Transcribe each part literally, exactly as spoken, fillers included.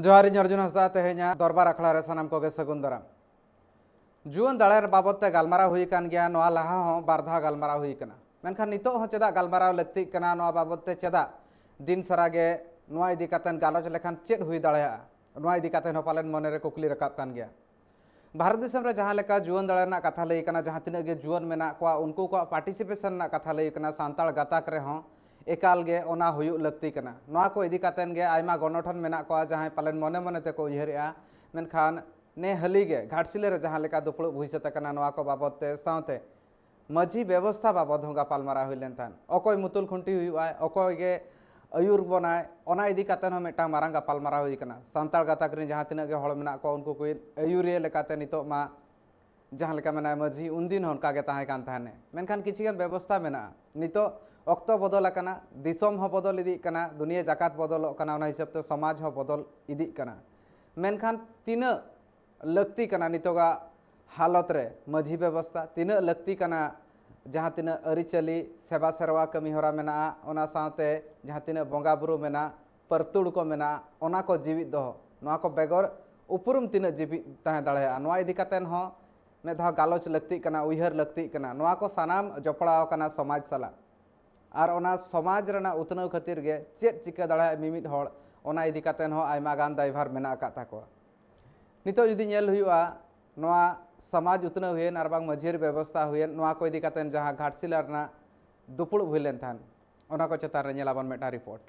ᱡᱚᱦᱟᱨ, ᱤᱧ ᱚᱨᱡᱩᱱ ᱦᱟᱸᱥᱫᱟ᱾ ᱛᱮᱦᱮᱧᱟᱜ ᱫᱚᱨᱵᱟᱨ ᱟᱠᱷᱲᱟ ᱨᱮ ᱥᱟᱱᱟᱢ ᱠᱚᱜᱮ ᱥᱟᱹᱜᱩᱱ ᱫᱟᱨᱟᱢ᱾ ᱡᱩᱣᱟᱹᱱ ᱫᱟᱲᱮ ᱵᱟᱵᱚᱫ ᱛᱮ ᱜᱟᱞᱢᱟᱨᱟᱣ ᱦᱩᱭ ᱟᱠᱟᱱ ᱜᱮᱭᱟ, ᱱᱚᱣᱟ ᱞᱟᱦᱟ ᱦᱚᱸ ᱵᱟᱨ ᱫᱷᱟᱣ ᱜᱟᱞᱢᱟᱨᱟᱣ ᱦᱩᱭ ᱟᱠᱟᱱᱟ, ᱢᱮᱱᱠᱷᱟᱱ ᱱᱤᱛᱚᱜ ᱦᱚᱸ ᱪᱮᱫᱟᱜ ᱜᱟᱞᱢᱟᱨᱟᱣ ᱞᱟᱹᱠᱛᱤᱜ ᱠᱟᱱᱟ, ᱱᱚᱣᱟ ᱵᱟᱵᱚᱫ ᱛᱮ ᱪᱮᱫᱟᱜ ᱫᱤᱱ ᱥᱟᱨᱟ ᱜᱮ ᱱᱚᱣᱟ ᱤᱫᱤ ᱠᱟᱛᱮ ᱜᱟᱞᱚᱪ ᱞᱮᱠᱷᱟᱱ ᱪᱮᱫ ᱦᱩᱭ ᱫᱟᱲᱮᱭᱟᱜᱼᱟ, ᱱᱚᱣᱟ ᱤᱫᱤ ᱠᱟᱛᱮ ᱦᱚᱸ ᱯᱟᱞᱮᱱ ᱢᱚᱱᱮ ᱨᱮ ᱠᱩᱠᱞᱤ ᱨᱟᱠᱟᱵ ᱠᱟᱱ ᱜᱮᱭᱟ᱾ ᱵᱷᱟᱨᱚᱛ ᱫᱤᱥᱚᱢ ᱨᱮ ᱡᱟᱦᱟᱸ ᱞᱮᱠᱟ ᱡᱩᱣᱟᱹᱱ ᱫᱟᱲᱮ ᱨᱮᱱᱟᱜ ᱠᱟᱛᱷᱟ ᱞᱟᱹᱭ ᱠᱟᱱᱟ, ᱡᱟᱦᱟᱸ ᱛᱤᱱᱟᱹᱜ ᱜᱮ ᱡᱩᱣᱟᱹᱱ ᱢᱮᱱᱟᱜ ᱠᱚᱣᱟ, ᱩᱱᱠᱩ ᱠᱚᱣᱟᱜ participation ᱨᱮᱱᱟᱜ ᱠᱟᱛᱷᱟ ᱞᱟᱹᱭ ᱠᱟᱱᱟ, ᱥᱟᱱᱛᱟᱲ ᱜᱟᱛᱟᱠ ᱨᱮᱦᱚᱸ ᱮᱠᱟᱞ ᱜᱮ ᱚᱱᱟ ᱦᱩᱭᱩᱜ ᱞᱟᱹᱠᱛᱤ ᱠᱟᱱᱟ᱾ ᱱᱚᱣᱟ ᱠᱚ ᱤᱫᱤ ᱠᱟᱛᱮᱱ ᱜᱮ ᱟᱭᱢᱟ ᱜᱚᱱᱚᱴᱷᱚᱱ ᱢᱮᱱᱟᱜ ᱠᱚᱣᱟ, ᱡᱟᱦᱟᱸᱭ ᱯᱟᱞᱮᱱ ᱢᱚᱱᱮ ᱢᱚᱱᱮ ᱛᱮᱠᱚ ᱩᱭᱦᱟᱹᱨᱮᱜᱼᱟ, ᱢᱮᱱᱠᱷᱟᱱ ᱱᱮ ᱦᱟᱹᱞᱤ ᱜᱮ ᱜᱷᱟᱴᱥᱤᱞᱟᱹ ᱨᱮ ᱡᱟᱦᱟᱸ ᱞᱮᱠᱟ ᱫᱩᱯᱲᱩᱵ ᱦᱩᱭ ᱥᱟᱹᱛ ᱟᱠᱟᱱᱟ, ᱱᱚᱣᱟ ᱠᱚ ᱵᱟᱵᱚᱫ ᱛᱮ ᱥᱟᱶᱛᱮ ᱢᱟᱹᱡᱷᱤ ᱵᱮᱵᱚᱥᱛᱷᱟ ᱵᱟᱵᱚᱫ ᱦᱚᱸ ᱜᱟᱯᱟᱞᱢᱟᱨᱟᱣ ᱦᱩᱭ ᱞᱮᱱ ᱛᱟᱦᱮᱸᱫ᱾ ᱚᱠᱚᱭ ᱢᱩᱛᱩᱞ ᱠᱷᱩᱱᱴᱤ ᱦᱩᱭᱩᱜᱼᱟᱭ, ᱚᱠᱚᱭ ᱜᱮ ᱟᱹᱭᱩᱨ ᱵᱚᱱᱟᱭ, ᱚᱱᱟ ᱤᱫᱤ ᱠᱟᱛᱮ ᱦᱚᱸ ᱢᱤᱫᱴᱟᱝ ᱢᱟᱨᱟᱝ ᱜᱟᱯᱟᱞᱢᱟᱨᱟᱣ ᱦᱩᱭ ᱠᱟᱱᱟ᱾ ᱥᱟᱱᱛᱟᱲ ᱜᱟᱛᱟᱠ ᱨᱮᱱ ᱡᱟᱦᱟᱸ ᱛᱤᱱᱟᱹᱜ ᱜᱮ ᱦᱚᱲ ᱢᱮᱱᱟᱜ ᱠᱚᱣᱟ, ᱩᱱᱠᱩ ᱠᱚ ᱟᱹᱭᱩᱨᱤᱭᱟᱹ ᱞᱮᱠᱟᱛᱮ ᱱᱤᱛᱚᱜ ᱢᱟ ᱡᱟᱦᱟᱸ ᱞᱮᱠᱟ ᱢᱮᱱᱟᱭ ᱢᱟᱹᱡᱷᱤ, ᱩᱱᱫᱤᱱ ᱦᱚᱸ ᱚᱱᱠᱟ ᱜᱮ ᱛᱟᱦᱮᱸ ᱠᱟᱱ ᱛᱟᱦᱮᱸᱱᱮ᱾ ᱢᱮᱱᱠᱷᱟᱱ ᱠᱤᱪᱷᱤ ᱜᱟᱱ ᱵᱮᱵᱚᱥᱛᱷᱟ ᱢᱮᱱᱟᱜᱼᱟ᱾ ᱱᱤᱛᱚᱜ ᱚᱠᱛᱚ ᱵᱚᱫᱚᱞ ᱟᱠᱟᱱᱟ, ᱫᱤᱥᱚᱢ ᱦᱚᱸ ᱵᱚᱫᱚᱞ ᱤᱫᱤᱜ ᱠᱟᱱᱟ, ᱫᱩᱱᱤᱭᱟᱹ ᱡᱟᱠᱟᱛ ᱵᱚᱫᱚᱞᱚᱜ ᱠᱟᱱᱟ, ᱚᱱᱟ ᱦᱤᱥᱟᱹᱵ ᱛᱮ ᱥᱚᱢᱟᱡᱽ ᱦᱚᱸ ᱵᱚᱫᱚᱞ ᱤᱫᱤᱜ ᱠᱟᱱᱟ᱾ ᱢᱮᱱᱠᱷᱟᱱ ᱛᱤᱱᱟᱹᱜ ᱞᱟᱹᱠᱛᱤ ᱠᱟᱱᱟ ᱱᱤᱛᱚᱜᱟᱜ ᱦᱟᱞᱚᱛ ᱨᱮ ᱢᱟᱹᱡᱷᱤ ᱵᱮᱵᱚᱥᱛᱷᱟ, ᱛᱤᱱᱟᱹᱜ ᱞᱟᱹᱠᱛᱤ ᱠᱟᱱᱟ ᱡᱟᱦᱟᱸ ᱛᱤᱱᱟᱹᱜ ᱟᱹᱨᱤᱪᱟᱹᱞᱤ, ᱥᱮᱵᱟ ᱥᱮᱨᱣᱟ ᱠᱟᱹᱢᱤ ᱦᱚᱨᱟ ᱢᱮᱱᱟᱜᱼᱟ, ᱚᱱᱟ ᱥᱟᱶᱛᱮ ᱡᱟᱦᱟᱸ ᱛᱤᱱᱟᱹᱜ ᱵᱚᱸᱜᱟ ᱵᱩᱨᱩ ᱢᱮᱱᱟᱜ, ᱯᱟᱹᱨᱛᱩᱲ ᱠᱚ ᱢᱮᱱᱟᱜ, ᱚᱱᱟ ᱠᱚ ᱡᱤᱣᱤᱫ ᱫᱚᱦᱚ, ᱱᱚᱣᱟ ᱠᱚ ᱵᱮᱜᱚᱨ ᱩᱯᱨᱩᱢ ᱛᱤᱱᱟᱹᱜ ᱡᱤᱣᱤᱫ ᱛᱟᱦᱮᱸ ᱫᱟᱲᱮᱭᱟᱜᱼᱟ, ᱱᱚᱣᱟ ᱤᱫᱤ ᱠᱟᱛᱮᱱ ᱦᱚᱸ ᱢᱤᱫ ᱫᱷᱟᱣ ᱜᱟᱞᱚᱪ ᱞᱟᱹᱠᱛᱤᱜ ᱠᱟᱱᱟ, ᱩᱭᱦᱟᱹᱨ ᱞᱟᱹᱠᱛᱤᱜ ᱠᱟᱱᱟ᱾ ᱱᱚᱣᱟ ᱠᱚ ᱥᱟᱱᱟᱢ ᱡᱚᱯᱲᱟᱣ ᱟᱠᱟᱱᱟ ᱥᱚᱢᱟᱡᱽ ᱥᱟᱞᱟᱜ᱾ ᱟᱨ ᱚᱱᱟ ᱥᱚᱢᱟᱡᱽ ᱨᱮᱱᱟᱜ ᱩᱛᱱᱟᱹᱣ ᱠᱷᱟᱹᱛᱤᱨ ᱜᱮ ᱪᱮᱫ ᱪᱤᱠᱟᱹ ᱫᱟᱲᱮᱭᱟᱜᱼᱟ ᱢᱤᱢᱤᱫ ᱦᱚᱲ, ᱚᱱᱟ ᱤᱫᱤ ᱠᱟᱛᱮᱱ ᱦᱚᱸ ᱟᱭᱢᱟ ᱜᱟᱱ ᱫᱟᱭᱵᱷᱟᱨ ᱢᱮᱱᱟᱜ ᱟᱠᱟᱫ ᱛᱟᱠᱚᱣᱟ᱾ ᱱᱤᱛᱚᱜ ᱡᱩᱫᱤ ᱧᱮᱞ ᱦᱩᱭᱩᱜᱼᱟ, ᱱᱚᱣᱟ ᱥᱚᱢᱟᱡᱽ ᱩᱛᱱᱟᱹᱣ ᱦᱩᱭᱮᱱ ᱟᱨ ᱵᱟᱝ ᱢᱟᱹᱡᱷᱤᱭᱟᱹᱨᱤ ᱵᱮᱵᱚᱥᱛᱷᱟ ᱦᱩᱭᱮᱱ, ᱱᱚᱣᱟ ᱠᱚ ᱤᱫᱤ ᱠᱟᱛᱮᱱ ᱡᱟᱦᱟᱸ ᱜᱷᱟᱴᱥᱤᱞᱟ ᱨᱮᱱᱟᱜ ᱫᱩᱯᱲᱩᱵ ᱦᱩᱭ ᱞᱮᱱ ᱛᱟᱦᱮᱸᱫ, ᱚᱱᱟ ᱠᱚ ᱪᱮᱛᱟᱱ ᱨᱮ ᱧᱮᱞᱟᱵᱚᱱ ᱢᱤᱫᱴᱟᱝ ᱨᱤᱯᱳᱨᱴ᱾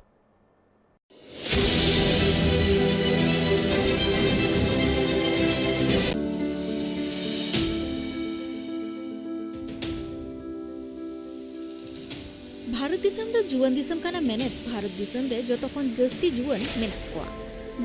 ᱵᱷᱟᱨᱚᱛ ᱫᱤᱥᱚᱢ ᱫᱚ ᱡᱩᱣᱟᱹᱱ ᱫᱤᱥᱚᱢ ᱠᱟᱱᱟ, ᱢᱮᱱᱮᱫ ᱵᱷᱟᱨᱚᱛ ᱫᱤᱥᱚᱢ ᱨᱮ ᱡᱚᱛᱚ ᱠᱷᱚᱱ ᱡᱟᱹᱥᱛᱤ ᱡᱩᱣᱟᱹᱱ ᱢᱮᱱᱟᱜ ᱠᱚᱣᱟ᱾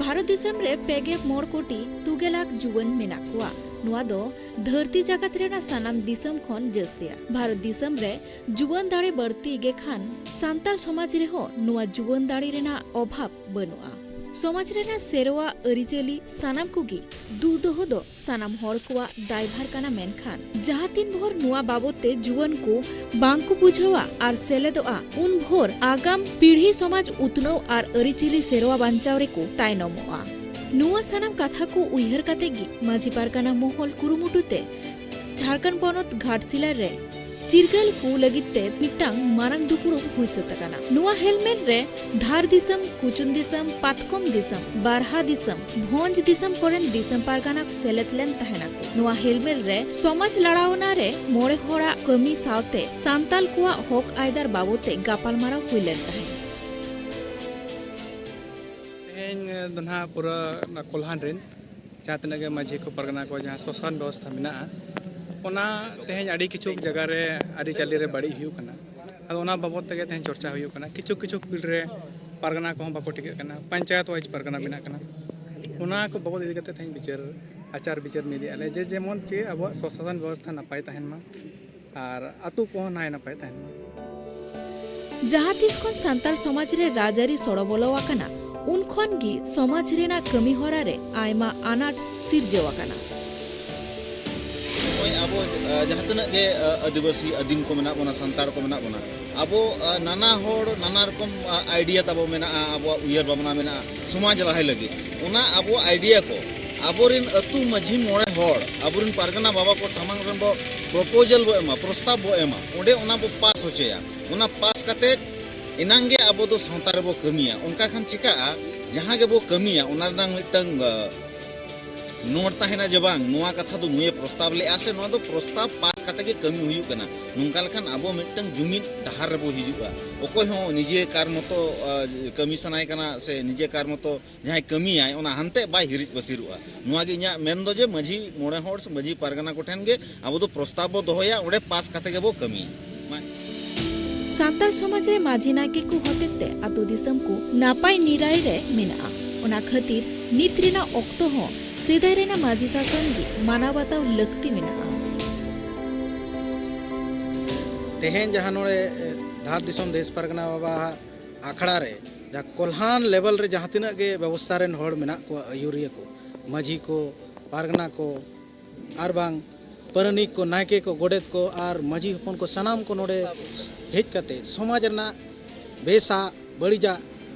ᱵᱷᱟᱨᱚᱛ ᱫᱤᱥᱚᱢ ᱨᱮ ᱯᱮ ᱜᱮᱞ ᱢᱚᱬᱮ ᱠᱳᱴᱤ ᱛᱩᱜᱮ ᱞᱟᱠᱷ ᱡᱩᱣᱟᱹᱱ ᱢᱮᱱᱟᱜ ᱠᱚᱣᱟ᱾ ᱱᱚᱣᱟ ᱫᱚ ᱫᱷᱟᱹᱨᱛᱤ ᱡᱟᱠᱟᱛ ᱨᱮᱱᱟᱜ ᱥᱟᱱᱟᱢ ᱫᱤᱥᱚᱢ ᱠᱷᱚᱱ ᱡᱟᱹᱥᱛᱤᱭᱟ᱾ ᱵᱷᱟᱨᱚᱛ ᱫᱤᱥᱚᱢ ᱨᱮ ᱡᱩᱣᱟᱹᱱ ᱫᱟᱲᱮ ᱵᱟᱹᱲᱛᱤ ᱜᱮ ᱠᱷᱟᱱ, ᱥᱟᱱᱛᱟᱲ ᱥᱚᱢᱟᱡᱽ ᱨᱮᱦᱚᱸ ᱱᱚᱣᱟ ᱡᱩᱣᱟᱹᱱ ᱫᱟᱲᱮ ᱨᱮᱱᱟᱜ ᱚᱵᱷᱟᱵᱽ ᱵᱟᱹᱱᱩᱜᱼᱟ᱾ ᱥᱚᱢᱟᱡᱽ ᱨᱮᱱᱟᱜ ᱥᱮᱨᱣᱟ ᱟᱹᱨᱤᱪᱟᱹᱞᱤ ᱥᱟᱱᱟᱢ ᱠᱚᱜᱮ ᱫᱩ ᱫᱚᱦᱚ ᱫᱚ ᱥᱟᱱᱟᱢ ᱦᱚᱲ ᱠᱚᱣᱟᱜ ᱫᱟᱭᱵᱷᱟᱨ ᱠᱟᱱᱟ, ᱢᱮᱱᱠᱷᱟᱱ ᱡᱟᱦᱟᱸ ᱛᱤᱱ ᱵᱷᱳᱨ ᱱᱚᱣᱟ ᱵᱟᱵᱚᱛ ᱛᱮ ᱡᱩᱣᱟᱹᱱ ᱠᱚ ᱵᱟᱝ ᱠᱚ ᱵᱩᱡᱷᱟᱹᱣᱟ ᱟᱨ ᱥᱮᱞᱮᱫᱚᱜᱼᱟ, ᱩᱱ ᱵᱷᱳᱨ ᱟᱜᱟᱢ ᱯᱤᱲᱦᱤ ᱥᱚᱢᱟᱡᱽ ᱩᱛᱱᱟᱹᱣ ᱟᱨ ᱟᱹᱨᱤᱪᱟᱹᱞᱤ ᱥᱮᱨᱣᱟ ᱵᱟᱧᱪᱟᱣ ᱨᱮᱠᱚ ᱛᱟᱭᱱᱚᱢᱚᱜᱼᱟ᱾ ᱱᱚᱣᱟ ᱥᱟᱱᱟᱢ ᱠᱟᱛᱷᱟ ᱠᱚ ᱩᱭᱦᱟᱹᱨ ᱠᱟᱛᱮ ᱜᱮ ᱢᱟᱹᱡᱷᱤ ᱯᱟᱨᱜᱟᱱᱟ ᱢᱚᱦᱚᱞ ᱠᱩᱨᱩᱢᱩᱴᱩ ᱛᱮ ᱡᱷᱟᱲᱠᱷᱚᱸᱰ ᱯᱚᱱᱚᱛ ᱜᱷᱟᱴᱥᱤᱞᱟ ᱨᱮ ᱪᱤᱨᱜᱟᱹᱞ ᱠᱚ ᱞᱟᱹᱜᱤᱫ ᱛᱮ ᱢᱤᱫᱴᱟᱝ ᱢᱟᱨᱟᱝ ᱫᱩᱯᱲᱩᱵ ᱦᱩᱭ ᱥᱟᱹᱛ ᱟᱠᱟᱱᱟ᱾ ᱱᱚᱣᱟ ᱦᱮᱞᱢᱮᱞ ᱨᱮ ᱫᱷᱟᱨ ᱫᱤᱥᱚᱢ, ᱠᱩᱪᱩᱱ ᱫᱤᱥᱚᱢ, ᱯᱟᱛᱠᱚᱢ ᱫᱤᱥᱚᱢ, ᱵᱟᱨᱦᱟ ᱫᱤᱥᱚᱢ, ᱵᱷᱚᱸᱡᱽ ᱫᱤᱥᱚᱢ ᱠᱚᱨᱮᱱ ᱫᱤᱥᱚᱢ ᱯᱟᱨᱜᱟᱱᱟ ᱥᱮᱞᱮᱫ ᱞᱮᱱ ᱛᱟᱦᱮᱱᱟᱠᱚ᱾ ᱱᱚᱣᱟ ᱦᱮᱞᱢᱮᱞ ᱨᱮ ᱥᱚᱢᱟᱡᱽ ᱞᱟᱲᱟᱣᱱᱟ ᱨᱮ ᱢᱚᱬᱮ ᱦᱚᱲᱟᱜ ᱠᱟᱹᱢᱤ ᱥᱟᱶᱛᱮ ᱥᱟᱱᱛᱟᱞ ᱠᱚᱣᱟᱜ ᱦᱚᱠ ᱟᱭᱫᱟᱨ ᱵᱟᱵᱚᱫ ᱛᱮ ᱜᱟᱯᱟᱞᱢᱟᱨᱟᱣ ᱦᱩᱭ ᱞᱮᱱ ᱛᱟᱦᱮᱸᱫ᱾ ᱛᱮᱦᱮᱧ ᱫᱚ ᱱᱟᱦᱟᱜ ᱯᱩᱨᱟᱹ ᱚᱱᱟ ᱠᱚᱞᱦᱟᱱ ᱨᱮᱱ ᱡᱟᱦᱟᱸ ᱛᱤᱱᱟᱹᱜ ᱜᱮ ᱢᱟᱹᱡᱷᱤ ᱠᱚ ᱯᱟᱨᱜᱟᱱᱟ ᱠᱚ ᱡᱟᱦᱟᱸ ᱥᱚᱥᱟᱱ ᱵᱮᱵᱚᱥᱛᱷᱟ ᱢᱮᱱᱟᱜᱼᱟ, ᱚᱱᱟ ᱛᱮᱦᱮᱧ ᱟᱹᱰᱤ ᱠᱤᱪᱷᱩ ᱡᱟᱭᱜᱟ ᱨᱮ ᱟᱹᱨᱤᱪᱟᱹᱞᱤ ᱨᱮ ᱵᱟᱹᱲᱤᱡ ᱦᱩᱭᱩᱜ ᱠᱟᱱᱟ᱾ ᱟᱫᱚ ᱚᱱᱟ ᱵᱟᱵᱚᱫ ᱛᱮᱜᱮ ᱛᱮᱦᱮᱧ ᱪᱚᱨᱪᱟ ᱦᱩᱭᱩᱜ ᱠᱟᱱᱟ᱾ ᱠᱤᱪᱷᱩ ᱠᱤᱪᱷᱩ ᱯᱤᱲ ᱨᱮ ᱯᱟᱨᱜᱟᱱᱟ ᱠᱚᱦᱚᱸ ᱵᱟᱠᱚ ᱴᱷᱤᱠᱟᱹᱜ ᱠᱟᱱᱟ, ᱯᱚᱧᱪᱟᱭᱮᱛ ᱣᱟᱭᱤᱡ ᱯᱟᱨᱜᱟᱱᱟ ᱵᱮᱱᱟᱜ ᱠᱟᱱᱟ᱾ ᱚᱱᱟ ᱠᱚ ᱵᱟᱵᱚᱫ ᱤᱫᱤ ᱠᱟᱛᱮ ᱛᱮᱦᱮᱧ ᱵᱤᱪᱟᱹᱨ ᱟᱪᱟᱨ ᱵᱤᱪᱟᱹᱨ ᱢᱤᱫ ᱮᱫᱼᱟ ᱞᱮ ᱡᱮ ᱡᱮᱢᱚᱱ ᱪᱮ ᱟᱵᱚᱣᱟᱜ ᱥᱚᱥᱟᱥᱚᱱ ᱵᱮᱵᱚᱥᱛᱷᱟ ᱱᱟᱯᱟᱭ ᱛᱟᱦᱮᱱ ᱢᱟ ᱟᱨ ᱟᱛᱳ ᱠᱚᱦᱚᱸ ᱱᱟᱭ ᱱᱟᱯᱟᱭ ᱛᱟᱦᱮᱱ ᱢᱟ᱾ ᱡᱟᱦᱟᱸ ᱛᱤᱥ ᱠᱷᱚᱱ ᱥᱟᱱᱛᱟᱲ ᱥᱚᱢᱟᱡᱽ ᱨᱮ ᱨᱟᱡᱽᱟᱹᱨᱤ ᱥᱚᱲᱚ ᱵᱚᱞᱚ ᱟᱠᱟᱱᱟ, ᱩᱱ ᱠᱷᱚᱱ ᱜᱮ ᱥᱚᱢᱟᱡᱽ ᱨᱮᱱᱟᱜ ᱠᱟᱹᱢᱤ ᱦᱚᱨᱟ ᱨᱮ ᱟᱭᱢᱟ ᱟᱱᱟᱴ ᱥᱤᱨᱡᱟᱹᱣ ᱟᱠᱟᱱᱟ᱾ ᱱᱚᱜᱼᱚᱭ ᱟᱵᱚ ᱡᱟᱦᱟᱸ ᱛᱤᱱᱟᱹᱜ ᱜᱮ ᱟᱹᱫᱤᱵᱟᱹᱥᱤ ᱟᱹᱫᱤᱢ ᱠᱚ ᱢᱮᱱᱟᱜ ᱵᱚᱱᱟ, ᱥᱟᱱᱛᱟᱲ ᱠᱚ ᱢᱮᱱᱟᱜ ᱵᱚᱱᱟ, ᱟᱵᱚ ᱱᱟᱱᱟ ᱦᱚᱲ ᱱᱟᱱᱟ ᱨᱚᱠᱚᱢ ᱟᱭᱰᱤᱭᱟ ᱛᱟᱵᱚ ᱢᱮᱱᱟᱜᱼᱟ, ᱟᱵᱚᱣᱟᱜ ᱩᱭᱦᱟᱹᱨ ᱵᱷᱟᱵᱽᱱᱟ ᱢᱮᱱᱟᱜᱼᱟ ᱥᱚᱢᱟᱡᱽ ᱞᱟᱦᱟᱭ ᱞᱟᱹᱜᱤᱫ᱾ ᱚᱱᱟ ᱟᱵᱚᱣᱟᱜ ᱟᱭᱰᱤᱭᱟ ᱠᱚ ᱟᱵᱚᱨᱮᱱ ᱟᱹᱛᱩ ᱢᱟᱹᱡᱷᱤ ᱢᱚᱬᱮ ᱦᱚᱲ, ᱟᱵᱚᱨᱮᱱ ᱯᱟᱨᱜᱟᱱᱟ ᱵᱟᱵᱟ ᱠᱚ ᱥᱟᱢᱟᱝ ᱨᱮᱱ ᱵᱚ ᱯᱨᱚᱯᱳᱡᱟᱞ ᱵᱚ ᱮᱢᱟ, ᱯᱨᱚᱥᱛᱟᱵ ᱵᱚ ᱮᱢᱟ, ᱚᱸᱰᱮ ᱚᱱᱟ ᱵᱚ ᱯᱟᱥ ᱦᱚᱪᱚᱭᱟ᱾ ᱚᱱᱟ ᱯᱟᱥ ᱠᱟᱛᱮ ᱮᱱᱟᱝ ᱜᱮ ᱟᱵᱚ ᱫᱚ ᱥᱟᱶᱛᱟ ᱨᱮᱵᱚ ᱠᱟᱹᱢᱤᱭᱟ᱾ ᱚᱱᱠᱟ ᱠᱷᱟᱱ ᱪᱤᱠᱟᱹᱜᱼᱟ, ᱡᱟᱦᱟᱸ ᱜᱮᱵᱚ ᱠᱟᱹᱢᱤᱭᱟ ᱚᱱᱟ ᱨᱮᱱᱟᱝ ᱢᱤᱫᱴᱟᱝ ᱱᱳᱴ ᱛᱟᱦᱮᱱᱟ ᱡᱮ ᱵᱟᱝ, ᱱᱚᱣᱟ ᱠᱟᱛᱷᱟ ᱫᱚ ᱱᱩᱭᱮ ᱯᱨᱚᱥᱛᱟᱵ ᱞᱮᱫᱼᱟ ᱥᱮ ᱱᱚᱣᱟ ᱫᱚ ᱯᱨᱚᱥᱛᱟᱵ ᱯᱟᱥ ᱠᱟᱛᱮ ᱜᱮ ᱠᱟᱹᱢᱤ ᱦᱩᱭᱩᱜ ᱠᱟᱱᱟ᱾ ᱱᱚᱝᱠᱟ ᱞᱮᱠᱷᱟᱱ ᱟᱵᱚ ᱢᱤᱫᱴᱟᱝ ᱡᱩᱢᱤᱫ ᱰᱟᱦᱟᱨ ᱨᱮᱵᱚ ᱦᱤᱡᱩᱜᱼᱟ᱾ ᱚᱠᱚᱭ ᱦᱚᱸ ᱱᱤᱡᱮ ᱠᱟᱨ ᱢᱚᱛᱚ ᱠᱟᱹᱢᱤ ᱥᱟᱱᱟᱭ ᱠᱟᱱᱟ ᱥᱮ ᱱᱤᱡᱮ ᱠᱟᱨ ᱢᱚᱛᱚ ᱡᱟᱦᱟᱸᱭ ᱠᱟᱹᱢᱤᱭᱟᱭ, ᱚᱱᱟ ᱦᱟᱱᱛᱮ ᱵᱟᱭ ᱦᱤᱨᱤᱡ ᱯᱟᱹᱥᱤᱨᱚᱜᱼᱟ᱾ ᱱᱚᱣᱟ ᱜᱮ ᱤᱧᱟᱹᱜ ᱢᱮᱱ ᱫᱚ ᱡᱮ ᱢᱟᱹᱡᱷᱤ ᱢᱚᱬᱮ ᱦᱚᱲ ᱥᱮ ᱢᱟᱹᱡᱷᱤ ᱯᱟᱨᱜᱟᱱᱟ ᱠᱚᱴᱷᱮᱱ ᱜᱮ ᱟᱵᱚ ᱫᱚ ᱯᱨᱚᱥᱛᱟᱵ ᱵᱚ ᱫᱚᱦᱚᱭᱟ, ᱚᱸᱰᱮ ᱯᱟᱥ ᱠᱟᱛᱮ ᱜᱮᱵᱚ ᱠᱟᱹᱢᱤᱭᱟ᱾ ᱥᱟᱱᱛᱟᱲ ᱥᱚᱢᱟᱡᱽ ᱨᱮ ᱢᱟᱹᱡᱷᱤ ᱱᱟᱭᱠᱮ ᱠᱚ ᱦᱚᱛᱮᱡ ᱛᱮ ᱟᱹᱛᱩ ᱫᱤᱥᱚᱢ ᱠᱚ ᱱᱟᱯᱟᱭ ᱱᱤᱨᱟᱭ ᱨᱮ ᱢᱮᱱᱟᱜᱼᱟ᱾ ᱚᱱᱟ ᱠᱷᱟᱹᱛᱤᱨ ᱱᱤᱛ ᱨᱮᱱᱟᱜ ᱚᱠᱛᱚ ᱦᱚᱸ ᱥᱮᱫᱟᱭ ᱨᱮᱱᱟᱜ ᱢᱟᱹᱡᱷᱤ ᱥᱟᱥᱚᱱ ᱜᱮ ᱢᱟᱱᱟᱣ ᱵᱟᱛᱟᱣ ᱞᱟᱹᱠᱛᱤ ᱢᱮᱱᱟᱜᱼᱟ᱾ ᱛᱮᱦᱮᱧ ᱡᱟᱦᱟᱸ ᱱᱚᱰᱮ ᱫᱷᱟᱲ ᱫᱤᱥᱚᱢ ᱫᱮᱥ ᱯᱟᱨᱜᱟᱱᱟ ᱵᱟᱵᱟ ᱟᱠᱷᱲᱟ ᱨᱮ ᱡᱟᱦᱟᱸ ᱠᱚᱞᱦᱟᱱ ᱞᱮᱵᱮᱞ ᱨᱮ ᱡᱟᱦᱟᱸ ᱛᱤᱱᱟᱹᱜ ᱜᱮ ᱵᱮᱵᱚᱥᱛᱷᱟ ᱨᱮᱱ ᱦᱚᱲ ᱢᱮᱱᱟᱜ ᱠᱚᱣᱟ, ᱟᱹᱭᱩᱨᱤᱭᱟᱹ ᱠᱚ, ᱢᱟᱹᱡᱷᱤ ᱠᱚ, ᱯᱟᱨᱜᱟᱱᱟ ᱠᱚ, ᱟᱨ ᱵᱟᱝ ᱯᱟᱨᱟᱱᱤᱠ ᱠᱚ, ᱱᱟᱭᱠᱮ ᱠᱚ, ᱜᱚᱰᱮᱛ ᱠᱚ ᱟᱨ ᱢᱟᱹᱡᱷᱤ ᱦᱚᱯᱚᱱ ᱠᱚ, ᱥᱟᱱᱟᱢ ᱠᱚ ᱱᱚᱰᱮ ᱦᱮᱡ ᱠᱟᱛᱮ ᱥᱚᱢᱟᱡᱽ ᱨᱮᱱᱟᱜ ᱵᱮᱥᱟᱜ ᱵᱟᱹᱲᱤᱡᱟᱜ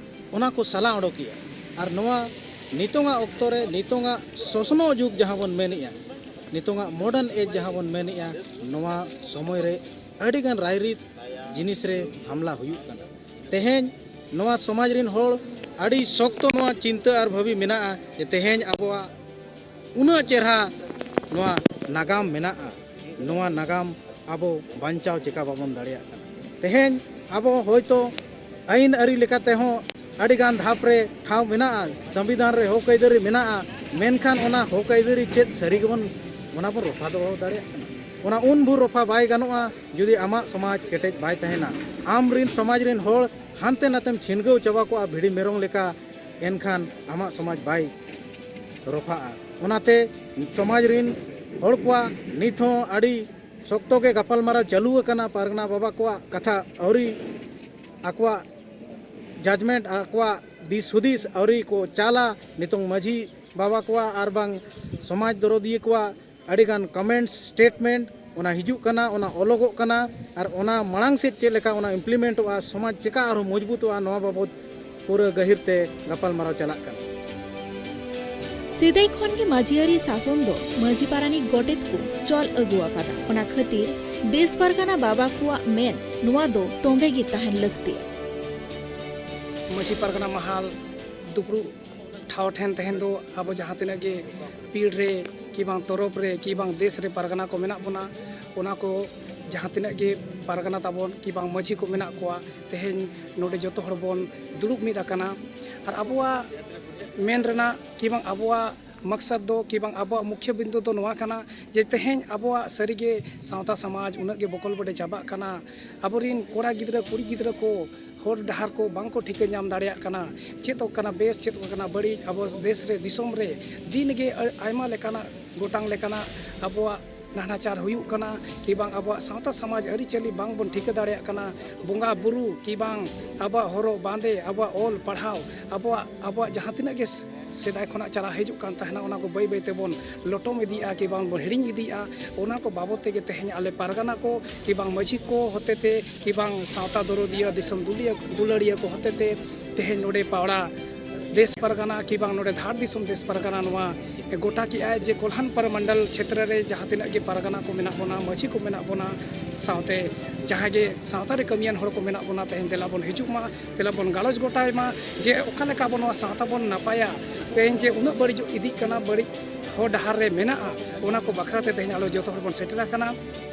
ᱚᱱᱟ ᱠᱚ ᱥᱟᱞᱟ ᱚᱰᱚᱠᱮᱜᱼᱟ᱾ ᱟᱨ ᱱᱚᱣᱟ ᱱᱤᱛᱚᱝᱟᱜ ᱚᱠᱛᱚ ᱨᱮ, ᱱᱤᱛᱚᱝᱟᱜ ᱥᱚᱥᱱᱚᱜ ᱡᱩᱜᱽ ᱡᱟᱦᱟᱸ ᱵᱚᱱ ᱢᱮᱱᱮᱜᱼᱟ, ᱱᱤᱛᱚᱝᱟᱜ modern age ᱡᱟᱦᱟᱸ ᱵᱚᱱ ᱢᱮᱱᱮᱜᱼᱟ, ᱱᱚᱣᱟ ᱥᱚᱢᱚᱭ ᱨᱮ ᱟᱹᱰᱤᱜᱟᱱ ᱨᱟᱭᱨᱤᱛ ᱡᱤᱱᱤᱥ ᱨᱮ ᱦᱟᱢᱞᱟ ᱦᱩᱭᱩᱜ ᱠᱟᱱᱟ᱾ ᱛᱮᱦᱮᱧ ᱱᱚᱣᱟ ᱥᱚᱢᱟᱡᱽ ᱨᱤᱱ ᱦᱚᱲ ᱟᱹᱰᱤ ᱥᱚᱠᱛᱚ ᱱᱚᱣᱟ ᱪᱤᱱᱛᱟᱹ ᱟᱨ ᱵᱷᱟᱹᱵᱤ ᱢᱮᱱᱟᱜᱼᱟ ᱡᱮ ᱛᱮᱦᱮᱧ ᱟᱵᱚᱣᱟᱜ ᱩᱱᱟᱹᱜ ᱪᱮᱨᱦᱟ ᱱᱚᱣᱟ ᱱᱟᱜᱟᱢ ᱢᱮᱱᱟᱜᱼᱟ, ᱱᱚᱣᱟ ᱱᱟᱜᱟᱢ ᱟᱵᱚ ᱵᱟᱧᱪᱟᱣ ᱪᱮᱠᱟ ᱵᱟᱵᱚᱱ ᱫᱟᱲᱮᱭᱟᱜ ᱠᱟᱱᱟ? ᱛᱮᱦᱮᱧ ᱟᱵᱚ ᱦᱚᱭᱛᱳ ᱟᱹᱭᱤᱱ ᱟᱹᱨᱤ ᱞᱮᱠᱟ ᱛᱮᱦᱚᱸ ᱟᱹᱰᱤᱜᱟᱱ ᱫᱷᱟᱯ ᱨᱮ ᱴᱷᱟᱶ ᱢᱮᱱᱟᱜᱼᱟ, ᱥᱚᱝᱵᱤᱫᱷᱟᱱ ᱨᱮ ᱦᱚᱠ ᱟᱹᱭᱫᱟᱹᱨᱤ ᱢᱮᱱᱟᱜᱼᱟ, ᱢᱮᱱᱠᱷᱟᱱ ᱚᱱᱟ ᱦᱚᱠ ᱟᱹᱭᱫᱟᱹᱨᱤ ᱪᱮᱫ ᱥᱟᱹᱨᱤ ᱜᱮᱵᱚᱱ, ᱚᱱᱟ ᱵᱚᱱ ᱨᱚᱯᱷᱟ ᱫᱚᱦᱚ ᱫᱟᱲᱮᱭᱟᱜ ᱠᱟᱱᱟ? ᱚᱱᱟ ᱩᱱ ᱵᱷᱳᱨ ᱨᱚᱯᱷᱟ ᱵᱟᱭ ᱜᱟᱱᱚᱜᱼᱟ, ᱡᱩᱫᱤ ᱟᱢᱟᱜ ᱥᱚᱢᱟᱡᱽ ᱠᱮᱴᱮᱡ ᱵᱟᱭ ᱛᱟᱦᱮᱱᱟ᱾ ᱟᱢ ᱨᱤᱱ ᱥᱚᱢᱟᱡᱽ ᱨᱤᱱ ᱦᱚᱲ ᱦᱟᱱᱛᱮ ᱱᱟᱛᱮᱢ ᱪᱷᱤᱱᱜᱟᱹᱣ ᱪᱟᱵᱟ ᱠᱚᱜᱼᱟ ᱵᱷᱤᱰᱤ ᱢᱮᱨᱚᱢ ᱞᱮᱠᱟ, ᱮᱱᱠᱷᱟᱱ ᱟᱢᱟᱜ ᱥᱚᱢᱟᱡᱽ ᱵᱟᱭ ᱨᱚᱯᱷᱟᱜᱼᱟ᱾ ᱚᱱᱟᱛᱮ ᱥᱚᱢᱟᱡᱽ ᱨᱤᱱ ᱦᱚᱲ ᱠᱚᱣᱟᱜ ᱱᱤᱛ ᱦᱚᱸ ᱟᱹᱰᱤ ᱥᱚᱠᱛᱚ ᱜᱮ ᱜᱟᱯᱟᱞᱢᱟᱨᱟᱣ ᱪᱟᱹᱞᱩ ᱟᱠᱟᱱᱟ᱾ ᱯᱟᱨᱜᱟᱱᱟ ᱵᱟᱵᱟ ᱠᱚᱣᱟᱜ ᱠᱟᱛᱷᱟ ᱟᱹᱣᱨᱤ, ᱟᱠᱚᱣᱟᱜ judgment, ᱟᱠᱚᱣᱟᱜ ᱫᱤᱥ ᱦᱩᱫᱤᱥ ᱟᱹᱣᱨᱤ ᱠᱚ ᱪᱟᱞᱟ᱾ ᱱᱤᱛᱚᱝ ᱢᱟᱹᱡᱷᱤ ᱵᱟᱵᱟ ᱠᱚᱣᱟᱜ ᱟᱨ ᱵᱟᱝ ᱥᱚᱢᱟᱡᱽ ᱫᱚᱨᱚᱫᱤᱭᱟᱹ ᱠᱚᱣᱟᱜ ᱟᱹᱰᱤᱜᱟᱱ comments, statement ᱚᱱᱟ ᱦᱤᱡᱩᱜ ᱠᱟᱱᱟ, ᱚᱱᱟ ᱚᱞᱚᱜᱚᱜ ᱠᱟᱱᱟ, ᱟᱨ ᱚᱱᱟ ᱢᱟᱲᱟᱝ ᱥᱮᱫ ᱪᱮᱫ ᱞᱮᱠᱟ ᱚᱱᱟ implement ᱚᱜᱼᱟ, ᱥᱚᱢᱟᱡᱽ ᱪᱮᱠᱟ ᱟᱨᱦᱚᱸ ᱢᱚᱡᱽᱵᱩᱛᱚᱜᱼᱟ, ᱱᱚᱣᱟ ᱵᱟᱵᱚᱛ ᱯᱩᱨᱟᱹ ᱜᱟᱹᱦᱤᱨ ᱛᱮ ᱜᱟᱯᱟᱞᱢᱟᱨᱟᱣ ᱪᱟᱞᱟᱜ ᱠᱟᱱᱟ᱾ ᱥᱮᱫᱟᱭ ᱠᱷᱚᱱ ᱜᱮ ᱢᱟᱹᱡᱷᱤ ᱟᱹᱨᱤ ᱥᱟᱥᱚᱱ ᱫᱚ ᱢᱟᱹᱡᱷᱤ ᱯᱟᱨᱟᱱᱤᱠ ᱜᱚᱰᱮᱛ ᱠᱚ ᱪᱚᱞ ᱟᱹᱜᱩ ᱟᱠᱟᱫᱟ᱾ ᱚᱱᱟ ᱠᱷᱟᱹᱛᱤᱨ ᱫᱮᱥ ᱯᱟᱨᱜᱟᱱᱟ ᱵᱟᱵᱟ ᱠᱚᱣᱟᱜ ᱢᱮᱱ ᱱᱚᱣᱟ ᱫᱚ ᱛᱚᱸᱜᱮ ᱜᱮ ᱛᱟᱦᱮᱱ ᱞᱟᱹᱠᱛᱤᱭᱟ᱾ ᱢᱟᱹᱡᱷᱤ ᱯᱟᱨᱜᱟᱱᱟ ᱢᱟᱦᱟᱞ ᱫᱩᱯᱲᱩᱵ ᱴᱷᱟᱶ ᱴᱷᱮᱱ ᱛᱮᱦᱮᱧ ᱫᱚ ᱟᱵᱚ ᱡᱟᱦᱟᱸ ᱛᱤᱱᱟᱹᱜ ᱜᱮ ᱯᱤᱲ ᱨᱮ ᱠᱤ ᱵᱟᱝ ᱛᱚᱨᱚᱯ ᱨᱮ ᱠᱤ ᱵᱟᱝ ᱫᱮᱥ ᱨᱮ ᱯᱟᱨᱜᱟᱱᱟ ᱠᱚ ᱢᱮᱱᱟᱜ ᱵᱚᱱᱟ, ᱚᱱᱟ ᱠᱚ ᱡᱟᱦᱟᱸ ᱛᱤᱱᱟᱹᱜ ᱜᱮ ᱯᱟᱨᱜᱟᱱᱟ ᱛᱟᱵᱚᱱ ᱠᱤ ᱵᱟᱝ ᱢᱟᱹᱡᱷᱤ ᱠᱚ ᱢᱮᱱᱟᱜ ᱠᱚᱣᱟ, ᱛᱮᱦᱮᱧ ᱱᱚᱰᱮ ᱡᱚᱛᱚ ᱦᱚᱲ ᱵᱚᱱ ᱫᱩᱲᱩᱵ ᱢᱤᱫ ᱟᱠᱟᱱᱟ᱾ ᱟᱨ ᱟᱵᱚᱣᱟᱜ ᱢᱮᱱ ᱨᱮᱱᱟᱜ ᱠᱤ ᱵᱟᱝ ᱟᱵᱚᱣᱟᱜ ᱢᱚᱠᱥᱚᱫ ᱫᱚ ᱠᱤ ᱵᱟᱝ ᱟᱵᱚᱣᱟᱜ ᱢᱩᱠᱷᱭᱟᱹ ᱵᱤᱱᱫᱩ ᱫᱚ ᱱᱚᱣᱟ ᱠᱟᱱᱟ ᱡᱮ ᱛᱮᱦᱮᱧ ᱟᱵᱚᱣᱟᱜ ᱥᱟᱹᱨᱤᱜᱮ ᱥᱟᱶᱛᱟ ᱥᱚᱢᱟᱡᱽ ᱩᱱᱟᱹᱜ ᱜᱮ ᱵᱚᱠᱚᱞ ᱵᱚᱰᱮ ᱪᱟᱵᱟᱜ ᱠᱟᱱᱟ᱾ ᱟᱵᱚᱨᱤᱱ ᱠᱚᱲᱟ ᱜᱤᱫᱽᱨᱟᱹ ᱠᱩᱲᱤ ᱜᱤᱫᱽᱨᱟᱹ ᱠᱚ ᱦᱚᱨ ᱰᱟᱦᱟᱨ ᱠᱚ ᱵᱟᱝ ᱠᱚ ᱴᱷᱤᱠᱟᱹ ᱧᱟᱢ ᱫᱟᱲᱮᱭᱟᱜ ᱠᱟᱱᱟ, ᱪᱮᱫ ᱠᱟᱱᱟ ᱵᱮᱥ, ᱪᱮᱫ ᱠᱟᱱᱟ ᱵᱟᱹᱲᱤᱡ᱾ ᱟᱵᱚ ᱫᱮᱥ ᱨᱮ ᱫᱤᱥᱚᱢ ᱨᱮ ᱫᱤᱱ ᱜᱮ ᱟᱭᱢᱟ ᱞᱮᱠᱟᱱᱟᱜ ᱜᱚᱴᱟᱝ ᱞᱮᱠᱟᱱᱟᱜ ᱟᱵᱚᱣᱟᱜ ᱱᱟᱦᱟᱪᱟᱨ ᱦᱩᱭᱩᱜ ᱠᱟᱱᱟ, ᱠᱤ ᱵᱟᱝ ᱟᱵᱚᱣᱟᱜ ᱥᱟᱶᱛᱟ ᱥᱚᱢᱟᱡᱽ ᱟᱹᱨᱤᱪᱟᱹᱞᱤ ᱵᱟᱝ ᱵᱚᱱ ᱴᱷᱤᱠᱟᱹ ᱫᱟᱲᱮᱭᱟᱜ ᱠᱟᱱᱟ, ᱵᱚᱸᱜᱟ ᱵᱩᱨᱩ ᱠᱤ ᱵᱟᱝ ᱟᱵᱚᱣᱟᱜ ᱦᱚᱨᱚᱜ ᱵᱟᱸᱫᱮ, ᱟᱵᱚᱣᱟᱜ ᱚᱞ ᱯᱟᱲᱦᱟᱣ, ᱟᱵᱚᱣᱟᱜ ᱟᱵᱚᱣᱟᱜ ᱡᱟᱦᱟᱸ ᱛᱤᱱᱟᱹᱜ ᱜᱮ ᱥᱮᱫᱟᱭ ᱠᱷᱚᱱᱟᱜ ᱪᱟᱞᱟᱣ ᱦᱤᱡᱩᱜ ᱠᱟᱱ ᱛᱟᱦᱮᱱᱟ, ᱚᱱᱟ ᱠᱚ ᱵᱟᱹᱭ ᱵᱟᱹᱭ ᱛᱮᱵᱚᱱ ᱞᱚᱴᱚᱢ ᱤᱫᱤᱭᱮᱫᱼᱟ ᱠᱤ ᱵᱟᱝ ᱵᱚᱱ ᱦᱤᱲᱤᱧ ᱤᱫᱤᱭᱮᱫᱼᱟ᱾ ᱚᱱᱟ ᱠᱚ ᱵᱟᱵᱚᱫ ᱛᱮᱜᱮ ᱛᱮᱦᱮᱧ ᱟᱞᱮ ᱯᱟᱨᱜᱟᱱᱟ ᱠᱚ ᱠᱤ ᱵᱟᱝ ᱢᱟᱹᱡᱷᱤ ᱠᱚ ᱦᱚᱛᱮᱛᱮ ᱠᱤ ᱵᱟᱝ ᱥᱟᱶᱛᱟ ᱫᱚᱨᱚᱫᱤᱭᱟᱹ, ᱫᱤᱥᱚᱢ ᱫᱩᱞᱤᱭᱟᱹ ᱫᱩᱞᱟᱹᱲᱤᱭᱟᱹ ᱠᱚ ᱦᱚᱛᱮᱛᱮ ᱛᱮᱦᱮᱧ ᱱᱚᱰᱮ ᱯᱟᱣᱲᱟ ᱫᱮᱥ ᱯᱟᱨᱜᱟᱱᱟ ᱠᱤ ᱵᱟᱝ ᱱᱚᱰᱮ ᱫᱷᱟᱲ ᱫᱤᱥᱚᱢ ᱫᱮᱥ ᱯᱟᱨᱜᱟᱱᱟ ᱱᱚᱣᱟ ᱜᱚᱴᱟ ᱠᱮᱜᱼᱟᱭ ᱡᱮ ᱠᱚᱞᱦᱟᱱᱯᱟᱨᱟ ᱢᱚᱱᱰᱚᱞ ᱪᱷᱮᱛᱨᱚ ᱨᱮ ᱡᱟᱦᱟᱸ ᱛᱤᱱᱟᱹᱜ ᱜᱮ ᱯᱟᱨᱜᱟᱱᱟ ᱠᱚ ᱢᱮᱱᱟᱜ ᱵᱚᱱᱟ, ᱢᱟᱹᱡᱷᱤ ᱠᱚ ᱢᱮᱱᱟᱜ ᱵᱚᱱᱟ, ᱥᱟᱶᱛᱮ ᱡᱟᱦᱟᱸᱭ ᱜᱮ ᱥᱟᱶᱛᱟ ᱨᱮ ᱠᱟᱹᱢᱤᱭᱟᱱ ᱦᱚᱲ ᱠᱚ ᱢᱮᱱᱟᱜ ᱵᱚᱱᱟ, ᱛᱮᱦᱮᱧ ᱫᱮᱞᱟ ᱵᱚᱱ ᱦᱤᱡᱩᱜ ᱢᱟ, ᱫᱮᱞᱟ ᱵᱚᱱ ᱜᱟᱞᱚᱪ ᱜᱚᱴᱟᱭ ᱢᱟ ᱡᱮ ᱚᱠᱟ ᱞᱮᱠᱟ ᱟᱵᱚ ᱱᱚᱣᱟ ᱥᱟᱶᱛᱟ ᱵᱚᱱ ᱱᱟᱯᱟᱭᱟ᱾ ᱛᱮᱦᱮᱧ ᱡᱮ ᱩᱱᱟᱹᱜ ᱵᱟᱹᱲᱤᱡᱚᱜ ᱤᱫᱤᱜ ᱠᱟᱱᱟ, ᱵᱟᱹᱲᱤᱡ ᱦᱚᱨ ᱰᱟᱦᱟᱨ ᱨᱮ ᱢᱮᱱᱟᱜᱼᱟ, ᱚᱱᱟ ᱠᱚ ᱵᱟᱠᱷᱨᱟ ᱛᱮ ᱛᱮᱦᱮᱧ ᱟᱞᱚ ᱡᱚᱛᱚ ᱦᱚᱲ ᱵᱚᱱ ᱥᱮᱴᱮᱨ ᱟᱠᱟᱱᱟ᱾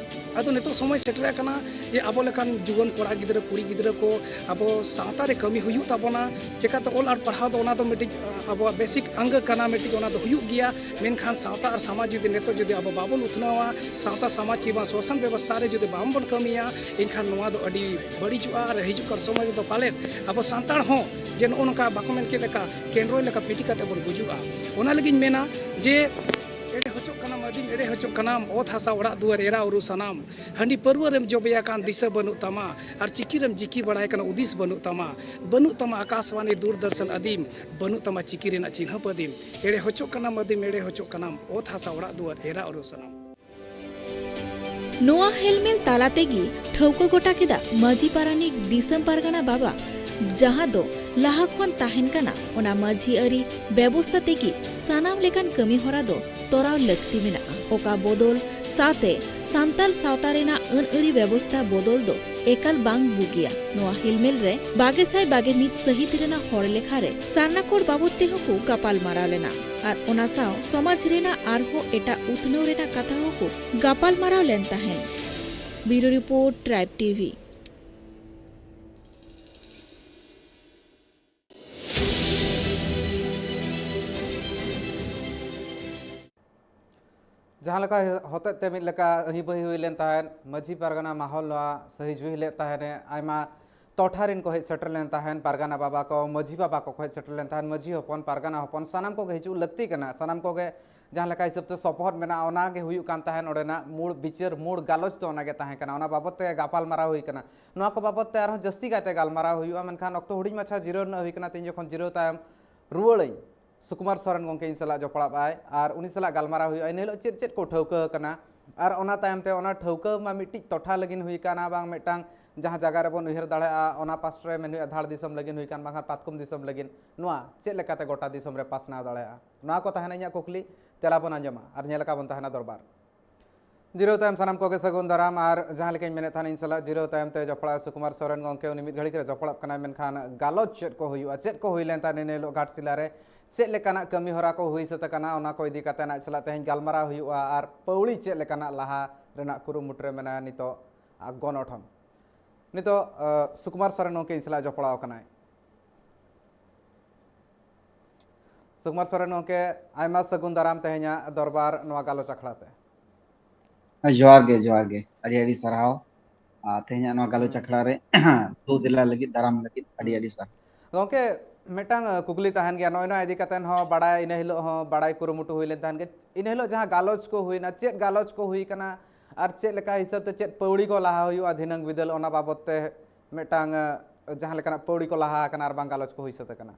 ᱟᱫᱚ ᱱᱤᱛᱚᱜ ᱥᱚᱢᱚᱭ ᱥᱮᱴᱮᱨ ᱟᱠᱟᱱᱟ ᱡᱮ ᱟᱵᱚ ᱞᱮᱠᱟᱱ ᱡᱩᱣᱟᱹᱱ ᱠᱚᱲᱟ ᱜᱤᱫᱽᱨᱟᱹ, ᱠᱩᱲᱤ ᱜᱤᱫᱽᱨᱟᱹ ᱠᱚ ᱟᱵᱚ ᱥᱟᱶᱛᱟ ᱨᱮ ᱠᱟᱹᱢᱤ ᱦᱩᱭᱩᱜ ᱛᱟᱵᱚᱱᱟ᱾ ᱪᱮᱠᱟᱛᱮ ᱚᱞ ᱟᱨ ᱯᱟᱲᱦᱟᱣ ᱫᱚ ᱚᱱᱟ ᱫᱚ ᱢᱤᱫᱴᱤᱡ, ᱟᱵᱚᱣᱟᱜ ᱵᱮᱥᱤᱠ ᱟᱝᱜᱚ ᱠᱟᱱᱟ, ᱢᱤᱫᱴᱤᱡ ᱚᱱᱟ ᱫᱚ ᱦᱩᱭᱩᱜ ᱜᱮᱭᱟ᱾ ᱢᱮᱱᱠᱷᱟᱱ ᱥᱟᱶᱛᱟ ᱟᱨ ᱥᱚᱢᱟᱡᱽ ᱡᱩᱫᱤ ᱱᱤᱛᱚᱜ ᱡᱩᱫᱤ ᱟᱵᱚ ᱵᱟᱵᱚᱱ ᱩᱛᱱᱟᱹᱣᱟ, ᱥᱟᱶᱛᱟ ᱥᱚᱢᱟᱡᱽ ᱠᱤ ᱵᱟᱝ ᱥᱟᱥᱚᱱ ᱵᱮᱵᱚᱥᱛᱷᱟ ᱨᱮ ᱡᱩᱫᱤ ᱵᱟᱝᱵᱚᱱ ᱠᱟᱹᱢᱤᱭᱟ, ᱮᱱᱠᱷᱟᱱ ᱱᱚᱣᱟ ᱫᱚ ᱟᱹᱰᱤ ᱵᱟᱹᱲᱤᱡᱚᱜᱼᱟ᱾ ᱟᱨ ᱦᱤᱡᱩᱜ ᱠᱟᱱ ᱥᱚᱢᱚᱭ ᱨᱮᱫᱚ ᱯᱟᱞᱮᱫ ᱟᱵᱚ ᱥᱟᱱᱛᱟᱲ ᱦᱚᱸ ᱡᱮ ᱱᱚᱜᱼᱚ ᱱᱚᱝᱠᱟ ᱵᱟᱠᱚ ᱢᱮᱱ ᱠᱮᱫ ᱞᱮᱠᱟ ᱠᱮᱱᱨᱚᱭ ᱞᱮᱠᱟ ᱯᱤᱴᱤ ᱠᱟᱛᱮ ᱵᱚᱱ ᱜᱩᱡᱩᱜᱼᱟ᱾ ᱚᱱᱟ ᱞᱟᱹᱜᱤᱫ ᱤᱧ ᱢᱮᱱᱟ ᱡᱮ ᱮᱲᱮ ᱦᱚᱪᱚᱜ ᱠᱟᱱᱟᱢ ᱟᱹᱫᱤᱢ, ᱮᱲᱮ ᱦᱚᱪᱚᱜ ᱠᱟᱱᱟᱢ ᱚᱛ ᱦᱟᱥᱟ ᱚᱲᱟᱜ ᱫᱩᱣᱟᱹᱨ ᱮᱨᱟ ᱩᱨᱩ ᱥᱟᱱᱟᱢ᱾ ᱦᱟᱺᱰᱤ ᱯᱟᱹᱨᱣᱟᱹ ᱨᱮᱢ ᱡᱚᱵᱮ ᱟᱠᱟᱱ ᱫᱤᱥᱟᱹ ᱵᱟᱹᱱᱩᱜ ᱛᱟᱢᱟ, ᱟᱨ ᱪᱤᱠᱤ ᱨᱮᱢ ᱡᱤᱠᱤ ᱵᱟᱲᱟᱭ ᱠᱟᱱᱟ ᱩᱫᱤᱥ ᱵᱟᱹᱱᱩᱜ ᱛᱟᱢᱟ᱾ ᱵᱟᱹᱱᱩᱜ ᱛᱟᱢᱟ ᱟᱠᱟᱥᱵᱟᱱᱤ ᱫᱩᱨᱫᱚᱨᱥᱚᱱ ᱟᱹᱫᱤᱢ, ᱵᱟᱹᱱᱩᱜ ᱛᱟᱢᱟ ᱪᱤᱠᱤ ᱨᱮᱱᱟᱜ ᱪᱤᱱᱦᱟᱹᱯ ᱟᱹᱫᱤᱢ᱾ ᱮᱲᱮ ᱦᱚᱪᱚᱜ ᱠᱟᱱᱟᱢ ᱟᱹᱫᱤᱢ, ᱮᱲᱮ ᱦᱚᱪᱚᱜ ᱠᱟᱱᱟᱢ ᱚᱛ ᱦᱟᱥᱟ ᱚᱲᱟᱜ ᱫᱩᱣᱟᱹᱨ ᱮᱨᱟ ᱩᱨᱩ ᱥᱟᱱᱟᱢ᱾ ᱱᱚᱣᱟ ᱦᱮᱞᱢᱮᱞ ᱛᱟᱞᱟ ᱛᱮᱜᱮ ᱴᱷᱟᱹᱣᱠᱟᱹ ᱜᱚᱴᱟ ᱠᱮᱫᱟ ᱢᱟᱹᱡᱷᱤ ᱯᱟᱨᱟᱱᱤᱠ ᱫᱤᱥᱚᱢ ᱯᱟᱨᱜᱟᱱᱟ ᱵᱟᱵᱟ, ᱡᱟᱦᱟᱸ ᱫᱚ ᱞᱟᱦᱟ ᱠᱷᱚᱱ ᱛᱟᱦᱮᱱ ᱠᱟᱱᱟ, ᱚᱱᱟ ᱢᱟᱹᱡᱷᱤ ᱟᱹᱨᱤ ᱵᱮᱵᱚᱥᱛᱟ ᱛᱮᱜᱮ ᱥᱟᱱᱟᱢ ᱞᱮᱠᱟᱱ ᱠᱟᱹᱢᱤ ᱦᱚᱨᱟ ᱫᱚ ᱛᱚᱨᱟᱣ ᱞᱟᱹᱠᱛᱤ ᱢᱮᱱᱟᱜᱼᱟ᱾ ᱚᱠᱟ ᱵᱚᱫᱚᱞ ᱥᱟᱶᱛᱮ ᱥᱟᱱᱛᱟᱞ ᱥᱟᱶᱛᱟ ᱨᱮᱱᱟᱜ ᱟᱹᱱ ᱟᱹᱨᱤ ᱵᱮᱵᱚᱥᱛᱟ ᱵᱚᱫᱚᱞ ᱫᱚ ᱮᱠᱟᱞ ᱵᱟᱝ ᱵᱩᱜᱤᱭᱟ᱾ ᱱᱚᱣᱟ ᱦᱮᱞᱢᱮᱞ ᱨᱮ ᱵᱟᱜᱮ ᱥᱟᱭ ᱵᱟᱜᱮ ᱢᱤᱫ ᱥᱟᱹᱦᱤᱛ ᱨᱮᱱᱟᱜ ᱦᱚᱲ ᱞᱮᱠᱷᱟ ᱨᱮ ᱥᱟᱨᱱᱟ ᱠᱳᱰ ᱵᱟᱵᱚᱫ ᱛᱮᱦᱚᱸ ᱠᱚ ᱜᱟᱯᱟᱞ ᱢᱟᱨᱟᱣ ᱞᱮᱱᱟ ᱟᱨ ᱚᱱᱟ ᱥᱟᱶ ᱥᱚᱢᱟᱡᱽ ᱨᱮᱱᱟᱜ ᱟᱨᱦᱚᱸ ᱮᱴᱟᱜ ᱩᱛᱱᱟᱹᱣ ᱨᱮᱱᱟᱜ ᱠᱟᱛᱷᱟ ᱦᱚᱸᱠᱚ ᱜᱟᱯᱟᱞ ᱢᱟᱨᱟᱣ ᱞᱮᱱ ᱛᱟᱦᱮᱸᱱ᱾ Bureau Report, Tribe T V᱾ ᱡᱟᱦᱟᱸ ᱞᱮᱠᱟ ᱦᱚᱛᱮᱡ ᱛᱮ ᱢᱤᱫ ᱞᱮᱠᱟ ᱟᱹᱦᱤ ᱵᱟᱹᱦᱤ ᱦᱩᱭ ᱞᱮᱱ ᱛᱟᱦᱮᱸᱫ, ᱢᱟᱹᱡᱷᱤ ᱯᱟᱨᱜᱟᱱᱟ ᱢᱟᱦᱚᱞ ᱱᱚᱣᱟ ᱥᱟᱹᱦᱤ ᱡᱩᱦᱤ ᱞᱮᱫ ᱛᱟᱦᱮᱸᱫ, ᱟᱭᱢᱟ ᱴᱚᱴᱷᱟ ᱨᱮᱱ ᱠᱚ ᱦᱮᱡ ᱥᱮᱴᱮᱨ ᱞᱮᱱ ᱛᱟᱦᱮᱸᱫ, ᱯᱟᱨᱜᱟᱱᱟ ᱵᱟᱵᱟ ᱠᱚ, ᱢᱟᱹᱡᱷᱤ ᱵᱟᱵᱟ ᱠᱚᱠᱚ ᱦᱮᱡ ᱥᱮᱴᱮᱨ ᱞᱮᱱ ᱛᱟᱦᱮᱸᱫ, ᱢᱟᱹᱡᱷᱤ ᱦᱚᱯᱚᱱ, ᱯᱟᱨᱜᱟᱱᱟ ᱦᱚᱯᱚᱱ, ᱥᱟᱱᱟᱢ ᱠᱚᱜᱮ ᱦᱤᱡᱩᱜ ᱞᱟᱹᱠᱛᱤ ᱠᱟᱱᱟ᱾ ᱥᱟᱱᱟᱢ ᱠᱚᱜᱮ ᱡᱟᱦᱟᱸ ᱞᱮᱠᱟ ᱦᱤᱥᱟᱹᱵ ᱛᱮ ᱥᱚᱯᱚᱦᱚᱫ ᱢᱮᱱᱟᱜᱼᱟ, ᱚᱱᱟ ᱜᱮ ᱦᱩᱭᱩᱜ ᱠᱟᱱ ᱛᱟᱦᱮᱸᱫ ᱚᱸᱰᱮᱱᱟᱜ ᱢᱩᱲ ᱵᱤᱪᱟᱹᱨ, ᱢᱩᱲ ᱜᱟᱞᱚᱪ ᱫᱚ ᱚᱱᱟ ᱜᱮ ᱛᱟᱦᱮᱸ ᱠᱟᱱᱟ᱾ ᱚᱱᱟ ᱵᱟᱵᱚᱛ ᱛᱮ ᱜᱟᱯᱟᱞ ᱢᱟᱨᱟᱣ ᱦᱩᱭ ᱠᱟᱱᱟ᱾ ᱱᱚᱣᱟ ᱠᱚ ᱵᱟᱵᱚᱛ ᱛᱮ ᱟᱨᱦᱚᱸ ᱡᱟᱹᱥᱛᱤ ᱠᱟᱭᱛᱮ ᱜᱟᱞᱢᱟᱨᱟᱣ ᱦᱩᱭᱩᱜᱼᱟ, ᱢᱮᱱᱠᱷᱟᱱ ᱚᱠᱛᱚ ᱦᱩᱰᱤᱧ ᱢᱟᱪᱷᱟ ᱡᱤᱨᱟᱹᱣ ᱨᱮᱱᱟᱜ ᱦᱩᱭ ᱠᱟᱱᱟ᱾ ᱛᱮᱦᱮᱧ ᱡᱚᱠᱷᱚᱱ ᱡᱤᱨᱟᱹᱣ ᱛᱟᱭᱚᱢ ᱨᱩᱣᱟᱹᱲᱟᱹᱧ, ᱥᱩᱠᱩᱢᱟᱨ ᱥᱚᱨᱮᱱ ᱜᱚᱢᱠᱮ ᱤᱧ ᱥᱟᱞᱟᱜ ᱡᱚᱯᱲᱟᱜ ᱟᱭ ᱟᱨ ᱩᱱᱤ ᱥᱟᱞᱟᱜ ᱜᱟᱞᱢᱟᱨᱟᱣ ᱦᱩᱭᱩᱜᱼᱟ᱾ ᱤᱱᱟᱹ ᱦᱤᱞᱳᱜ ᱪᱮᱫ ᱪᱮᱫ ᱠᱚ ᱴᱷᱟᱹᱣᱠᱟᱹ ᱟᱠᱟᱱᱟ ᱟᱨ ᱚᱱᱟ ᱛᱟᱭᱚᱢ ᱛᱮ ᱚᱱᱟ ᱴᱷᱟᱹᱣᱠᱟᱹ ᱢᱟ ᱢᱤᱫᱴᱤᱡ ᱴᱚᱴᱷᱟ ᱞᱟᱹᱜᱤᱫ ᱦᱩᱭ ᱟᱠᱟᱱᱟ, ᱵᱟᱝ ᱢᱤᱫᱴᱟᱝ ᱡᱟᱦᱟᱸ ᱡᱟᱭᱜᱟ ᱨᱮᱵᱚᱱ ᱩᱭᱦᱟᱹᱨ ᱫᱟᱲᱮᱭᱟᱜᱼᱟ, ᱚᱱᱟ ᱯᱟᱥᱴᱟ ᱨᱮ ᱢᱮᱱ ᱦᱩᱭᱩᱜᱼᱟ ᱫᱷᱟᱲ ᱫᱤᱥᱚᱢ ᱞᱟᱹᱜᱤᱫ ᱦᱩᱭ ᱠᱟᱱ, ᱵᱟᱝᱠᱷᱟᱱ ᱯᱟᱛᱠᱚᱢ ᱫᱤᱥᱚᱢ ᱞᱟᱹᱜᱤᱫ, ᱱᱚᱣᱟ ᱪᱮᱫ ᱞᱮᱠᱟᱛᱮ ᱜᱚᱴᱟ ᱫᱤᱥᱚᱢ ᱨᱮ ᱯᱟᱥᱱᱟᱣ ᱫᱟᱲᱮᱭᱟᱜᱼᱟ? ᱱᱚᱣᱟ ᱠᱚ ᱛᱟᱦᱮᱱᱟ ᱤᱧᱟᱹᱜ ᱠᱩᱠᱞᱤ, ᱛᱮᱞᱟ ᱵᱚᱱ ᱟᱸᱡᱚᱢᱟ ᱟᱨ ᱧᱮᱞ ᱟᱠᱟ ᱵᱚᱱ ᱛᱟᱦᱮᱱᱟ ᱫᱚᱨᱵᱟᱨ᱾ ᱡᱤᱨᱟᱹᱣ ᱛᱟᱭᱚᱢ ᱥᱟᱱᱟᱢ ᱠᱚᱜᱮ ᱥᱟᱹᱜᱩᱱ ᱫᱟᱨᱟᱢ᱾ ᱟᱨ ᱡᱟᱦᱟᱸ ᱞᱮᱠᱟᱧ ᱢᱮᱱᱮᱫ ᱛᱟᱦᱮᱱ, ᱤᱧ ᱥᱟᱞᱟᱜ ᱡᱤᱨᱟᱹᱣ ᱛᱟᱭᱚᱢ ᱛᱮ ᱡᱚᱯᱲᱟᱣ ᱥᱩᱠᱩᱢᱟᱨ ᱥᱚᱨᱮᱱ ᱜᱚᱢᱠᱮ, ᱩᱱᱤ ᱢᱤᱫ ᱜᱷᱟᱹᱲᱤᱡ ᱨᱮ ᱡᱚᱯᱲᱟᱜ ᱠᱟᱱᱟᱭ, ᱢᱮᱱᱠᱷᱟᱱ ᱜᱟᱞᱚᱪ ᱪᱮᱫ ᱠᱚ ᱦᱩᱭᱩᱜᱼᱟ, ᱪᱮᱫ ᱠᱚ ᱦᱩᱭ ᱞᱮᱱ ᱛᱟᱦᱮᱱ ᱤᱱᱟᱹ ᱦᱤᱞᱳᱜ ᱜᱷᱟᱴᱥᱤᱞᱟ ᱨᱮ, ᱪᱮᱫ ᱞᱮᱠᱟᱱᱟᱜ ᱠᱟᱹᱢᱤ ᱦᱚᱨᱟ ᱠᱚ ᱦᱩᱭ ᱥᱟᱹᱛ ᱟᱠᱟᱱᱟ, ᱚᱱᱟ ᱠᱚ ᱤᱫᱤ ᱠᱟᱛᱮ ᱟᱡ ᱥᱟᱞᱟᱜ ᱛᱮᱦᱮᱧ ᱜᱟᱞᱢᱟᱨᱟᱣ ᱦᱩᱭᱩᱜᱼᱟ᱾ ᱟᱨ ᱯᱟᱹᱣᱲᱤ ᱪᱮᱫ ᱞᱮᱠᱟᱱᱟᱜ ᱞᱟᱦᱟ ᱨᱮᱱᱟᱜ ᱠᱩᱨᱩᱢᱩᱴᱩ ᱨᱮ ᱢᱮᱱᱟᱭᱟ ᱱᱤᱛᱚᱜ, ᱟ, ᱜᱚᱱᱚᱴᱷᱚᱱ᱾ ᱱᱤᱛᱚᱜ, ᱟ, ᱥᱩᱠᱩᱢᱟᱨ ᱥᱚᱨᱮᱱ ᱜᱚᱢᱠᱮ ᱤᱧ ᱥᱟᱞᱟᱜ ᱡᱚᱯᱲᱟᱣ ᱟᱠᱟᱱᱟᱭ᱾ ᱥᱩᱠᱩᱢᱟᱨ ᱥᱚᱨᱮᱱ ᱜᱚᱢᱠᱮ, ᱟᱭᱢᱟ ᱥᱟᱹᱜᱩᱱ ᱫᱟᱨᱟᱢ ᱛᱮᱦᱮᱧᱟᱜ ᱫᱚᱨᱵᱟᱨ ᱱᱚᱣᱟ ᱜᱟᱞᱚᱪ ᱟᱠᱷᱲᱟ ᱛᱮ᱾ ᱡᱚᱦᱟᱨ ᱜᱮ, ᱡᱚᱦᱟᱨ ᱜᱮ, ᱟᱹᱰᱤ ᱟᱹᱰᱤ ᱥᱟᱨᱦᱟᱣ᱾ ᱟᱨ ᱛᱮᱦᱮᱧᱟᱜ ᱱᱚᱣᱟ ᱜᱟᱞᱚᱪ ᱦᱩᱸ᱾ ᱟᱠᱷᱲᱟ ᱨᱮ ᱫᱩ ᱫᱮᱞᱟ ᱞᱟᱹᱜᱤᱫ, ᱫᱟᱨᱟᱢ ᱞᱟᱹᱜᱤᱫ ᱟᱹᱰᱤ ᱦᱩᱸ᱾ ᱟᱹᱰᱤ ᱥᱟᱨᱦᱟᱣ᱾ ᱜᱚᱢᱠᱮ, ᱢᱤᱫᱴᱟᱝ, ᱟ, ᱠᱩᱠᱞᱤ ᱛᱟᱦᱮᱱ ᱜᱮᱭᱟ, ᱱᱚᱜᱼᱚᱭ ᱱᱚᱣᱟ ᱤᱫᱤ ᱠᱟᱛᱮ ᱦᱚᱸ ᱵᱟᱲᱟᱭ, ᱤᱱᱟᱹ ᱦᱤᱞᱳᱜ ᱦᱚᱸ ᱵᱟᱲᱟᱭ ᱠᱩᱨᱩᱢᱩᱴᱩ ᱦᱩᱭ ᱞᱮᱱ ᱛᱟᱦᱮᱱ ᱜᱮ, ᱤᱱᱟᱹ ᱦᱤᱞᱳᱜ ᱡᱟᱦᱟᱸ ᱜᱟᱞᱚᱪ ᱠᱚ ᱦᱩᱭᱱᱟ, ᱪᱮᱫ ᱜᱟᱞᱚᱪ ᱠᱚ ᱦᱩᱭ ᱠᱟᱱᱟ ᱟᱨ ᱪᱮᱫ ᱞᱮᱠᱟ ᱦᱤᱥᱟᱹᱵ ᱛᱮ ᱪᱮᱫ ᱯᱟᱹᱣᱲᱤ ᱠᱚ ᱞᱟᱦᱟ ᱦᱩᱭᱩᱜᱼᱟ ᱫᱷᱤᱱᱟᱹᱝ ᱵᱤᱫᱟᱹᱞ, ᱚᱱᱟ ᱵᱟᱵᱚᱫ ᱛᱮ ᱢᱤᱫᱴᱟᱝ, ᱟ, ᱡᱟᱦᱟᱸ ᱞᱮᱠᱟᱱᱟᱜ ᱯᱟᱹᱣᱲᱤ ᱠᱚ ᱞᱟᱦᱟ ᱟᱠᱟᱱᱟ ᱟᱨ ᱵᱟᱝ ᱜᱟᱞᱚᱪ ᱠᱚ ᱦᱩᱭ ᱥᱟᱹᱛ ᱟᱠᱟᱱᱟ?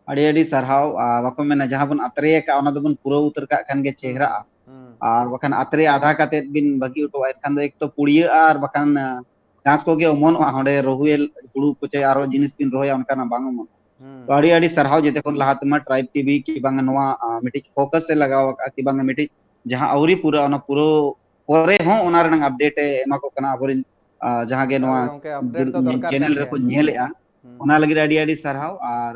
ᱟᱹᱰᱤ ᱟᱹᱰᱤ ᱥᱟᱨᱦᱟᱣ᱾ ᱟᱨ ᱵᱟᱠᱚ ᱢᱮᱱᱟ, ᱡᱟᱦᱟᱸ ᱵᱚᱱ ᱟᱛᱨᱮ ᱟᱠᱟᱫ, ᱚᱱᱟ ᱫᱚᱵᱚᱱ ᱯᱩᱨᱟᱹᱣ ᱩᱛᱟᱹᱨ ᱠᱟᱜ ᱠᱷᱟᱱ ᱜᱮ ᱦᱩᱸ, ᱪᱮᱦᱨᱟᱜᱼᱟ᱾ ᱦᱩᱸ, ᱟᱨ ᱵᱟᱠᱷᱟᱱ ᱟᱛᱨᱮ ᱟᱫᱷᱟ ᱠᱟᱛᱮᱫ ᱵᱤᱱ ᱵᱟᱹᱜᱤ ᱦᱚᱴᱚᱣᱟᱜᱼᱟ, ᱮᱱᱠᱷᱟᱱ ᱫᱚ ᱮᱠ ᱛᱚ ᱯᱩᱲᱤᱭᱟᱹᱜᱼᱟ, ᱟᱨ ᱵᱟᱠᱷᱟᱱ, ᱟ, ᱜᱷᱟᱥ ᱠᱚᱜᱮ ᱚᱢᱚᱱᱚᱜᱼᱟ, ᱚᱸᱰᱮ ᱨᱚᱦᱩᱭᱮᱞ ᱦᱩᱲᱩ ᱠᱚ ᱪᱮ ᱟᱨᱚ ᱡᱤᱱᱤᱥ ᱵᱤᱱ ᱨᱚᱦᱚᱭᱟ, ᱚᱱᱠᱟᱱᱟᱜ ᱵᱟᱝ ᱚᱢᱚᱱᱚᱜᱼᱟ᱾ ᱦᱩᱸ, ᱛᱚ ᱟᱹᱰᱤ ᱟᱹᱰᱤ ᱥᱟᱨᱦᱟᱣ ᱡᱮᱛᱮ ᱠᱷᱚᱱ ᱞᱟᱦᱟ ᱛᱮᱢᱟ ᱴᱨᱟᱭᱤᱵᱽ ᱴᱤᱵᱷᱤ ᱠᱤ ᱵᱟᱝ ᱱᱚᱣᱟ, ᱟ, ᱢᱤᱫᱴᱤᱡ ᱯᱷᱳᱠᱟᱥ ᱮ ᱞᱟᱜᱟᱣ ᱟᱠᱟᱫᱼᱟ, ᱠᱤ ᱵᱟᱝ ᱢᱤᱫᱴᱤᱡ ᱡᱟᱦᱟᱸ ᱟᱹᱣᱨᱤ ᱯᱩᱨᱟᱹᱜᱼᱟ, ᱚᱱᱟ ᱯᱩᱨᱟᱹᱣ ᱯᱚᱨᱮ ᱦᱚᱸ ᱚᱱᱟ ᱨᱮᱱᱟᱜ ᱟᱯᱰᱮᱴ ᱮ ᱮᱢᱟ ᱠᱚ ᱠᱟᱱᱟ ᱟᱵᱚᱨᱮᱱ, ᱟ, ᱡᱟᱦᱟᱸ ᱜᱮ ᱱᱚᱣᱟ ᱮᱠᱟᱞ ᱜᱮ ᱜᱚᱢᱠᱮ, ᱟᱯᱰᱮᱴ ᱫᱚ ᱫᱚᱨᱠᱟᱨ ᱠᱟᱱ ᱪᱮᱱᱮᱞ ᱜᱮᱭᱟ᱾ ᱨᱮᱠᱚ ᱧᱮᱞᱮᱫᱼᱟ, ᱦᱩᱸ, ᱚᱱᱟ ᱞᱟᱹᱜᱤᱫ ᱟᱹᱰᱤ ᱟᱹᱰᱤ ᱥᱟᱨᱦᱟᱣ᱾ ᱟᱨ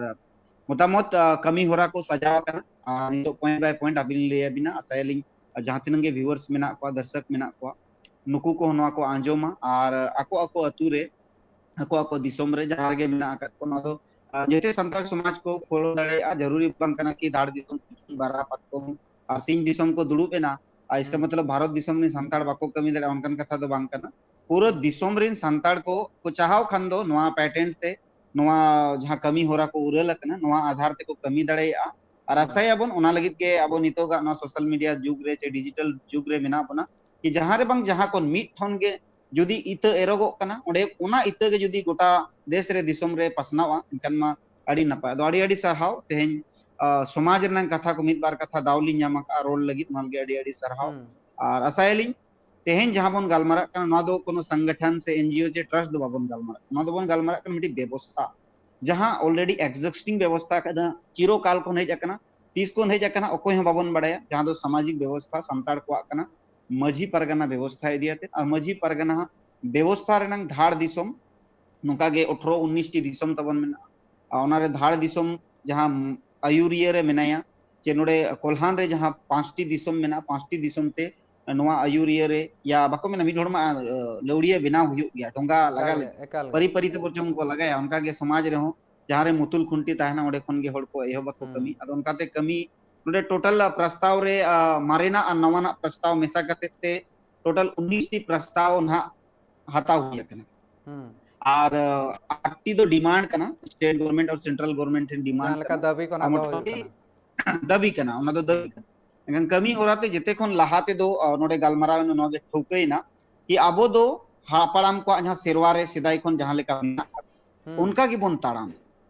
ᱢᱚᱛᱟᱢᱚᱛ, ᱟ, ᱠᱟᱹᱢᱤ ᱦᱚᱨᱟ ᱠᱚ ᱥᱟᱡᱟᱣ ᱟᱠᱟᱱᱟ, ᱟᱨ ᱱᱤᱛᱚᱜ ᱯᱚᱭᱮᱱᱴ ᱵᱟᱭ ᱯᱚᱭᱮᱱᱴ ᱟᱹᱵᱤᱱ ᱞᱤᱧ ᱞᱟᱹᱭ ᱟᱹᱵᱤᱱᱟ᱾ ᱟᱥᱟᱭᱟᱞᱤᱧ, ᱟ, ᱡᱟᱦᱟᱸ ᱛᱤᱱᱟᱹᱜ ᱜᱮ ᱵᱷᱤᱣᱟᱨᱥ ᱢᱮᱱᱟᱜ ᱠᱚᱣᱟ, ᱫᱚᱨᱥᱚᱠ ᱢᱮᱱᱟᱜ ᱠᱚᱣᱟ, ᱱᱩᱠᱩ ᱠᱚᱦᱚᱸ ᱱᱚᱣᱟ ᱠᱚ ᱟᱸᱡᱚᱢᱟ ᱟᱨ ᱟᱠᱚ ᱟᱠᱚ ᱟᱹᱛᱩ ᱨᱮ, ᱟᱠᱚ ᱟᱠᱚ ᱫᱤᱥᱚᱢ ᱨᱮ ᱡᱟᱦᱟᱸ ᱨᱮᱜᱮ ᱢᱮᱱᱟᱜ ᱟᱠᱟᱫ ᱠᱚ, ᱱᱚᱣᱟ ᱫᱚ, ᱟ, ᱡᱚᱛᱚ ᱥᱟᱱᱛᱟᱲ ᱥᱚᱢᱟᱡᱽ ᱠᱚ ᱯᱷᱚᱞᱳ ᱫᱟᱲᱮᱭᱟᱜᱼᱟ᱾ ᱡᱟᱹᱨᱩᱨᱤ ᱵᱟᱝ ᱠᱟᱱᱟ ᱠᱤ ᱫᱷᱟᱲ ᱫᱤᱥᱚᱢ ᱵᱟᱨᱟ ᱯᱟᱛᱠᱚᱢ ᱟᱨ ᱥᱤᱧ ᱫᱤᱥᱚᱢ ᱠᱚ ᱫᱩᱲᱩᱵ ᱮᱱᱟ, ᱟᱨ ᱤᱥᱠᱟ ᱦᱩᱸ, ᱢᱚᱛᱞᱚᱵ ᱵᱷᱟᱨᱚᱛ ᱫᱤᱥᱚᱢ ᱨᱤᱱ ᱥᱟᱱᱛᱟᱲ ᱵᱟᱠᱚ ᱠᱟᱹᱢᱤ ᱫᱟᱲᱮᱭᱟᱜᱼᱟ, ᱚᱱᱠᱟᱱ ᱠᱟᱛᱷᱟ ᱫᱚ ᱵᱟᱝ ᱠᱟᱱᱟ᱾ ᱯᱩᱨᱟᱹ ᱫᱤᱥᱚᱢ ᱨᱤᱱ ᱥᱟᱱᱛᱟᱲ ᱠᱚ ᱠᱚ ᱪᱟᱦᱟᱣ ᱠᱷᱟᱱ ᱫᱚ ᱱᱚᱣᱟ ᱯᱮᱴᱮᱱᱴ ᱛᱮ, ᱱᱚᱣᱟ ᱡᱟᱦᱟᱸ ᱠᱟᱹᱢᱤ ᱦᱚᱨᱟ ᱠᱚ ᱩᱨᱟᱹᱞ ᱟᱠᱟᱱᱟ, ᱱᱚᱣᱟ ᱟᱫᱷᱟᱨ ᱛᱮᱠᱚ ᱠᱟᱹᱢᱤ ᱫᱟᱲᱮᱭᱟᱜᱼᱟ᱾ ᱟᱨ ᱦᱩᱸ, ᱟᱥᱟᱭᱟᱵᱚᱱ ᱚᱱᱟ ᱞᱟᱹᱜᱤᱫ ᱜᱮ ᱟᱵᱚ ᱱᱤᱛᱚᱜᱟᱜ ᱱᱚᱣᱟ ᱥᱳᱥᱟᱞ ᱢᱤᱰᱤᱭᱟ ᱡᱩᱜᱽ ᱨᱮ ᱪᱮ ᱰᱤᱡᱤᱴᱟᱞ ᱡᱩᱜᱽ ᱨᱮ ᱢᱮᱱᱟᱜ ᱵᱚᱱᱟ, ᱠᱤ ᱡᱟᱦᱟᱸ ᱨᱮ ᱵᱟᱝ ᱡᱟᱦᱟᱸ ᱠᱷᱚᱱ ᱢᱤᱫ ᱴᱷᱚᱱ ᱜᱮ ᱡᱩᱫᱤ ᱤᱛᱟᱹ ᱮᱨᱚᱜᱚᱜ ᱠᱟᱱᱟ, ᱚᱸᱰᱮ ᱚᱱᱟ ᱤᱛᱟᱹ ᱜᱮ ᱡᱩᱫᱤ ᱜᱚᱴᱟ ᱫᱮᱥ ᱨᱮ ᱫᱤᱥᱚᱢ ᱨᱮ ᱯᱟᱥᱱᱟᱣᱼᱟ, ᱮᱱᱠᱷᱟᱱ ᱢᱟ ᱟᱹᱰᱤ ᱱᱟᱯᱟᱭ᱾ ᱟᱫᱚ ᱟᱹᱰᱤ ᱟᱹᱰᱤ ᱥᱟᱨᱦᱟᱣ, ᱛᱮᱦᱮᱧ, ᱟ, ᱥᱚᱢᱟᱡᱽ ᱨᱮᱱᱟᱜ ᱠᱟᱛᱷᱟ ᱠᱚ ᱢᱤᱫ ᱵᱟᱨ ᱠᱟᱛᱷᱟ ᱫᱟᱣ ᱞᱤᱧ ᱧᱟᱢ ᱟᱠᱟᱫᱼᱟ ᱨᱚᱲ ᱞᱟᱹᱜᱤᱫ, ᱚᱱᱟ ᱞᱟᱹᱜᱤᱫ ᱟᱹᱰᱤ ᱟᱹᱰᱤ ᱥᱟᱨᱦᱟᱣ᱾ ᱦᱩᱸ, ᱟᱨ ᱟᱥᱟᱭᱟᱞᱤᱧ ᱛᱮᱦᱮᱧ ᱡᱟᱦᱟᱸ ᱵᱚᱱ ᱜᱟᱞᱢᱟᱨᱟᱜ ᱠᱟᱱᱟ, ᱱᱚᱣᱟ ᱫᱚ ᱠᱳᱱᱳ ᱥᱚᱝᱜᱚᱴᱷᱚᱱ ᱥᱮ ᱮᱱᱡᱤᱳ ᱪᱮ ᱴᱨᱟᱥᱴ ᱫᱚ ᱵᱟᱵᱚᱱ ᱜᱟᱞᱢᱟᱨᱟᱜ ᱠᱟᱱᱟ᱾ ᱱᱚᱣᱟ ᱫᱚᱵᱚᱱ ᱜᱟᱞᱢᱟᱨᱟᱜ ᱠᱟᱱᱟ ᱢᱤᱫᱴᱤᱡ ᱵᱮᱵᱚᱥᱛᱷᱟ, ᱡᱟᱦᱟᱸ already existing ᱵᱮᱵᱚᱥᱛᱷᱟ ᱠᱟᱱᱟ, ᱪᱤᱨᱚᱠᱟᱞ ᱠᱷᱚᱱ ᱦᱮᱡ ᱟᱠᱟᱱᱟ᱾ ᱛᱤᱥ ᱠᱷᱚᱱ ᱦᱮᱡ ᱟᱠᱟᱱᱟ, ᱚᱠᱚᱭ ᱦᱚᱸ ᱵᱟᱵᱚᱱ ᱵᱟᱲᱟᱭᱟ᱾ ᱡᱟᱦᱟᱸ ᱫᱚ ᱥᱟᱢᱟᱡᱤᱠ ᱵᱮᱵᱚᱥᱛᱷᱟ ᱥᱟᱱᱛᱟᱲ ᱠᱚᱣᱟᱜ ᱠᱟᱱᱟ, ᱢᱟᱹᱡᱷᱤ ᱯᱟᱨᱜᱟᱱᱟ ᱵᱮᱵᱚᱥᱛᱷᱟ ᱤᱫᱤᱭᱟᱛᱮ, ᱟᱨ ᱢᱟᱹᱡᱷᱤ ᱯᱟᱨᱜᱟᱱᱟ ᱦᱟᱸᱜ ᱵᱮᱵᱚᱥᱛᱷᱟ ᱨᱮᱱᱟᱝ ᱫᱷᱟᱲ ᱫᱤᱥᱚᱢ ᱱᱚᱝᱠᱟ ᱜᱮ ᱟᱴᱷᱨᱚ ᱩᱱᱤᱥ ᱴᱤ ᱫᱤᱥᱚᱢ ᱛᱟᱵᱚᱱ ᱢᱮᱱᱟᱜᱼᱟ᱾ ᱟᱨ ᱚᱱᱟᱨᱮ ᱫᱷᱟᱲ ᱫᱤᱥᱚᱢ ᱡᱟᱦᱟᱸ ᱟᱹᱭᱩᱨᱤᱭᱟᱹ ᱨᱮ ᱢᱮᱱᱟᱭᱟ, ᱪᱮ ᱱᱚᱰᱮ ᱠᱚᱞᱦᱟᱱ ᱨᱮ ᱡᱟᱦᱟᱸ ᱯᱟᱸᱪᱴᱤ ᱫᱤᱥᱚᱢ ᱢᱮᱱᱟᱜᱼᱟ, ᱯᱟᱸᱪᱴᱤ ᱫᱤᱥᱚᱢ ᱛᱮ ᱱᱚᱣᱟ ᱟᱹᱭᱩᱨᱤᱭᱟᱹ ᱨᱮ, ᱭᱟ ᱵᱟᱠᱚ ᱢᱮᱱᱟ, ᱢᱤᱫ ᱦᱚᱲ ᱢᱟ, ᱟᱸ, ᱞᱟᱹᱣᱲᱤᱭᱟᱹ ᱵᱮᱱᱟᱣ ᱦᱩᱭᱩᱜ ᱜᱮᱭᱟ, ᱰᱷᱚᱸᱜᱟ ᱞᱟᱜᱟ ᱮᱠᱟᱞ ᱜᱮ, ᱞᱟᱹᱜᱤᱫ᱾ ᱮᱠᱟᱞ ᱜᱮ᱾ ᱯᱟᱹᱨᱤ ᱯᱟᱹᱨᱤ ᱛᱮ ᱵᱚᱨᱪᱚᱝ ᱠᱚ ᱞᱟᱜᱟᱭᱟ, ᱚᱱᱠᱟ ᱜᱮ ᱥᱚᱢᱟᱡᱽ ᱨᱮᱦᱚᱸ ᱡᱟᱦᱟᱸ ᱨᱮ ᱢᱩᱛᱩᱞ ᱠᱷᱩᱱᱴᱤ ᱛᱟᱦᱮᱱᱟ, ᱚᱸᱰᱮ ᱠᱷᱚᱱ ᱜᱮ ᱦᱚᱲ ᱠᱚ ᱮᱦᱚᱵ ᱟᱠᱚ ᱦᱩᱸ᱾ ᱠᱟᱹᱢᱤ᱾ ᱟᱫᱚ ᱚᱱᱠᱟᱛᱮ ᱠᱟᱹᱢᱤ ᱱᱚᱰᱮ ᱴᱳᱴᱟᱞ ᱯᱨᱚᱥᱛᱟᱣ ᱨᱮ, ᱟᱸ, ᱢᱟᱨᱮᱱᱟᱜ ᱟᱨ ᱱᱟᱣᱟᱱᱟᱜ ᱯᱨᱚᱥᱛᱟᱣ ᱢᱮᱥᱟ ᱠᱟᱛᱮ ᱛᱮ ᱴᱳᱴᱟᱞ ᱩᱱᱤᱥ ᱴᱤ ᱯᱨᱚᱥᱛᱟᱣ ᱱᱟᱦᱟᱜ ᱦᱟᱛᱟᱣ ᱦᱩᱭ ᱟᱠᱟᱱᱟ᱾ ᱦᱩᱸ᱾ ᱟᱨ, ᱟᱸ, ᱟᱴ ᱴᱤ ᱫᱚ ᱰᱤᱢᱟᱱᱰ ᱠᱟᱱᱟ, ᱥᱴᱮᱴ ᱜᱚᱵᱷᱚᱨᱱᱢᱮᱱᱴ ᱟᱨ ᱥᱮᱱᱴᱨᱟᱞ ᱜᱚᱵᱷᱚᱨᱱᱢᱮᱱᱴ ᱴᱷᱮᱱ ᱰᱤᱢᱟᱱᱰ ᱡᱟᱦᱟᱸ ᱞᱮᱠᱟ ᱠᱟᱱᱟ᱾ ᱫᱟᱹᱵᱤ ᱠᱚ ᱟᱨ ᱱᱟᱦᱟᱜ ᱫᱚᱦᱚ ᱦᱩᱭᱩᱜ ᱢᱚᱴᱟᱢᱩᱴᱤ ᱠᱟᱱᱟ᱾ ᱫᱟᱹᱵᱤ ᱠᱟᱱᱟ, ᱚᱱᱟ ᱫᱚ ᱫᱟᱹᱵᱤ ᱦᱩᱸ᱾ ᱠᱟᱱᱟ᱾ ᱮᱱᱠᱷᱟᱱ ᱠᱟᱹᱢᱤ ᱦᱚᱨᱟ ᱛᱮ ᱡᱮᱛᱮ ᱠᱷᱚᱱ ᱞᱟᱦᱟ ᱛᱮᱫᱚ, ᱟᱸ, ᱱᱚᱰᱮ ᱜᱟᱞᱢᱟᱨᱟᱣ ᱮᱱᱟ, ᱱᱚᱣᱟ ᱜᱮ ᱴᱷᱟᱹᱣᱠᱟᱹᱭᱮᱱᱟ ᱠᱤ ᱟᱵᱚ ᱫᱚ ᱦᱟᱯᱲᱟᱢ ᱠᱚᱣᱟᱜ ᱡᱟᱦᱟᱸ ᱥᱮᱨᱣᱟ ᱨᱮ ᱥᱮᱫᱟᱭ ᱠᱷᱚᱱ ᱡᱟᱦᱟᱸ ᱞᱮᱠᱟ ᱢᱮᱱᱟᱜ ᱟᱠᱟᱫᱟ, ᱦᱩᱸ᱾ ᱚᱱᱠᱟ ᱜᱮᱵᱚᱱ ᱛᱟᱲᱟᱢ᱾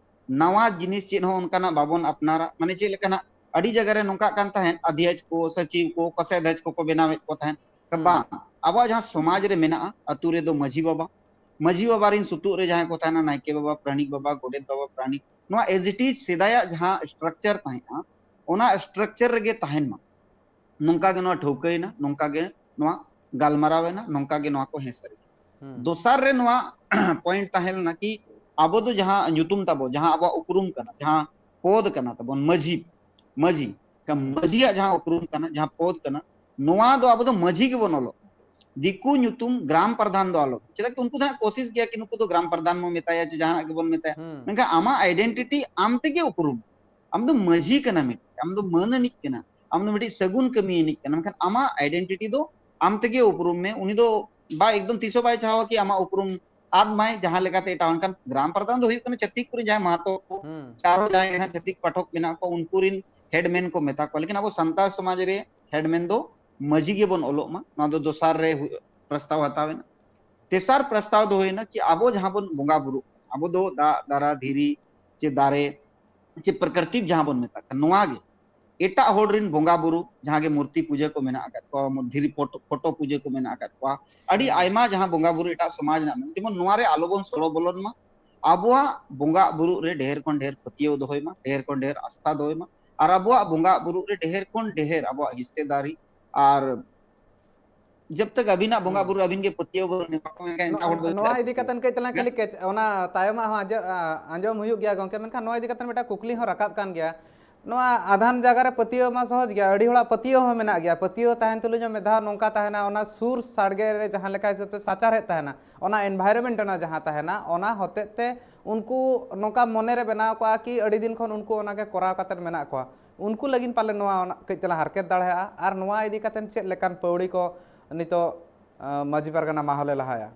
ᱱᱟᱣᱟ ᱡᱤᱱᱤᱥ ᱪᱮᱫ ᱦᱚᱸ ᱚᱱᱠᱟᱱᱟᱜ ᱵᱟᱵᱚᱱ ᱟᱯᱱᱟᱨᱟ, ᱢᱟᱱᱮ ᱪᱮᱫ ᱞᱮᱠᱟᱱᱟᱜ, ᱟᱹᱰᱤ ᱡᱟᱭᱜᱟ ᱨᱮ ᱱᱚᱝᱠᱟᱜ ᱠᱟᱱ ᱛᱟᱦᱮᱸᱫ, ᱟᱫᱷᱭᱟᱪ ᱠᱚ, ᱥᱟᱪᱤᱵ ᱠᱚ, ᱠᱚᱥᱟᱭᱫᱷᱟᱪ ᱠᱚᱠᱚ ᱵᱮᱱᱟᱣᱮᱫ ᱠᱚ ᱛᱟᱦᱮᱸᱫ᱾ ᱦᱩᱸ᱾ ᱵᱟᱝ, ᱟᱵᱚᱣᱟᱜ ᱡᱟᱦᱟᱸ ᱥᱚᱢᱟᱡᱽ ᱨᱮ ᱢᱮᱱᱟᱜᱼᱟ, ᱟᱹᱛᱩ ᱨᱮᱫᱚ ᱢᱟᱹᱡᱷᱤ ᱵᱟᱵᱟ, ᱢᱟᱹᱡᱷᱤ ᱵᱟᱵᱟ ᱨᱮᱱ ᱥᱩᱛᱩᱜ ᱨᱮ ᱡᱟᱦᱟᱸᱭ ᱠᱚ ᱛᱟᱦᱮᱱᱟ, ᱱᱟᱭᱠᱮ ᱵᱟᱵᱟ, ᱯᱟᱨᱟᱱᱤᱠ ᱵᱟᱵᱟ, ᱜᱚᱰᱮᱛ ᱵᱟᱵᱟ, ᱯᱟᱨᱟᱱᱤᱠ, ᱱᱚᱣᱟ as it is ᱥᱮᱫᱟᱭᱟᱜ ᱡᱟᱦᱟᱸ ᱥᱴᱨᱟᱠᱪᱟᱨ ᱛᱟᱦᱮᱸᱜᱼᱟ, ᱚᱱᱟ ᱥᱴᱨᱟᱠᱪᱟᱨ ᱨᱮᱜᱮ ᱛᱟᱦᱮᱱ ᱢᱟ, ᱱᱚᱝᱠᱟ ᱜᱮ ᱱᱚᱣᱟ ᱴᱷᱟᱹᱣᱠᱟᱹᱭᱮᱱᱟ, ᱱᱚᱝᱠᱟ ᱜᱮ ᱱᱚᱣᱟ ᱜᱟᱞᱢᱟᱨᱟᱣ ᱮᱱᱟ, ᱱᱚᱝᱠᱟ ᱜᱮ ᱱᱚᱣᱟ ᱠᱚ ᱦᱮᱸ ᱥᱟᱹᱨᱤ᱾ ᱦᱩᱸ᱾ ᱫᱚᱥᱟᱨ ᱨᱮ ᱱᱚᱣᱟ ᱯᱚᱭᱮᱱᱴ ᱛᱟᱦᱮᱸ ᱞᱮᱱᱟ ᱠᱤ ᱟᱵᱚ ᱫᱚ ᱡᱟᱦᱟᱸ ᱧᱩᱛᱩᱢ ᱛᱟᱵᱚ, ᱡᱟᱦᱟᱸ ᱟᱵᱚᱣᱟᱜ ᱩᱯᱨᱩᱢ ᱠᱟᱱᱟ, ᱡᱟᱦᱟᱸ ᱯᱚᱫᱽ ᱠᱟᱱᱟ ᱛᱟᱵᱚᱱ, ᱢᱟᱹᱡᱷᱤ, ᱢᱟᱹᱡᱷᱤ, ᱦᱩᱸ᱾ ᱢᱟᱹᱡᱷᱤᱭᱟᱜ ᱡᱟᱦᱟᱸ ᱩᱯᱨᱩᱢ ᱠᱟᱱᱟ, ᱡᱟᱦᱟᱸ ᱯᱚᱫᱽ ᱠᱟᱱᱟ, ᱱᱚᱣᱟ ᱫᱚ ᱟᱵᱚ ᱫᱚ ᱢᱟᱹᱡᱷᱤ ᱜᱮᱵᱚᱱ ᱚᱞᱚᱜ᱾ ᱫᱤᱠᱩ ᱧᱩᱛᱩᱢ ᱜᱨᱟᱢ ᱯᱨᱟᱫᱷᱟᱱ ᱫᱚ ᱟᱞᱚ᱾ ᱪᱮᱫᱟᱜ ᱠᱤ ᱩᱱᱠᱩ ᱫᱚ ᱦᱟᱸᱜ ᱠᱳᱥᱤᱥ ᱜᱮᱭᱟ ᱠᱤ ᱱᱩᱠᱩ ᱫᱚ ᱜᱨᱟᱢ ᱯᱨᱟᱫᱷᱟᱱ ᱵᱚᱱ ᱢᱮᱛᱟᱭᱟ ᱪᱮ ᱡᱟᱦᱟᱱᱟᱜ ᱜᱮᱵᱚᱱ ᱢᱮᱛᱟᱭᱟ᱾ ᱦᱩᱸ᱾ ᱢᱮᱱᱠᱷᱟᱱ ᱟᱢᱟᱜ ᱟᱭᱰᱮᱱᱴᱤᱴᱤ ᱟᱢ ᱛᱮᱜᱮ ᱩᱯᱨᱩᱢ᱾ ᱟᱢ ᱫᱚ ᱢᱟᱹᱡᱷᱤ ᱠᱟᱱᱟ ᱢᱤᱫᱴᱮᱱ, ᱟᱢ ᱫᱚ ᱢᱟᱹᱱ ᱟᱹᱱᱤᱡ ᱠᱟᱱᱟ, ᱟᱢ ᱫᱚ ᱢᱤᱫᱴᱤᱡ ᱥᱟᱹᱜᱩᱱ ᱠᱟᱹᱢᱤ ᱟᱹᱱᱤᱡ ᱠᱟᱱᱟ, ᱢᱮᱱᱠᱷᱟᱱ ᱟᱢᱟᱜ ᱟᱭᱰᱮᱱᱴᱤᱴᱤ ᱫᱚ ᱟᱢ ᱛᱮᱜᱮ ᱩᱯᱨᱩᱢ ᱢᱮ᱾ ᱩᱱᱤ ᱫᱚ ᱵᱟᱭ, ᱮᱠᱫᱚᱢ ᱛᱤᱥ ᱦᱚᱸ ᱵᱟᱭ ᱪᱟᱦᱟᱣᱟ ᱠᱤ ᱟᱢᱟᱜ ᱩᱯᱨᱩᱢ ᱟᱫ ᱢᱟᱭ ᱡᱟᱦᱟᱸ ᱞᱮᱠᱟᱛᱮ ᱮᱴᱟᱜ᱾ ᱢᱮᱱᱠᱷᱟᱱ ᱜᱨᱟᱢ ᱯᱨᱟᱫᱷᱟᱱ ᱫᱚ ᱦᱩᱭᱩᱜ ᱠᱟᱱᱟ ᱪᱷᱟᱹᱛᱤᱠ ᱠᱚᱨᱮᱱ ᱡᱟᱦᱟᱸᱭ ᱢᱟᱦᱟᱛᱚ ᱠᱚ, ᱦᱩᱸ᱾ ᱥᱮ ᱟᱨᱚ ᱡᱟᱦᱟᱸᱭ ᱜᱮ ᱱᱟᱦᱟᱜ ᱪᱷᱟᱹᱛᱤᱠ ᱯᱟᱴᱷᱚᱠ ᱢᱮᱱᱟᱜ ᱠᱚᱣᱟ, ᱩᱱᱠᱩ ᱨᱮᱱ ᱦᱮᱰᱢᱮᱱ ᱠᱚ ᱢᱮᱛᱟ ᱠᱚᱣᱟ᱾ ᱞᱮᱠᱤᱱ ᱟᱵᱚ ᱥᱟᱱᱛᱟᱲ ᱥᱚᱢᱟᱡᱽ ᱨᱮ ᱦᱮᱰᱢᱮᱱ ᱫᱚ ᱢᱟᱹᱡᱷᱤ ᱜᱮᱵᱚᱱ ᱚᱞᱚᱜ ᱢᱟ, ᱱᱚᱣᱟ ᱫᱚ ᱫᱚᱥᱟᱨ ᱨᱮ ᱦᱩᱭ-, ᱯᱨᱚᱥᱛᱟᱵ ᱦᱟᱛᱟᱣ ᱮᱱᱟ᱾ ᱛᱮᱥᱟᱨ ᱯᱨᱚᱥᱛᱟᱵ ᱫᱚ ᱦᱩᱭᱱᱟ ᱠᱤ ᱟᱵᱚ ᱡᱟᱦᱟᱸ ᱵᱚᱱ ᱵᱚᱸᱜᱟ ᱵᱩᱨᱩᱜ ᱠᱟᱱᱟ, ᱟᱵᱚ ᱫᱚ ᱫᱟᱜ, ᱫᱟᱨᱟ, ᱫᱷᱤᱨᱤ, ᱪᱮ ᱫᱟᱨᱮ, ᱪᱮ ᱯᱨᱟᱠᱨᱤᱛᱤᱠ ᱡᱟᱦᱟᱸ ᱵᱚᱱ ᱢᱮᱛᱟᱜ ᱠᱟᱱ, ᱱᱚᱣᱟ ᱜᱮ ᱮᱴᱟᱜ ᱦᱚᱲ ᱨᱮᱱ ᱵᱚᱸᱜᱟ ᱵᱩᱨᱩ, ᱡᱟᱦᱟᱸ ᱜᱮ ᱢᱩᱨᱛᱤ ᱯᱩᱡᱟᱹ ᱠᱚ ᱢᱮᱱᱟᱜ ᱟᱠᱟᱫ ᱠᱚᱣᱟ, ᱫᱷᱤᱨᱤ ᱯᱷᱳᱴᱳ, ᱯᱷᱳᱴᱳ ᱯᱩᱡᱟᱹ ᱠᱚ ᱢᱮᱱᱟᱜ ᱟᱠᱟᱫ ᱠᱚᱣᱟ, ᱟᱹᱰᱤ ᱟᱭᱢᱟ ᱡᱟᱦᱟᱸ ᱵᱚᱸᱜᱟ ᱵᱩᱨᱩ ᱮᱴᱟᱜ ᱥᱚᱢᱟᱡᱽ ᱨᱮᱱᱟᱜ ᱢᱮᱱᱟᱜᱼᱟ, ᱡᱮᱢᱚᱱ ᱱᱚᱣᱟ ᱨᱮ ᱟᱞᱚᱵᱚᱱ ᱥᱚᱲᱚ ᱵᱚᱞᱚᱱ ᱢᱟ᱾ ᱟᱵᱚᱣᱟᱜ ᱵᱚᱸᱜᱟ ᱵᱩᱨᱩ ᱨᱮ ᱰᱷᱮᱨ ᱠᱷᱚᱱ ᱰᱷᱮᱨ ᱯᱟᱹᱛᱭᱟᱹᱣ ᱫᱚᱦᱚᱭ ᱢᱟ, ᱰᱷᱮᱨ ᱠᱷᱚᱱ ᱰᱷᱮᱨ ᱟᱥᱛᱷᱟ ᱫᱚᱦᱚᱭ ᱢᱟ, ᱟᱨ ᱟᱵᱚᱣᱟᱜ ᱵᱚᱸᱜᱟ ᱵᱩᱨᱩ ᱨᱮ ᱰᱷᱮᱨ ᱠᱷᱚᱱ ᱰᱷᱮᱨ ᱟᱵᱚᱣᱟᱜ ᱦᱤᱥᱥᱮᱫᱟᱨᱤ ᱟᱨ ᱡᱟᱵ ᱛᱟᱠ ᱟᱹᱵᱤᱱᱟᱜ ᱵᱚᱸᱜᱟ ᱵᱩᱨᱩ ᱟᱹᱵᱤᱱ ᱜᱮ ᱯᱟᱹᱛᱭᱟᱹᱣ ᱵᱟᱹᱱᱩᱜ ᱵᱤᱱᱟ, ᱮᱴᱟᱜ ᱦᱚᱲ ᱫᱚ ᱱᱚᱣᱟ ᱪᱮᱫᱟᱜ ᱤᱫᱤ ᱠᱟᱛᱮ ᱠᱟᱹᱡ ᱛᱟᱞᱟᱝ ᱠᱷᱟᱹᱞᱤ ᱠᱮᱪ-, ᱚᱱᱟ ᱛᱟᱭᱚᱢᱟᱜ ᱦᱚᱸ ᱟᱸᱡᱚ-, ᱟ-, ᱟᱸᱡᱚᱢ ᱦᱩᱭᱩᱜ ᱜᱮᱭᱟ ᱜᱚᱝᱠᱮ, ᱢᱮᱱᱠᱷᱟᱱ ᱱᱚᱣᱟ ᱤᱫᱤ ᱠᱟᱛᱮ ᱢᱤᱫᱴᱟᱝ ᱠᱩᱠᱞᱤ ᱦᱚᱸ ᱨᱟᱠᱟᱵ ᱠᱟᱱ ᱜᱮᱭᱟ᱾ ᱱᱚᱣᱟ ᱟᱫᱷᱟᱱ ᱡᱟᱭᱜᱟ ᱨᱮ ᱯᱟᱹᱛᱭᱟᱹᱣ ᱢᱟ ᱥᱚᱦᱚᱡ ᱜᱮᱭᱟ, ᱟᱹᱰᱤ ᱦᱚᱲᱟᱜ ᱯᱟᱹᱛᱭᱟᱹᱣ ᱦᱚᱸ ᱢᱮᱱᱟᱜ ᱜᱮᱭᱟ᱾ ᱯᱟᱹᱛᱭᱟᱹᱣ ᱛᱟᱦᱮᱱ ᱛᱩᱞᱩᱡ ᱦᱚᱸ ᱢᱤᱫ ᱫᱷᱟᱣ ᱱᱚᱝᱠᱟ ᱛᱟᱦᱮᱱᱟ, ᱚᱱᱟ ᱥᱩᱨ ᱥᱟᱰᱜᱮ ᱨᱮ ᱡᱟᱦᱟᱸ ᱞᱮᱠᱟ ᱦᱤᱥᱟᱹᱵ ᱛᱮ ᱥᱟᱪᱟᱨᱦᱮᱫ ᱛᱟᱦᱮᱱᱟ, ᱚᱱᱟ environment ᱚᱱᱟ ᱡᱟᱦᱟᱸ ᱛᱟᱦᱮᱱᱟ, ᱚᱱᱟ ᱦᱚᱛᱮᱡ ᱛᱮ ᱩᱱᱠᱩ ᱱᱚᱝᱠᱟ ᱢᱚᱱᱮ ᱨᱮ ᱵᱮᱱᱟᱣ ᱠᱚᱜᱼᱟ ᱠᱤ ᱟᱹᱰᱤ ᱫᱤᱱ ᱠᱷᱚᱱ ᱩᱱᱠᱩ ᱚᱱᱟ ᱜᱮ ᱠᱚᱨᱟᱣ ᱠᱟᱛᱮ ᱢᱮᱱᱟᱜ ᱠᱚᱣᱟ᱾ ᱩᱱᱠᱩ ᱞᱟᱹᱜᱤᱫ ᱯᱟᱞᱮ ᱱᱚᱣᱟ ᱚᱱᱟ ᱠᱟᱹᱡ ᱛᱟᱞᱟᱝ ᱦᱟᱨᱠᱮᱛ ᱫᱟᱲᱮᱭᱟᱜᱼᱟ᱾ ᱟᱨ ᱱᱚᱣᱟ ᱤᱫᱤ ᱠᱟᱛᱮ ᱪᱮᱫ ᱞᱮᱠᱟᱱ ᱯᱟᱹᱣᱲᱤ ᱠᱚ ᱱᱤᱛᱚᱜ, ᱟ, ᱢᱟᱹᱡᱷᱤ ᱯᱟᱨᱜᱟᱱᱟ ᱢᱟᱦᱚᱞᱮ ᱞᱟᱦᱟᱭᱟ?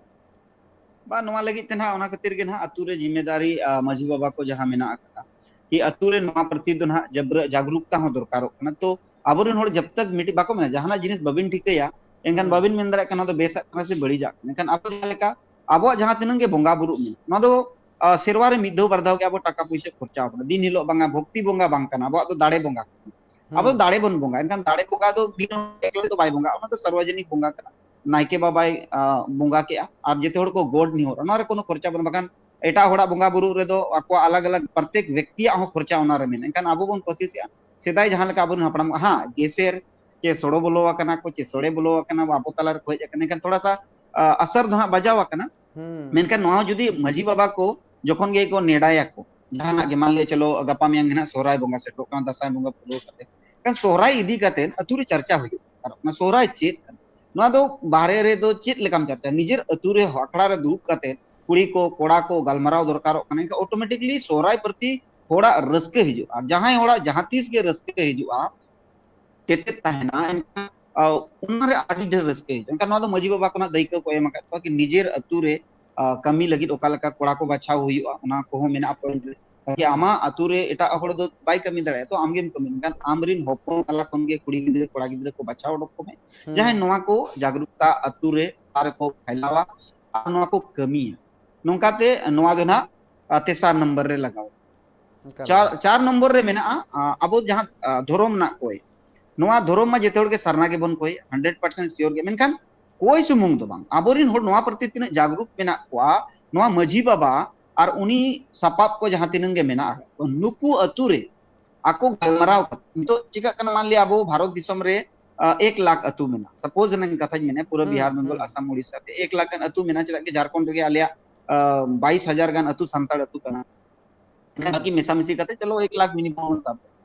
ᱵᱟ, ᱱᱚᱣᱟ ᱞᱟᱹᱜᱤᱫ ᱛᱮ ᱱᱟᱦᱟᱜ ᱚᱱᱟ ᱠᱷᱟᱹᱛᱤᱨ ᱜᱮ ᱱᱟᱦᱟᱜ ᱟᱹᱛᱩ ᱨᱮ ᱡᱤᱢᱢᱮᱫᱟᱨᱤ, ᱟ, ᱢᱟᱹᱡᱷᱤ ᱵᱟᱵᱟ ᱠᱚ ᱡᱟᱦᱟᱸ ᱢᱮᱱᱟᱜ ᱟᱠᱟᱫᱟ, ᱠᱤ ᱟᱹᱛᱩ ᱨᱮ ᱱᱚᱣᱟ ᱯᱨᱚᱛᱤ ᱫᱚ ᱱᱟᱦᱟᱜ ᱡᱟᱵᱨᱟᱹ-, ᱡᱟᱜᱽᱨᱩᱠᱛᱟ ᱦᱚᱸ ᱫᱚᱨᱠᱟᱨᱚᱜ ᱠᱟᱱᱟ᱾ ᱛᱚ ᱟᱵᱚᱨᱮᱱ ᱦᱚᱲ ᱡᱟᱵ ᱛᱟᱠ ᱢᱤᱫᱴᱤᱡ ᱵᱟᱠᱚ ᱢᱮᱱᱟ, ᱡᱟᱦᱟᱱᱟᱜ ᱡᱤᱱᱤᱥ ᱵᱟᱵᱤᱱ ᱴᱷᱤᱠᱟᱹᱭᱟ, ᱮᱱᱠᱷᱟᱱ ᱦᱩᱸ᱾ ᱵᱟᱵᱤᱱ ᱢᱮᱱ ᱫᱟᱲᱮᱭᱟᱜ ᱠᱟᱱᱟ ᱱᱚᱣᱟ ᱫᱚ ᱵᱮᱥᱟᱜ ᱠᱟᱱᱟ ᱥᱮ ᱵᱟᱹᱲᱤᱡᱟᱜ ᱠᱟᱱᱟ᱾ ᱮᱱᱠᱷᱟᱱ ᱟᱵᱚ ᱡᱟᱦᱟᱸ ᱞᱮᱠᱟ ᱟᱵᱚᱣᱟᱜ ᱡᱟᱦᱟᱸ ᱛᱤᱱᱟᱹᱜ ᱜᱮ ᱵᱚᱸᱜᱟ ᱵᱩᱨᱩ ᱢᱮᱱᱟᱜᱼᱟ, ᱱᱚᱣᱟ ᱫᱚ, ᱟ, ᱥᱮᱨᱣᱟ ᱨᱮ ᱢᱤᱫ ᱫᱷᱟᱣ ᱵᱟᱨ ᱫᱷᱟᱣ ᱜᱮ ᱟᱵᱚ ᱴᱟᱠᱟ ᱯᱩᱭᱥᱟᱹ ᱠᱷᱚᱨᱪᱟ ᱟᱵᱚᱱᱟ᱾ ᱫᱤᱱ ᱦᱤᱞᱳᱜ ᱵᱟᱝᱟ, ᱵᱷᱚᱠᱛᱤ ᱵᱚᱸᱜᱟ ᱵᱟᱝ ᱠᱟᱱᱟ, ᱟᱵᱚᱣᱟᱜ ᱫᱚ ᱫᱟᱲᱮ ᱵᱚᱸᱜᱟ ᱠᱟᱱᱟ᱾ ᱟᱵᱚ ᱦᱩᱸ᱾ ᱫᱟᱲᱮ ᱵᱚᱱ ᱵᱚᱸᱜᱟ, ᱮᱱᱠᱷᱟᱱ ᱫᱟᱲᱮ ᱵᱚᱸᱜᱟ ᱫᱚ ᱢᱤᱫ ᱦᱚᱲ ᱮᱠᱞᱟ ᱫᱚ ᱵᱟᱭ ᱵᱚᱸᱜᱟ, ᱚᱱᱟ ᱫᱚ ᱥᱟᱨᱣᱟᱡᱚᱱᱤᱠ ᱵᱚᱸᱜᱟ ᱠᱟᱱᱟ᱾ ᱱᱟᱭᱠᱮ ᱵᱟᱵᱟᱭ, ᱟ, ᱵᱚᱸᱜᱟ ᱠᱮᱜᱼᱟ, ᱟᱨ ᱡᱮᱛᱮ ᱦᱚᱲ ᱠᱚ ᱜᱚᱰ ᱱᱮᱦᱚᱨ, ᱚᱱᱟ ᱨᱮ ᱠᱳᱱᱳ ᱠᱷᱚᱨᱪᱟ ᱵᱟᱹᱱᱩᱜᱼᱟ᱾ ᱵᱟᱠᱷᱟᱱ ᱮᱴᱟᱜ ᱦᱚᱲᱟᱜ ᱵᱚᱸᱜᱟ ᱵᱩᱨᱩ ᱨᱮᱫᱚ ᱟᱠᱚᱣᱟᱜ ᱟᱞᱟᱜᱽ ᱟᱞᱟᱜᱽ ᱯᱨᱚᱛᱮᱠ ᱵᱮᱠᱛᱤᱭᱟᱜ ᱦᱚᱸ ᱠᱷᱚᱨᱪᱟ ᱚᱱᱟ ᱨᱮ ᱢᱮᱱᱟᱜᱼᱟ᱾ ᱮᱱᱠᱷᱟᱱ ᱟᱵᱚ ᱵᱚᱱ ᱠᱳᱥᱤᱥᱮᱜᱼᱟ, ᱥᱮᱫᱟᱭ ᱡᱟᱦᱟᱸ ᱞᱮᱠᱟ ᱟᱵᱚᱨᱮᱱ ᱦᱟᱯᱲᱟᱢ, ᱦᱟᱸ, ᱜᱮᱥᱮᱨ ᱪᱮ ᱥᱚᱲᱚ ᱵᱚᱞᱚ ᱟᱠᱟᱱᱟ ᱠᱚ, ᱪᱮ ᱥᱚᱲᱮ ᱵᱚᱞᱚ ᱟᱠᱟᱱᱟ, ᱟᱵᱚ ᱛᱟᱞᱟ ᱨᱮᱠᱚ ᱦᱮᱡ ᱟᱠᱟᱱᱟ, ᱮᱱᱠᱷᱟᱱ ᱛᱷᱚᱲᱟ ᱥᱟ, ᱟ, ᱟᱥᱟᱨ ᱫᱚ ᱦᱟᱸᱜ ᱵᱟᱡᱟᱣ ᱟᱠᱟᱱᱟ᱾ ᱦᱩᱸ᱾ ᱢᱮᱱᱠᱷᱟᱱ ᱱᱚᱣᱟ ᱡᱩᱫᱤ ᱢᱟᱹᱡᱷᱤ ᱵᱟᱵᱟ ᱠᱚ ᱡᱚᱠᱷᱚᱱ ᱜᱮᱠᱚ ᱱᱮᱰᱟᱭᱟᱠᱚ, ᱡᱟᱦᱟᱱᱟᱜ ᱜᱮ, ᱢᱟᱱ ᱞᱤᱭᱟ, ᱪᱚᱞᱚ, ᱜᱟᱯᱟ ᱢᱮᱭᱟᱝ ᱜᱮ ᱱᱟᱦᱟᱜ ᱥᱚᱦᱨᱟᱭ ᱵᱚᱸᱜᱟ ᱥᱮᱴᱮᱨᱚᱜ ᱠᱟᱱᱟ, ᱫᱟᱸᱥᱟᱭ ᱵᱚᱸᱜᱟ ᱯᱩᱨᱟᱹᱣ ᱠᱟᱛᱮ, ᱮᱱᱠᱷᱟᱱ ᱥᱚᱦᱨᱟᱭ ᱤᱫᱤ ᱠᱟᱛᱮ ᱟᱹᱛᱩ ᱨᱮ ᱪᱟᱨᱪᱟ ᱦᱩᱭᱩᱜ ᱫᱚᱨᱠᱟᱨᱚᱜ ᱠᱟᱱᱟ᱾ ᱥᱚᱦᱨᱟᱭ ᱪᱮᱫ ᱠᱟᱱᱟ? ᱱᱚᱣᱟ ᱫᱚ ᱵᱟᱦᱨᱮ ᱨᱮᱫᱚ ᱪᱮᱫ ᱞᱮᱠᱟᱢ ᱪᱟᱨᱪᱟ? ᱱᱤᱡᱮᱨ ᱟᱹᱛᱩ ᱨᱮ ᱟᱠᱷᱲᱟ ᱨᱮ ᱫᱩᱲᱩᱵ ᱠᱟᱛᱮ ᱠᱩᱲᱤ ᱠᱚ, ᱠᱚᱲᱟ ᱠᱚ ᱜᱟᱞᱢᱟᱨᱟᱣ ᱫᱚᱨᱠᱟᱨᱚᱜ ᱠᱟᱱᱟ᱾ ᱮᱱᱠᱷᱟᱱ automatically ᱥᱚᱦᱨᱟᱭ ᱯᱨᱚᱛᱤ ᱦᱚᱲᱟᱜ ᱨᱟᱹᱥᱠᱟᱹ ᱦᱤᱡᱩᱜᱼᱟ᱾ ᱟᱨ ᱡᱟᱦᱟᱸᱭ ᱦᱚᱲᱟᱜ ᱡᱟᱦᱟᱸ ᱛᱤᱥ ᱜᱮ ᱨᱟᱹᱥᱠᱟᱹ ᱦᱤᱡᱩᱜᱼᱟ, ᱛᱮᱛᱮᱫ ᱛᱟᱦᱮᱱᱟ, ᱮᱱᱠᱷᱟᱱ, ᱟ, ᱚᱱᱟᱨᱮ ᱟᱹᱰᱤ ᱰᱷᱮᱨ ᱨᱟᱹᱥᱠᱟᱹ ᱦᱤᱡᱩᱜᱼᱟ᱾ ᱮᱱᱠᱷᱟᱱ ᱱᱚᱣᱟ ᱫᱚ ᱢᱟᱹᱡᱷᱤ ᱵᱟᱵᱟ ᱠᱷᱚᱱᱟᱜ ᱫᱟᱹᱭᱠᱟᱹ ᱠᱚ ᱮᱢ ᱟᱠᱟᱫ ᱠᱚᱣᱟ ᱠᱤ ᱱᱤᱡᱮᱨ ᱟᱹᱛᱩ ᱨᱮ, ᱟ, ᱠᱟᱹᱢᱤ ᱞᱟᱹᱜᱤᱫ ᱚᱠᱟ ᱞᱮᱠᱟ ᱠᱚᱲᱟ ᱠᱚ ᱵᱟᱪᱷᱟᱣ ᱦᱩᱭᱩᱜᱼᱟ, ᱚᱱᱟ ᱠᱚᱦᱚᱸ ᱢᱮᱱᱟᱜᱼᱟ point ᱨᱮ᱾ ᱠᱤ ᱟᱢᱟᱜ ᱟᱹᱛᱩ ᱨᱮ ᱮᱴᱟᱜ ᱦᱚᱲ ᱫᱚ ᱵᱟᱭ ᱠᱟᱹᱢᱤ ᱫᱟᱲᱮᱭᱟᱜᱼᱟ, ᱛᱚ ᱟᱢ ᱜᱮᱢ ᱠᱟᱹᱢᱤ᱾ ᱢᱮᱱᱠᱷᱟᱱ ᱟᱢᱨᱮᱱ ᱦᱚᱯᱚᱱ ᱛᱟᱞᱟ ᱠᱷᱚᱱ ᱜᱮ ᱠᱩᱲᱤ ᱜᱤᱫᱽᱨᱟᱹ, ᱠᱚᱲᱟ ᱜᱤᱫᱽᱨᱟᱹ ᱠᱚ ᱵᱟᱪᱷᱟᱣ ᱚᱰᱚᱠ ᱠᱚᱢᱮ, ᱦᱩᱸ᱾ ᱡᱟᱦᱟᱸᱭ ᱱᱚᱣᱟ ᱠᱚ ᱡᱟᱜᱽᱨᱩᱠᱛᱟ ᱟᱹᱛᱩ ᱨᱮ ᱟᱨ ᱠᱚ ᱯᱷᱟᱭᱞᱟᱣᱟ ᱟᱨ ᱱᱚᱣᱟ ᱠᱚ ᱠᱟᱹᱢᱤᱭᱟ᱾ ᱱᱚᱝᱠᱟᱛᱮ ᱱᱚᱣᱟ ᱫᱚ ᱱᱟᱦᱟᱜ, ᱟ, ᱛᱮᱥᱟᱨ ᱱᱟᱢᱵᱟᱨ ᱨᱮ ᱞᱟᱜᱟᱣ᱾ ᱪᱟᱨ, ᱪᱟᱨ ᱱᱚᱢᱵᱚᱨ ᱨᱮ ᱢᱮᱱᱟᱜᱼᱟ, ᱟᱵᱚ ᱡᱟᱦᱟᱸ ᱫᱷᱚᱨᱚᱢ ᱨᱮᱱᱟᱜ ᱠᱚᱭ, ᱱᱚᱣᱟ ᱫᱷᱚᱨᱚᱢ ᱢᱟ ᱡᱮᱛᱮ ᱦᱚᱲ ᱜᱮ ᱥᱟᱨᱱᱟ ᱜᱮᱵᱚᱱ ᱠᱚᱭ, ᱦᱟᱱᱰᱨᱮᱰ ᱯᱟᱨᱥᱮᱱᱴ ᱥᱤᱭᱳᱨ ᱜᱮ᱾ ᱢᱮᱱᱠᱷᱟᱱ ᱠᱚᱭ ᱥᱩᱢᱩᱝ ᱫᱚ ᱵᱟᱝ, ᱟᱵᱚᱨᱮᱱ ᱦᱚᱲ ᱱᱚᱣᱟ ᱯᱨᱚᱛᱤ ᱛᱤᱱᱟᱹᱜ ᱡᱟᱜᱽᱨᱩᱠ ᱢᱮᱱᱟᱜ ᱠᱚᱣᱟ, ᱱᱚᱣᱟ ᱢᱟᱹᱡᱷᱤ ᱵᱟᱵᱟ ᱟᱨ ᱩᱱᱤ ᱥᱟᱯᱟᱵ ᱠᱚ ᱡᱟᱦᱟᱸ ᱛᱤᱱᱟᱹᱜ ᱜᱮ ᱢᱮᱱᱟᱜ ᱟᱠᱟᱫ ᱠᱚᱣᱟ, ᱱᱩᱠᱩ ᱟᱹᱛᱩ ᱨᱮ ᱟᱠᱚ ᱜᱟᱞᱢᱟᱨᱟᱣ ᱠᱟᱛᱮ, ᱱᱤᱛᱚᱜ ᱪᱤᱠᱟᱹᱜ ᱠᱟᱱᱟ, ᱢᱟᱱ ᱞᱤᱭᱟ ᱟᱵᱚ ᱵᱷᱟᱨᱚᱛ ᱫᱤᱥᱚᱢ ᱨᱮ ᱮᱠ ᱞᱟᱠᱷ ᱟᱹᱛᱩ ᱢᱮᱱᱟᱜᱼᱟ, ᱥᱟᱯᱳᱡ ᱨᱮᱱᱟᱜ ᱠᱟᱛᱷᱟᱧ ᱢᱮᱱᱟ, ᱯᱩᱨᱟᱹ ᱵᱤᱦᱟᱨ, ᱵᱮᱝᱜᱚᱞ, ᱟᱥᱟᱢ, ᱩᱲᱤᱥᱥᱟ ᱛᱮ ᱮᱠ ᱞᱟᱠᱷ ᱜᱟᱱ ᱟᱹᱛᱩ ᱢᱮᱱᱟᱜᱼᱟ᱾ ᱪᱮᱫᱟᱜ ᱠᱤ ᱡᱷᱟᱲᱠᱷᱚᱸᱰ ᱨᱮᱜᱮ ᱟᱞᱮᱭᱟᱜ ᱵᱟᱭᱤᱥ ᱦᱟᱡᱟᱨ ᱜᱟᱱ ᱟᱹᱛᱩ ᱥᱟᱱᱛᱟᱲ ᱟᱹᱛᱩ ᱠᱟᱱᱟ᱾ ᱵᱟᱹᱠᱤ ᱢᱮᱥᱟᱢᱤᱥᱤ ᱠᱟᱛᱮ ᱪᱚᱞᱚ ᱮᱠ ᱞᱟᱠᱷ ᱢᱤᱱᱤᱢᱟᱢ ᱵᱚᱱ ᱥᱟᱵ᱾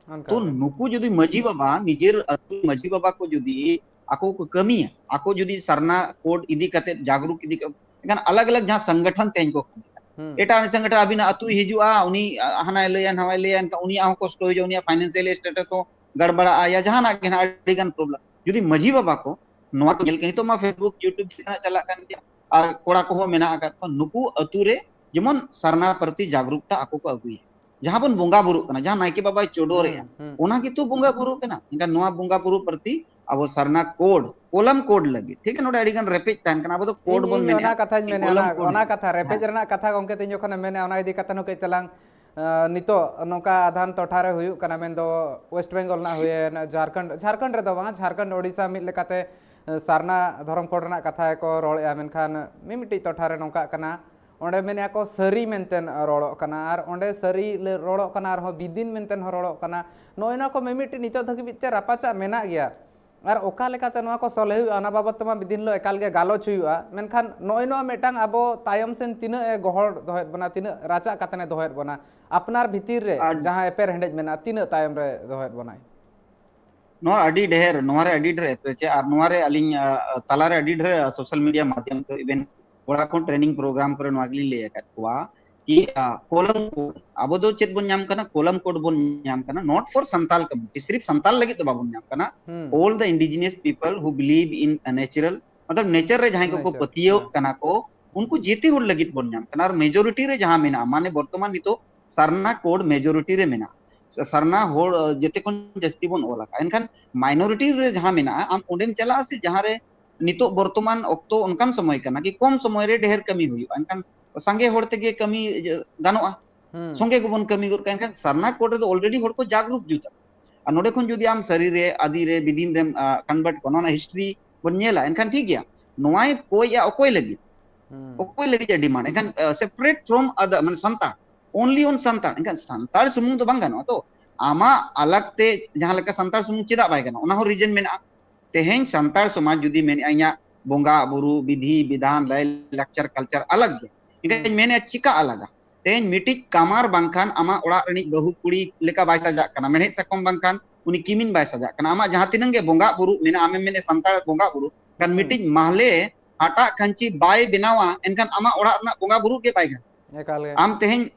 ᱛᱚ ᱱᱩᱠᱩ ᱡᱩᱫᱤ ᱢᱟᱹᱡᱷᱤ ᱵᱟᱵᱟ, ᱱᱤᱡᱮᱨ ᱟᱹᱛᱩ ᱢᱟᱹᱡᱷᱤ ᱵᱟᱵᱟ ᱠᱚ ᱡᱩᱫᱤ ᱟᱠᱚ ᱠᱚ ᱠᱟᱹᱢᱤᱭᱟ, ᱟᱠᱚ ᱡᱩᱫᱤ ᱥᱟᱨᱱᱟ ᱠᱳᱰ ᱤᱫᱤ ᱠᱟᱛᱮ ᱡᱟᱜᱽᱨᱩᱠ ᱤᱫᱤ ᱠᱟᱛᱮ, ᱮᱱᱠᱷᱟᱱ ᱟᱞᱟᱜᱽ ᱟᱞᱟᱜᱽ ᱡᱟᱦᱟᱸ ᱥᱚᱝᱜᱚᱴᱷᱚᱱ ᱛᱮᱦᱮᱧ ᱠᱚ ᱠᱟᱹᱢᱤᱭᱟ, ᱮᱴᱟᱜ ᱥᱚᱝᱜᱚᱴᱷᱚᱱ ᱟᱹᱵᱤᱱᱟᱜ ᱟᱹᱛᱩᱭ ᱦᱤᱡᱩᱜᱼᱟ, ᱩᱱᱤ ᱦᱟᱱᱟᱭ ᱞᱟᱹᱭᱟ, ᱱᱟᱣᱟᱭ ᱞᱟᱹᱭᱟ, ᱮᱱᱠᱷᱟᱱ ᱩᱱᱤᱭᱟᱜ ᱦᱚᱸ ᱠᱚᱥᱴᱚ ᱦᱤᱡᱩᱜᱼᱟ, ᱩᱱᱤᱭᱟᱜ ᱯᱷᱟᱭᱱᱮᱱᱥᱤᱭᱟᱞ ᱥᱴᱮᱴᱟᱥ ᱦᱚᱸ ᱜᱟᱲᱵᱟᱲᱟᱜᱼᱟ, ᱭᱟ ᱡᱟᱦᱟᱱᱟᱜ ᱜᱮ ᱱᱟᱦᱟᱜ ᱟᱹᱰᱤ ᱜᱟᱱ ᱯᱨᱚᱵᱞᱮᱢ᱾ ᱡᱩᱫᱤ ᱢᱟᱹᱡᱷᱤ ᱵᱟᱵᱟ ᱠᱚ ᱱᱚᱣᱟ ᱠᱚ ᱧᱮᱞ ᱠᱮ, ᱱᱤᱛᱚᱜ ᱢᱟ Facebook, YouTube ᱡᱮᱛᱮᱱᱟᱜ ᱪᱟᱞᱟᱜ ᱠᱟᱱ ᱜᱮᱭᱟ, ᱟᱨ ᱠᱚᱲᱟ ᱠᱚᱦᱚᱸ ᱢᱮᱱᱟᱜ ᱟᱠᱟᱫ ᱠᱚᱣᱟ, ᱱᱩᱠᱩ ᱟᱹᱛᱩ ᱨᱮ ᱡᱮᱢᱚᱱ ᱥᱟᱨᱱᱟ ᱯᱨᱚᱛᱤ ᱡᱟᱜᱽᱨᱩᱠᱛᱟ ᱟᱠᱚ ᱠᱚ ᱟᱹᱜᱩᱭᱟ, ᱡᱟᱦᱟᱸ ᱵᱚᱱ ᱵᱚᱸᱜᱟ ᱵᱩᱨᱩᱜ ᱠᱟᱱᱟ, ᱡᱟᱦᱟᱸ ᱱᱟᱭᱠᱮ ᱵᱟᱵᱟᱭ ᱪᱚᱰᱚᱨᱮᱜᱼᱟ, ᱚᱱᱟ ᱜᱮᱛᱚ ᱵᱚᱸᱜᱟ ᱵᱩᱨᱩ ᱠᱟᱱᱟ᱾ ᱮᱱᱠᱷᱟᱱ ᱱᱚᱣᱟ ᱵᱚᱸᱜᱟ ᱵᱩᱨᱩ ᱯᱨᱚᱛᱤ ᱟᱵᱚ ᱥᱟᱨᱱᱟ ᱠᱳᱰ, ᱠᱚᱞᱚᱢ ᱠᱳᱰ ᱞᱟᱹᱜᱤᱫ, ᱴᱷᱤᱠ ᱜᱮᱭᱟ, ᱱᱚᱰᱮ ᱟᱹᱰᱤ ᱜᱟᱱ ᱨᱮᱯᱮᱡ ᱛᱟᱦᱮᱱ ᱠᱟᱱᱟ, ᱟᱵᱚ ᱫᱚ ᱠᱳᱰ ᱤᱧ, ᱵᱚᱱ ᱤᱧ ᱢᱮᱱᱟ, ᱚᱱᱟ ᱠᱟᱛᱷᱟᱧ ᱢᱮᱱᱟ, ᱠᱚᱞᱚᱢ ᱚᱱᱟ, ᱠᱳᱰ ᱚᱱᱟ ᱞᱟᱹᱜᱤᱫ᱾ ᱠᱟᱛᱷᱟ, ᱨᱮᱯᱮᱡ ᱨᱮᱱᱟᱜ ᱠᱟᱛᱷᱟ ᱜᱚᱢᱠᱮ ᱛᱮᱦᱮᱧ ᱡᱚᱠᱷᱚᱱᱮᱢ ᱢᱮᱱᱮᱫᱼᱟ, ᱚᱱᱟ ᱤᱫᱤ ᱠᱟᱛᱮ ᱦᱚᱸ ᱠᱟᱹᱡ ᱛᱟᱞᱟᱝ᱾ ᱟᱸ, ᱱᱤᱛᱚᱜ ᱱᱚᱝᱠᱟ ᱟᱫᱷᱟᱱ ᱴᱚᱴᱷᱟ ᱨᱮ ᱦᱩᱭᱩᱜ ᱠᱟᱱᱟ, ᱢᱮᱱᱫᱚ ᱣᱮᱥᱴ ᱵᱮᱝᱜᱚᱞ ᱨᱮᱱᱟᱜ ᱦᱩᱭᱮᱱ, ᱡᱷᱟᱲᱠᱷᱚᱸᱰ, ᱡᱷᱟᱲᱠᱷᱚᱸᱰ ᱨᱮᱫᱚ ᱵᱟᱝᱟ, ᱡᱷᱟᱲᱠᱷᱚᱸᱰ, ᱳᱰᱤᱥᱟ ᱢᱤᱫ ᱞᱮᱠᱟᱛᱮ, ᱟᱸ, ᱥᱟᱨᱱᱟ ᱫᱷᱚᱨᱚᱢ ᱠᱳᱰ ᱨᱮᱱᱟᱜ ᱠᱟᱛᱷᱟ ᱜᱮᱠᱚ ᱨᱚᱲᱮᱫᱼᱟ, ᱢᱮᱱᱠᱷᱟᱱ ᱢᱤᱢᱤᱫᱴᱤᱡ ᱴᱚᱴᱷᱟ ᱨᱮ ᱱᱚᱝᱠᱟᱜ ᱠᱟᱱᱟ, ᱚᱸᱰᱮ ᱢᱮᱱᱮᱫᱼᱟ ᱠᱚ ᱥᱟᱹᱨᱤ ᱢᱮᱱᱛᱮ ᱨᱚᱲᱚᱜ ᱠᱟᱱᱟ, ᱟᱨ ᱚᱸᱰᱮ ᱥᱟᱹᱨᱤ ᱞᱮ ᱨᱚᱲᱚᱜ ᱠᱟᱱᱟ, ᱟᱨᱦᱚᱸ ᱵᱤᱫᱤᱱ ᱢᱮᱱᱛᱮ ᱦᱚᱸ ᱨᱚᱲᱚᱜ ᱠᱟᱱᱟ᱾ ᱱᱚᱜᱼᱚᱭ ᱱᱚᱣᱟ ᱠᱚ ᱢᱤᱢᱤᱫᱴᱤᱡ ᱱᱤᱛᱚᱜ ᱫᱷᱟᱹᱵᱤᱡ ᱛᱮ ᱨᱟᱯᱟᱪᱟᱜ ᱢᱮᱱᱟᱜ ᱜᱮᱭᱟ᱾ ᱟᱨ ᱚᱠᱟ ᱞᱮᱠᱟᱛᱮ ᱱᱚᱣᱟ ᱠᱚ ᱥᱚᱞᱦᱮ ᱦᱩᱭᱩᱜᱼᱟ, ᱚᱱᱟ ᱵᱟᱵᱚᱫ ᱛᱮᱢᱟ ᱵᱤᱫᱤᱱ ᱦᱤᱞᱳᱜ ᱮᱠᱟᱞ ᱜᱮ ᱜᱟᱞᱚᱪ ᱦᱩᱭᱩᱜᱼᱟ᱾ ᱢᱮᱱᱠᱷᱟᱱ ᱱᱚᱜᱼᱚᱭ ᱱᱚᱣᱟ ᱢᱤᱫᱴᱟᱝ ᱟᱵᱚ ᱛᱟᱭᱚᱢ ᱥᱮᱱ ᱛᱤᱱᱟᱹᱜ ᱮ ᱜᱚᱦᱚᱲ ᱫᱚᱦᱚᱭᱮᱫ ᱵᱚᱱᱟ, ᱛᱤᱱᱟᱹᱜ ᱨᱟᱪᱟᱜ ᱠᱟᱛᱮ ᱮ ᱫᱚᱦᱚᱭᱮᱫ ᱵᱚᱱᱟ, ᱟᱯᱱᱟᱨ ᱵᱷᱤᱛᱤᱨ ᱨᱮ ᱟᱨ ᱡᱟᱦᱟᱸ ᱮᱯᱮᱨ ᱦᱮᱸᱰᱮᱡ ᱢᱮᱱᱟᱜᱼᱟ, ᱛᱤᱱᱟᱹᱜ ᱛᱟᱭᱚᱢ ᱨᱮ ᱫᱚᱦᱚᱭᱮᱫ ᱵᱚᱱᱟᱭ? ᱱᱚᱣᱟ ᱟᱹᱰᱤ ᱰᱷᱮᱨ, ᱱᱚᱣᱟ ᱨᱮ ᱟᱹᱰᱤ ᱰᱷᱮᱨ ᱮᱯᱨᱳᱪ ᱟᱨ ᱱᱚᱣᱟ ᱨᱮ ᱟᱹᱞᱤᱧ, ᱟ, ᱟ, ᱛᱟᱞᱟ ᱨᱮ ᱟᱹᱰᱤ ᱰᱷᱮᱨ, ᱟ, ᱥᱳᱥᱟᱞ ᱢᱤᱰᱤᱭᱟ ᱢᱟᱫᱽᱫᱷᱚᱢ ᱛᱮ, ᱤᱵᱷᱮᱱ ᱠᱚᱲᱟ ᱠᱚ ᱴᱨᱮᱱᱤᱝ ᱯᱨᱳᱜᱨᱟᱢ ᱠᱚᱨᱮ ᱱᱚᱣᱟ ᱜᱮᱞᱤᱧ ᱞᱟᱹᱭ ᱟᱠᱟᱫ ᱠᱚᱣᱟ ᱠᱤ, ᱟ, ᱠᱚᱞᱚᱢ ᱠᱳᱰ, ᱟᱵᱚ ᱫᱚ ᱪᱮᱫ ᱵᱚᱱ ᱧᱟᱢ ᱠᱟᱱᱟ? ᱠᱚᱞᱚᱢ ᱠᱳᱰ ᱵᱚᱱ ᱧᱟᱢ ᱠᱟᱱᱟ, not for Santal community, syrup Santal ᱞᱟᱹᱜᱤᱫ ᱫᱚ ᱵᱟᱵᱚᱱ ᱧᱟᱢ ᱠᱟᱱᱟ᱾ ᱦᱩᱸ᱾ All the indigenous people who believe in a natural, ᱢᱚᱛᱞᱚᱵ ᱱᱮᱪᱟᱨ ᱨᱮ ᱡᱟᱦᱟᱸᱭ ᱠᱚᱠᱚ ᱱᱮᱪᱟᱨ, ᱯᱟᱹᱛᱭᱟᱹᱣ ᱦᱮᱸ᱾ ᱠᱟᱱᱟ ᱠᱚ, ᱩᱱᱠᱩ ᱡᱮᱛᱮ ᱦᱚᱲ ᱞᱟᱹᱜᱤᱫ ᱵᱚᱱ ᱧᱟᱢ ᱠᱟᱱᱟ᱾ ᱟᱨ ᱢᱮᱡᱚᱨᱤᱴᱤ ᱨᱮ ᱡᱟᱦᱟᱸ ᱢᱮᱱᱟᱜᱼᱟ, ᱢᱟᱱᱮ ᱵᱚᱨᱛᱚᱢᱟᱱ ᱱᱤᱛᱚᱜ ᱥᱟᱨᱱᱟ ᱠᱳᱰ ᱢᱮᱡᱚᱨᱤᱴᱤ ᱨᱮ ᱢᱮᱱᱟᱜᱼᱟ᱾ ᱥᱟ-, ᱥᱟᱨᱱᱟ ᱦᱚᱲ, ᱟ, ᱡᱮᱛᱮ ᱠᱷᱚᱱ ᱡᱟᱹᱥᱛᱤ ᱵᱚᱱ ᱚᱞ ᱟᱠᱟᱫᱼᱟ᱾ ᱮᱱᱠᱷᱟᱱ ᱢᱟᱭᱱᱚᱨᱤᱴᱤ ᱨᱮ ᱡᱟᱦᱟᱸ ᱢᱮᱱᱟᱜᱼᱟ, ᱟᱢ ᱚᱸᱰᱮᱢ ᱪᱟᱞᱟᱜᱼᱟ ᱥᱮ ᱡᱟᱦᱟᱸ ᱨᱮ ᱱᱤᱛᱚᱜ ᱵᱚᱨᱛᱚᱢᱟᱱ ᱚᱠᱛᱚ ᱚᱱᱠᱟᱱ ᱥᱚᱢᱚᱭ ᱠᱟᱱᱟ ᱠᱤ ᱠᱚᱢ ᱥᱚᱢᱚᱭ ᱨᱮ ᱰᱷᱮᱨ ᱠᱟᱹᱢᱤ ᱦᱩᱭᱩᱜᱼᱟ, ᱮᱱᱠᱷᱟᱱ ᱥᱟᱸᱜᱮ ᱦᱚᱲ ᱛᱮᱜᱮ ᱠᱟᱹᱢᱤ, ᱤᱭᱟᱹ, ᱜᱟᱱᱚᱜᱼᱟ᱾ ᱦᱩᱸ᱾ ᱥᱚᱸᱜᱮ ᱜᱮᱵᱚᱱ ᱠᱟᱹᱢᱤ ᱜᱚᱫ ᱠᱟᱜᱼᱟ᱾ ᱮᱱᱠᱷᱟᱱ ᱥᱟᱨᱱᱟ ᱠᱳᱰ ᱨᱮᱫᱚ already ᱦᱚᱲ ᱠᱚ ᱡᱟᱜᱽᱨᱩᱠ ᱡᱩᱛᱟ᱾ ᱟᱨ ᱱᱚᱰᱮ ᱠᱷᱚᱱ ᱡᱩᱫᱤ ᱟᱢ ᱥᱟᱹᱨᱤ ᱨᱮ, ᱟᱫᱤ ᱨᱮ, ᱵᱤᱫᱤᱱ ᱨᱮᱢ, ᱟ, convert ᱠᱚᱣᱟ, ᱱᱚᱣᱟ ᱨᱮᱱᱟᱜ history ᱵᱚᱱ ᱧᱮᱞᱟ, ᱮᱱᱠᱷᱟᱱ ᱴᱷᱤᱠ ᱜᱮᱭᱟ᱾ ᱱᱚᱣᱟᱭ ᱠᱚᱭᱮᱜᱼᱟ ᱚᱠᱚᱭ ᱞᱟᱹᱜᱤᱫ? ᱦᱩᱸ᱾ ᱚᱠᱚᱭ ᱞᱟᱹᱜᱤᱫ ᱮ demand? ᱮᱱᱠᱷᱟᱱ, ᱟ, separate from other, ᱢᱟᱱᱮ ᱥᱟᱱᱛᱟᱲ, only on ᱥᱟᱱᱛᱟᱲ᱾ ᱮᱱᱠᱷᱟᱱ ᱥᱟᱱᱛᱟᱲ ᱥᱩᱢᱩᱝ ᱫᱚ ᱵᱟᱝ ᱜᱟᱱᱚᱜᱼᱟ ᱛᱚ᱾ ᱟᱢᱟᱜ ᱟᱞᱟᱜᱽ ᱛᱮ ᱡᱟᱦᱟᱸ ᱞᱮᱠᱟ ᱥᱟᱱᱛᱟᱲ ᱥᱩᱢᱩᱝ ᱪᱮᱫᱟᱜ ᱵᱟᱭ ᱜᱟᱱᱚᱜᱼᱟ? ᱚᱱᱟ ᱦᱚᱸ reason ᱢᱮᱱᱟᱜᱼᱟ᱾ ᱛᱮᱦᱮᱧ ᱥᱟᱱᱛᱟᱲ ᱥᱚᱢᱟᱡᱽ ᱡᱩᱫᱤ ᱢᱮᱱᱮᱜᱼᱟ ᱤᱧᱟᱹᱜ ᱵᱚᱸᱜᱟ ᱵᱩᱨᱩ, ᱵᱤᱫᱷᱤ ᱵᱤᱫᱷᱟᱱ, ᱞᱟᱭ ᱞᱟᱠᱪᱟᱨ, culture ᱟᱞᱟᱜᱽ ᱜᱮᱭᱟ, ᱮᱱᱠᱷᱟᱱ ᱦᱩᱸ᱾ ᱢᱮᱱᱮᱜᱼᱟ ᱪᱤᱠᱟ ᱟᱞᱟᱜᱟ? ᱛᱮᱦᱮᱧ ᱢᱤᱫᱴᱤᱡ ᱠᱟᱢᱟᱨ ᱵᱟᱝᱠᱷᱟᱱ ᱟᱢᱟᱜ ᱚᱲᱟᱜ ᱨᱤᱱᱤᱡ ᱵᱟᱹᱦᱩ ᱠᱩᱲᱤ ᱞᱮᱠᱟ ᱵᱟᱭ ᱥᱟᱡᱟᱜ ᱠᱟᱱᱟ, ᱢᱮᱲᱦᱮᱫ ᱥᱟᱠᱚᱢ ᱵᱟᱝᱠᱷᱟᱱ ᱩᱱᱤ ᱠᱤᱢᱤᱱ ᱵᱟᱭ ᱥᱟᱡᱟᱜ ᱠᱟᱱᱟ᱾ ᱟᱢᱟᱜ ᱡᱟᱦᱟᱸ ᱛᱤᱱᱟᱹᱝ ᱜᱮ ᱵᱚᱸᱜᱟ ᱵᱩᱨᱩ ᱢᱮᱱᱟᱜᱼᱟ, ᱟᱢᱮᱢ ᱢᱮᱱᱮᱫ ᱥᱟᱱᱛᱟᱲ ᱵᱚᱸᱜᱟ ᱵᱩᱨᱩ, ᱠᱷᱟᱱ ᱦᱩᱸ᱾ ᱢᱤᱫᱴᱤᱡ ᱢᱟᱦᱞᱮ ᱦᱟᱴᱟᱜ ᱠᱷᱟᱧᱪᱤ ᱵᱟᱭ ᱵᱮᱱᱟᱣᱟ, ᱮᱱᱠᱷᱟᱱ ᱟᱢᱟᱜ ᱚᱲᱟᱜ ᱨᱮᱱᱟᱜ ᱵᱚᱸᱜᱟ ᱵᱩᱨᱩ ᱜᱮ ᱵᱟᱭ ᱜᱟᱱᱚᱜᱼᱟ᱾ ᱮᱠᱟᱞ ᱜᱮ᱾ ᱟᱢ ᱛᱮᱦᱮᱧ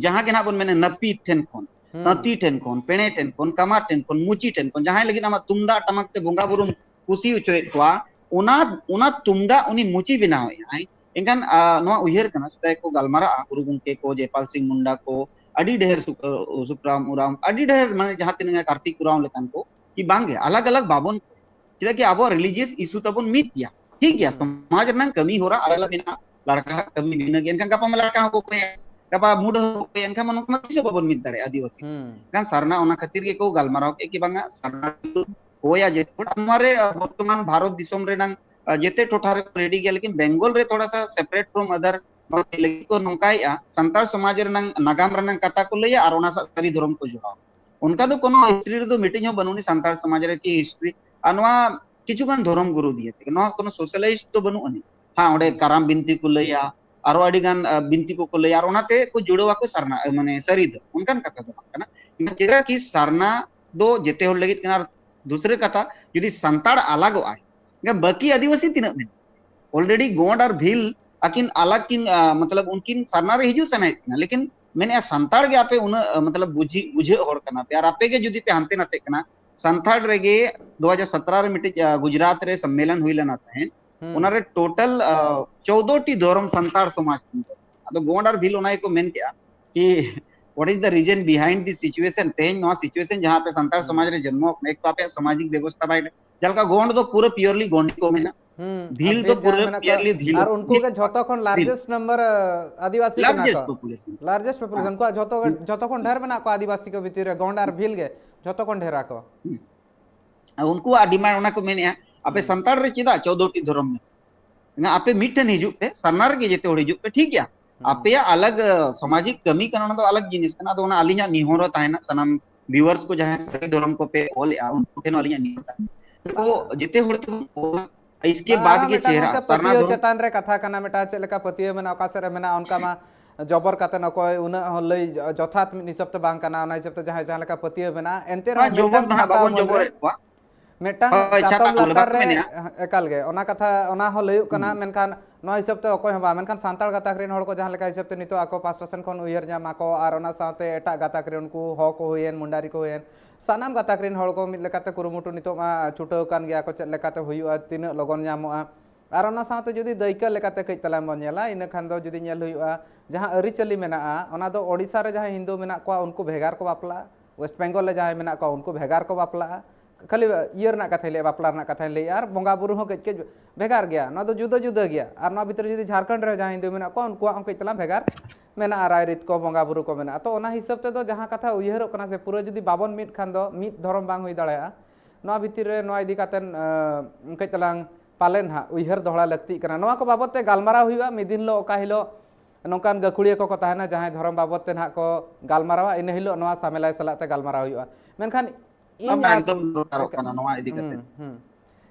ᱡᱟᱦᱟᱸ ᱜᱮ ᱱᱟᱦᱟᱜ ᱵᱚᱱ ᱢᱮᱱᱟ, ᱱᱟᱹᱯᱤᱛ ᱴᱷᱮᱱ ᱠᱷᱚᱱ, ᱦᱩᱸ᱾ ᱛᱟᱹᱛᱤ ᱴᱷᱮᱱ ᱠᱷᱚᱱ, ᱯᱮᱬᱮ ᱴᱷᱮᱱ ᱠᱷᱚᱱ, ᱠᱟᱢᱟᱨ ᱴᱷᱮᱱ ᱠᱷᱚᱱ, ᱢᱩᱪᱤ ᱴᱷᱮᱱ ᱠᱷᱚᱱ, ᱡᱟᱦᱟᱸᱭ ᱞᱟᱹᱜᱤᱫ ᱟᱢᱟᱜ ᱛᱩᱢᱫᱟᱜ ᱴᱟᱢᱟᱠ ᱛᱮ ᱵᱚᱸᱜᱟ ᱵᱩᱨᱩᱢ ᱠᱩᱥᱤ ᱦᱚᱪᱚᱭᱮᱫ ᱠᱚᱣᱟ, ᱚᱱᱟ, ᱚᱱᱟ ᱛᱩᱢᱫᱟᱜ ᱩᱱᱤ ᱢᱩᱪᱤ ᱵᱮᱱᱟᱣᱮᱫ ᱟᱭ᱾ ᱮᱱᱠᱷᱟᱱ, ᱟ, ᱱᱚᱣᱟ ᱩᱭᱦᱟᱹᱨ ᱠᱟᱱᱟ, ᱥᱮᱫᱟᱭ ᱠᱚ ᱜᱟᱞᱢᱟᱨᱟᱜᱼᱟ, ᱜᱩᱨᱩ ᱜᱚᱢᱠᱮ ᱠᱚ, ᱡᱚᱭᱯᱟᱞ ᱥᱤᱝ ᱢᱩᱱᱰᱟ ᱠᱚ, ᱟᱹᱰᱤ ᱰᱷᱮᱨ ᱥᱩᱠ-, ᱟ, ᱥᱩᱠᱨᱟᱢ ᱩᱨᱟᱢ, ᱟᱹᱰᱤ ᱰᱷᱮᱨ, ᱢᱟᱱᱮ, ᱡᱟᱦᱟᱸ ᱛᱤᱱᱟᱹᱜ ᱜᱮ ᱠᱟᱨᱛᱤᱠ ᱩᱨᱟᱸᱣ ᱞᱮᱠᱟᱱ ᱠᱚ, ᱠᱤ ᱵᱟᱝᱜᱮ, ᱟᱞᱟᱜᱽ ᱟᱞᱟᱜᱽ ᱵᱟᱵᱚᱱ, ᱪᱮᱫᱟᱜ ᱠᱤ ᱟᱵᱚᱣᱟᱜ religious issue ᱛᱟᱵᱚᱱ ᱢᱤᱫ ᱜᱮᱭᱟ, ᱴᱷᱤᱠ ᱜᱮᱭᱟ, ᱦᱩᱸ᱾ ᱥᱚᱢᱟᱡᱽ ᱨᱮᱱᱟᱜ ᱠᱟᱹᱢᱤ ᱦᱚᱨᱟ ᱟᱞᱟᱜᱽ ᱢᱮᱱᱟᱜᱼᱟ, ᱞᱟᱲᱠᱟ ᱦᱟᱜ ᱠᱟᱹᱢᱤ ᱵᱷᱤᱱᱟᱹ ᱜᱮᱭᱟ, ᱮᱱᱠᱷᱟᱱ ᱜᱟᱯᱟ ᱢᱟ ᱞᱟᱲᱠᱟ ᱦᱚᱸᱠᱚ ᱠᱚᱭᱟ, ᱜᱟᱯᱟ ᱢᱩᱰᱟᱹ ᱦᱚᱸᱠᱚ ᱠᱚᱭᱟ, ᱮᱱᱠᱷᱟᱱ ᱢᱟ ᱱᱚᱝᱠᱟ ᱢᱟ ᱛᱤᱥ ᱦᱚᱸ ᱵᱟᱵᱚᱱ ᱢᱤᱫ ᱫᱟᱲᱮᱭᱟᱜᱼᱟ ᱟᱹᱫᱤᱵᱟᱹᱥᱤ᱾ ᱦᱩᱸ᱾ ᱮᱱᱠᱷᱟᱱ ᱥᱟᱨᱱᱟ ᱚᱱᱟ ᱠᱷᱟᱹᱛᱤᱨ ᱜᱮᱠᱚ ᱜᱟᱞᱢᱟᱨᱟᱣ ᱠᱮᱫ ᱠᱤ ᱵᱟᱝᱟ ᱥᱟᱨᱱᱟ ᱦᱳᱭᱟ ᱡᱮ, ᱱᱚᱣᱟ ᱨᱮ, ᱟ, ᱵᱚᱨᱛᱚᱢᱟᱱ ᱵᱷᱟᱨᱚᱛ ᱫᱤᱥᱚᱢ ᱨᱮᱱᱟᱝ, ᱟ, ᱡᱮᱛᱮ ᱴᱚᱴᱷᱟ ᱨᱮᱠᱚ ready ᱜᱮᱭᱟ, ᱞᱮᱠᱤᱱ ᱵᱮᱝᱜᱚᱞ ᱨᱮ ᱛᱷᱚᱲᱟ ᱥᱟ separate from other ᱞᱟᱹᱜᱤᱫ ᱠᱚ ᱱᱚᱝᱠᱟᱭᱮᱫᱼᱟ, ᱥᱟᱱᱛᱟᱲ ᱥᱚᱢᱟᱡᱽ ᱨᱮᱱᱟᱝ ᱱᱟᱜᱟᱢ ᱨᱮᱱᱟᱝ ᱠᱟᱛᱷᱟ ᱠᱚ ᱞᱟᱹᱭᱟ ᱟᱨ ᱚᱱᱟ ᱥᱟᱶ ᱥᱟᱹᱨᱤ ᱫᱷᱚᱨᱚᱢ ᱠᱚ ᱡᱚᱲᱟᱣᱟ᱾ ᱚᱱᱠᱟ ᱫᱚ ᱠᱳᱱᱳ history ᱨᱮᱫᱚ ᱢᱤᱫᱴᱤᱡ ᱦᱚᱸ ᱵᱟᱹᱱᱩᱜ ᱟᱹᱱᱤᱡ ᱥᱟᱱᱛᱟᱲ ᱥᱚᱢᱟᱡᱽ ᱨᱮ ᱠᱤ history, ᱟᱨ ᱱᱚᱣᱟ ᱠᱤᱪᱷᱩ ᱜᱟᱱ ᱫᱷᱚᱨᱚᱢ ᱜᱩᱨᱩ ᱫᱤᱭᱮ ᱛᱮᱜᱮ, ᱱᱚᱣᱟ ᱠᱳᱱᱳ socialist ᱫᱚ ᱵᱟᱹᱱᱩᱜ ᱟᱹᱱᱤᱡ᱾ ᱦᱮᱸ, ᱚᱸᱰᱮ ᱦᱩᱸ᱾ ᱠᱟᱨᱟᱢ ᱵᱤᱱᱛᱤ ᱠᱚ ᱞᱟᱹᱭᱟ, ᱟᱨᱚ ᱟᱹᱰᱤ ᱜᱟᱱ, ᱟ, ᱵᱤᱱᱛᱤ ᱠᱚᱠᱚ ᱞᱟᱹᱭᱟ, ᱟᱨ ᱚᱱᱟᱛᱮ ᱠᱚ ᱡᱩᱲᱟᱹᱣ ᱟᱠᱚ ᱥᱟᱨᱱᱟ, ᱟ, ᱢᱟᱱᱮ ᱥᱟᱹᱨᱤ ᱫᱚ, ᱚᱱᱠᱟᱱ ᱠᱟᱛᱷᱟ ᱫᱚ ᱵᱟᱝ ᱠᱟᱱᱟ᱾ ᱪᱮᱫᱟᱜ ᱠᱤ ᱥᱟᱨᱱᱟ ᱫᱚ ᱡᱮᱛᱮ ᱦᱚᱲ ᱞᱟᱹᱜᱤᱫ ᱠᱟᱱᱟ, ᱟᱨ ᱫᱩᱥᱨᱟᱹ ᱠᱟᱛᱷᱟ, ᱡᱩᱫᱤ ᱥᱟᱱᱛᱟᱲ ᱟᱞᱟᱜᱚᱜ ᱟᱭ, ᱮᱱᱠᱷᱟᱱ ᱵᱟᱹᱠᱤ ᱟᱹᱫᱤᱵᱟᱹᱥᱤ ᱛᱤᱱᱟᱹᱜ ᱢᱮᱱᱟᱜ? Already ᱜᱚᱸᱰ ᱟᱨ ᱵᱷᱤᱞ ᱟᱹᱠᱤᱱ ᱟᱞᱟᱜᱽ ᱠᱤᱱ, ᱟ, ᱢᱚᱛᱞᱚᱵ ᱩᱱᱠᱤᱱ ᱥᱟᱨᱱᱟ ᱨᱮ ᱦᱤᱡᱩᱜ ᱥᱟᱱᱟᱭᱮᱫ ᱠᱤᱱᱟ, ᱞᱮᱠᱤᱱ ᱢᱮᱱᱮᱫᱼᱟ ᱥᱟᱱᱛᱟᱲ ᱜᱮ ᱟᱯᱮ ᱩᱱᱟᱹᱜ, ᱟ, ᱢᱚᱛᱞᱚᱵ ᱵᱩᱡᱷᱤ-, ᱵᱩᱡᱷᱟᱹᱜ ᱦᱚᱲ ᱠᱟᱱᱟ ᱯᱮ, ᱟᱨ ᱟᱯᱮ ᱜᱮ ᱡᱩᱫᱤ ᱯᱮ ᱦᱟᱱᱛᱮ ᱱᱟᱛᱮᱜ ᱠᱟᱱᱟ᱾ ᱥᱟᱱᱛᱟᱲ ᱨᱮᱜᱮ ᱫᱩ ᱦᱟᱡᱟᱨ ᱥᱟᱛᱨᱟ ᱨᱮ ᱢᱤᱫᱴᱤᱡ, ᱟ, ᱜᱩᱡᱽᱨᱟᱴ ᱨᱮ ᱥᱚᱢᱢᱮᱞᱚᱱ ᱦᱩᱭ ᱞᱮᱱᱟ ᱛᱟᱦᱮᱸᱫ, ᱦᱩᱸ᱾ ᱚᱱᱟᱨᱮ total, ᱟ, ᱪᱳᱫᱽᱫᱳ ᱴᱤ ᱫᱷᱚᱨᱚᱢ ᱥᱟᱱᱛᱟᱲ ᱥᱚᱢᱟᱡᱽ ᱠᱷᱚᱱ ᱫᱚ᱾ ᱟᱫᱚ ᱜᱚᱸᱰ ᱟᱨ ᱵᱷᱤᱞ ᱚᱱᱟ ᱜᱮᱠᱚ ᱢᱮᱱ ᱠᱮᱜᱼᱟ ᱠᱤ, what is the reason behind this situation? ᱛᱮᱦᱮᱧ ᱱᱚᱣᱟ situation ᱡᱟᱦᱟᱸ ᱟᱯᱮ ᱥᱟᱱᱛᱟᱲ ᱦᱩᱸ᱾ ᱥᱚᱢᱟᱡᱽ ᱨᱮ ᱡᱚᱱᱢᱚ ᱟᱠᱟᱱᱟ, ᱮᱠ ᱛᱚ ᱟᱯᱮᱭᱟᱜ ᱥᱟᱢᱟᱡᱤᱠ ᱵᱮᱵᱚᱥᱛᱷᱟ ᱵᱟᱭ, ᱡᱟᱦᱟᱸ ᱞᱮᱠᱟ ᱜᱚᱸᱰ ᱫᱚ ᱯᱩᱨᱟᱹ purely ᱜᱚᱸᱰᱤ ᱠᱚ ᱢᱮᱱᱟ, ᱦᱩᱸ, ᱟᱨ ᱵᱷᱤᱞ ᱫᱚ ᱵᱷᱤᱞ ᱡᱟᱦᱟᱸ ᱯᱩᱨᱟᱹ ᱢᱮᱱᱟᱜ clearly ᱠᱚᱣᱟ, ᱵᱷᱤᱞ ᱟᱨ ᱠᱟᱱᱟ᱾ ᱩᱱᱠᱩ ᱜᱮ ᱡᱷᱚᱛᱚ ᱠᱷᱚᱱ largest number, ᱟᱹᱫᱤᱵᱟᱹᱥᱤ ᱠᱟᱱᱟ largest ᱠᱚ᱾ population᱾ Largest population, ᱦᱩᱸ᱾ ᱩᱱᱠᱩᱣᱟᱜ ᱡᱷᱚᱛᱚ ᱜᱮ, ᱡᱷᱚᱛᱚ ᱠᱷᱚᱱ ᱰᱷᱮᱨ ᱢᱮᱱᱟᱜ ᱠᱚᱣᱟ ᱟᱹᱫᱤᱵᱟᱹᱥᱤ ᱠᱚ ᱵᱷᱤᱛᱤᱨ ᱨᱮ, ᱜᱚᱸᱰ ᱟᱨ ᱵᱷᱤᱞ ᱜᱮ ᱡᱷᱚᱛᱚ ᱠᱷᱚᱱ ᱰᱷᱮᱨᱟ ᱠᱚ᱾ ᱦᱩᱸ᱾ ᱟᱨ ᱩᱱᱠᱩᱣᱟᱜ demand ᱚᱱᱟ ᱠᱚ ᱢᱮᱱᱮᱜᱼᱟ, ᱟᱯᱮ ᱦᱩᱸ᱾ ᱥᱟᱱᱛᱟᱲ ᱨᱮ ᱪᱮᱫᱟᱜ ᱪᱳᱫᱽᱫᱳ ᱴᱤ ᱫᱷᱚᱨᱚᱢ ᱢᱮᱱᱟᱜᱼᱟ? ᱟᱯᱮ ᱢᱤᱫᱴᱷᱮᱱ ᱦᱤᱡᱩᱜ ᱯᱮ, ᱥᱟᱨᱱᱟ ᱨᱮᱜᱮ ᱡᱮᱛᱮ ᱦᱚᱲ ᱦᱤᱡᱩᱜ ᱯᱮ, ᱴᱷᱤᱠ ᱜᱮᱭᱟ? ᱦᱩᱸ᱾ ᱟᱯᱮᱭᱟᱜ ᱟᱞᱟᱜᱽ, ᱟᱹ, ᱥᱟᱢᱟᱡᱤᱠ ᱠᱟᱹᱢᱤ ᱠᱟᱱᱟ, ᱚᱱᱟ ᱫᱚ ᱟᱞᱟᱜᱽ ᱡᱤᱱᱤᱥ ᱠᱟᱱᱟ᱾ ᱟᱫᱚ ᱚᱱᱟ ᱟᱹᱞᱤᱧᱟᱜ ᱱᱮᱦᱚᱨ ᱦᱚᱸ ᱛᱟᱦᱮᱱᱟ, ᱥᱟᱱᱟᱢ viewers ᱠᱚ ᱡᱟᱦᱟᱸᱭ ᱥᱟᱹᱨᱤ ᱫᱷᱚᱨᱚᱢ ᱠᱚᱯᱮ ᱚᱞᱮᱜᱼᱟ, ᱩᱱᱠᱩ ᱴᱷᱮᱱ ᱦᱚᱸ ᱟᱹᱞᱤᱧᱟᱜ ᱱᱮᱦᱚᱨ ᱛᱟᱦᱮᱱᱟ᱾ ᱛᱚ ᱡᱮᱛᱮ ᱦᱚᱲ ᱛᱮᱵᱚᱱ ᱚᱞᱟ, ᱤᱥᱠᱮ ᱵᱟᱝ, ᱵᱟᱫ ᱟᱨᱦᱚᱸ ᱜᱮ ᱢᱤᱫᱴᱟᱝ ᱪᱮᱦᱨᱟ, ᱜᱚᱢᱠᱮ ᱥᱟᱨᱱᱟ ᱯᱟᱹᱛᱭᱟᱹᱣ ᱫᱷᱚᱨᱚᱢ᱾ ᱪᱮᱛᱟᱱ ᱨᱮ ᱠᱟᱛᱷᱟ ᱠᱟᱱᱟ, ᱢᱤᱫᱴᱟᱝ ᱪᱮᱫ ᱞᱮᱠᱟ ᱯᱟᱹᱛᱭᱟᱹᱣ ᱢᱮᱱᱟᱜᱼᱟ, ᱚᱠᱟ ᱥᱮᱫ ᱨᱮ ᱢᱮᱱᱟᱜᱼᱟ, ᱚᱱᱠᱟ ᱢᱟ ᱡᱚᱵᱚᱨ ᱠᱟᱛᱮ ᱚᱠᱚᱭ ᱩᱱᱟᱹᱜ ᱦᱚᱸ ᱞᱟᱹᱭ ᱡᱚ-, ᱡᱚᱛᱷᱟᱛ ᱢᱤᱫ ᱦᱤᱥᱟᱹᱵ ᱛᱮ ᱵᱟᱝ ᱠᱟᱱᱟ᱾ ᱚᱱᱟ ᱦᱤᱥᱟᱹᱵ ᱛᱮ ᱡᱟᱦᱟᱸᱭ ᱡᱟᱦᱟᱸ ᱞᱮᱠᱟ ᱯᱟᱹᱛᱭᱟᱹᱣ ᱢᱮᱱᱟᱜᱼᱟ, ᱮᱱᱛᱮ ᱵᱟᱝ, ᱨᱮᱦᱚᱸ ᱢᱤᱫᱴᱟᱝ ᱡᱚᱵᱚᱨ ᱫᱚ ᱦᱟᱸᱜ ᱪᱷᱟᱛᱟ ᱵᱟᱵᱚᱱ ᱩᱢᱩᱞ ᱨᱮ, ᱡᱚᱵᱚᱨᱮᱫ ᱠᱚᱣᱟ᱾ ᱢᱤᱫᱴᱟᱝ ᱦᱳᱭ, ᱪᱟᱛᱚᱢ ᱪᱷᱟᱛᱟ ᱩᱢᱩᱞ ᱨᱮ ᱞᱟᱛᱟᱨ ᱵᱟᱠᱚ ᱨᱮ, ᱢᱮᱱᱮᱜᱼᱟ᱾ ᱮᱠᱟᱞ ᱜᱮ ᱚᱱᱟ ᱠᱟᱛᱷᱟ, ᱚᱱᱟ ᱦᱚᱸ ᱞᱟᱹᱭᱚᱜ ᱠᱟᱱᱟ, ᱦᱩᱸ᱾ ᱢᱮᱱᱠᱷᱟᱱ ᱱᱚᱣᱟ ᱦᱤᱥᱟᱹᱵ ᱛᱮ ᱚᱠᱚᱭ ᱦᱚᱸ ᱵᱟᱝ᱾ ᱢᱮᱱᱠᱷᱟᱱ ᱥᱟᱱᱛᱟᱲ ᱜᱟᱛᱟᱠ ᱨᱮᱱ ᱦᱚᱲ ᱠᱚ ᱡᱟᱦᱟᱸ ᱞᱮᱠᱟ ᱦᱤᱥᱟᱹᱵ ᱛᱮ ᱱᱤᱛᱚᱜ ᱟᱠᱚ ᱯᱟᱥᱴᱟ ᱥᱮᱱ ᱠᱷᱚᱱ ᱩᱭᱦᱟᱹᱨ ᱧᱟᱢ ᱟᱠᱚ, ᱟᱨ ᱚᱱᱟ ᱥᱟᱶᱛᱮ ᱮᱴᱟᱜ ᱜᱟᱛᱟᱠ ᱨᱮᱱ ᱩᱱᱠᱩ ᱦᱚ ᱠᱚ ᱦᱩᱭᱮᱱ, ᱢᱩᱱᱰᱟᱨᱤ ᱠᱚ ᱦᱩᱭᱮᱱ, ᱥᱟᱱᱟᱢ ᱜᱟᱛᱟᱠ ᱨᱮᱱ ᱦᱚᱲ ᱠᱚ ᱢᱤᱫ ᱞᱮᱠᱟᱛᱮ ᱠᱩᱨᱩᱢᱩᱴᱩ ᱱᱤᱛᱚᱜ ᱢᱟ ᱪᱷᱩᱴᱟᱹᱣ ᱟᱠᱟᱱ ᱜᱮᱭᱟ ᱠᱚ, ᱪᱮᱫ ᱞᱮᱠᱟᱛᱮ ᱦᱩᱭᱩᱜᱼᱟ, ᱛᱤᱱᱟᱹᱜ ᱞᱚᱜᱚᱱ ᱧᱟᱢᱚᱜᱼᱟ᱾ ᱟᱨ ᱚᱱᱟ ᱥᱟᱶᱛᱮ ᱡᱩᱫᱤ ᱫᱟᱹᱭᱠᱟᱹ ᱞᱮᱠᱟᱛᱮ ᱠᱟᱹᱡ ᱛᱟᱞᱟᱝ ᱵᱚᱱ ᱧᱮᱞᱟ, ᱤᱱᱟᱹ ᱠᱷᱟᱱ ᱫᱚ ᱡᱩᱫᱤ ᱧᱮᱞ ᱦᱩᱭᱩᱜᱼᱟ, ᱡᱟᱦᱟᱸ ᱟᱹᱨᱤᱪᱟᱹᱞᱤ ᱢᱮᱱᱟᱜᱼᱟ, ᱚᱱᱟ ᱫᱚ ᱳᱰᱤᱥᱟ ᱨᱮ ᱡᱟᱦᱟᱸᱭ ᱦᱤᱱᱫᱩ ᱢᱮᱱᱟᱜ ᱠᱚᱣᱟ, ᱩᱱᱠᱩ ᱵᱷᱮᱜᱟᱨ ᱠᱚ ᱵᱟᱯᱞᱟᱜᱼᱟ, ᱳᱭᱮᱥᱴ ᱵᱮᱝᱜᱚᱞ ᱨᱮ ᱡᱟᱦᱟᱸᱭ ᱢᱮᱱᱟᱜ ᱠᱚᱣᱟ, ᱩᱱᱠᱩ ᱵᱷᱮᱜᱟᱨ ᱠᱚ ᱵᱟᱯᱞᱟᱜᱼᱟ᱾ ᱠᱷᱟᱹᱞᱤ ᱤᱭᱟᱹ ᱨᱮᱱᱟᱜ ᱠᱟᱛᱷᱟᱧ ᱞᱟᱹᱭᱟ, ᱵᱟᱯᱞᱟ ᱨᱮᱱᱟᱜ ᱠᱟᱛᱷᱟᱧ ᱞᱟᱹᱭᱟ, ᱟᱨ ᱵᱚᱸᱜᱟ ᱵᱩᱨᱩ ᱦᱚᱸ ᱠᱟᱹᱡ ᱠᱟᱹᱡ ᱵᱷᱮᱜᱟᱨ ᱜᱮᱭᱟ᱾ ᱱᱚᱣᱟ ᱫᱚ ᱡᱩᱫᱟᱹ ᱡᱩᱫᱟᱹ ᱜᱮᱭᱟ᱾ ᱟᱨ ᱱᱚᱣᱟ ᱵᱷᱤᱛᱨᱤ ᱨᱮ ᱡᱩᱫᱤ ᱡᱷᱟᱲᱠᱷᱚᱸᱰ ᱨᱮ ᱡᱟᱦᱟᱸᱭ ᱦᱤᱱᱫᱩ ᱢᱮᱱᱟᱜ ᱠᱚᱣᱟ, ᱩᱱᱠᱩᱣᱟᱜ ᱦᱚᱸ ᱠᱟᱹᱡ ᱛᱟᱞᱟᱝ ᱵᱷᱮᱜᱟᱨ ᱢᱮᱱᱟᱜᱼᱟ, ᱨᱟᱭᱨᱤᱛ ᱠᱚ, ᱵᱚᱸᱜᱟ ᱵᱩᱨᱩ ᱠᱚ ᱢᱮᱱᱟᱜᱼᱟ᱾ ᱛᱚ, ᱚᱱᱟ ᱦᱤᱥᱟᱹᱵ ᱛᱮᱫᱚ ᱡᱟᱦᱟᱸ ᱠᱟᱛᱷᱟ ᱩᱭᱦᱟᱹᱨᱚᱜ ᱠᱟᱱᱟ ᱥᱮ, ᱯᱩᱨᱟᱹ ᱡᱩᱫᱤ ᱵᱟᱵᱚᱱ ᱢᱤᱫ ᱠᱷᱟᱱ ᱫᱚ ᱢᱤᱫ ᱫᱷᱚᱨᱚᱢ ᱵᱟᱝ ᱦᱩᱭ ᱫᱟᱲᱮᱭᱟᱜᱼᱟ᱾ ᱱᱚᱣᱟ ᱵᱷᱤᱛᱤᱨ ᱨᱮ ᱱᱚᱣᱟ ᱤᱫᱤ ᱠᱟᱛᱮᱫ, ᱟᱸ, ᱠᱟᱹᱡ ᱛᱟᱞᱟᱝ ᱯᱟᱞᱮᱱ ᱦᱟᱸᱜ ᱩᱭᱦᱟᱹᱨ ᱫᱚᱦᱲᱟ ᱞᱟᱹᱠᱛᱤᱜ ᱠᱟᱱᱟ᱾ ᱱᱚᱣᱟ ᱠᱚ ᱵᱟᱵᱚᱫ ᱛᱮ ᱜᱟᱞᱢᱟᱨᱟᱣ ᱦᱩᱭᱩᱜᱼᱟ ᱢᱤᱫ ᱫᱤᱱ ᱦᱤᱞᱳᱜ, ᱚᱠᱟ ᱦᱤᱞᱳᱜ ᱱᱚᱝᱠᱟᱱ ᱜᱟᱹᱠᱷᱩᱲᱤᱭᱟᱹ ᱠᱚᱠᱚ ᱛᱟᱦᱮᱱᱟ, ᱡᱟᱦᱟᱸᱭ ᱫᱷᱚᱨᱚᱢ ᱵᱟᱵᱚᱫ ᱛᱮ ᱱᱟᱦᱟᱜ ᱠᱚ ᱜᱟᱞᱢᱟᱨᱟᱣᱟ, ᱤᱱᱟᱹ ᱦᱤᱞᱳᱜ ᱱᱚᱣᱟ ᱥᱟᱢᱮᱞᱟᱭ ᱥᱟᱞᱟᱜ ᱛᱮ ᱜᱟᱞᱢᱟᱨᱟᱣ ᱦᱩᱭᱩᱜᱼᱟ᱾ ᱢᱮᱱᱠᱷᱟᱱ ᱤᱧ ᱵᱟᱝ, ᱟᱥ-, ᱮᱠᱫᱚᱢ ᱫᱚᱨᱠᱟᱨᱚᱜ ᱮᱠᱟ-, ᱠᱟᱱᱟ ᱱᱚᱣᱟ ᱤᱫᱤ ᱠᱟᱛᱮ᱾ ᱦᱩᱸ, ᱦᱩᱸ᱾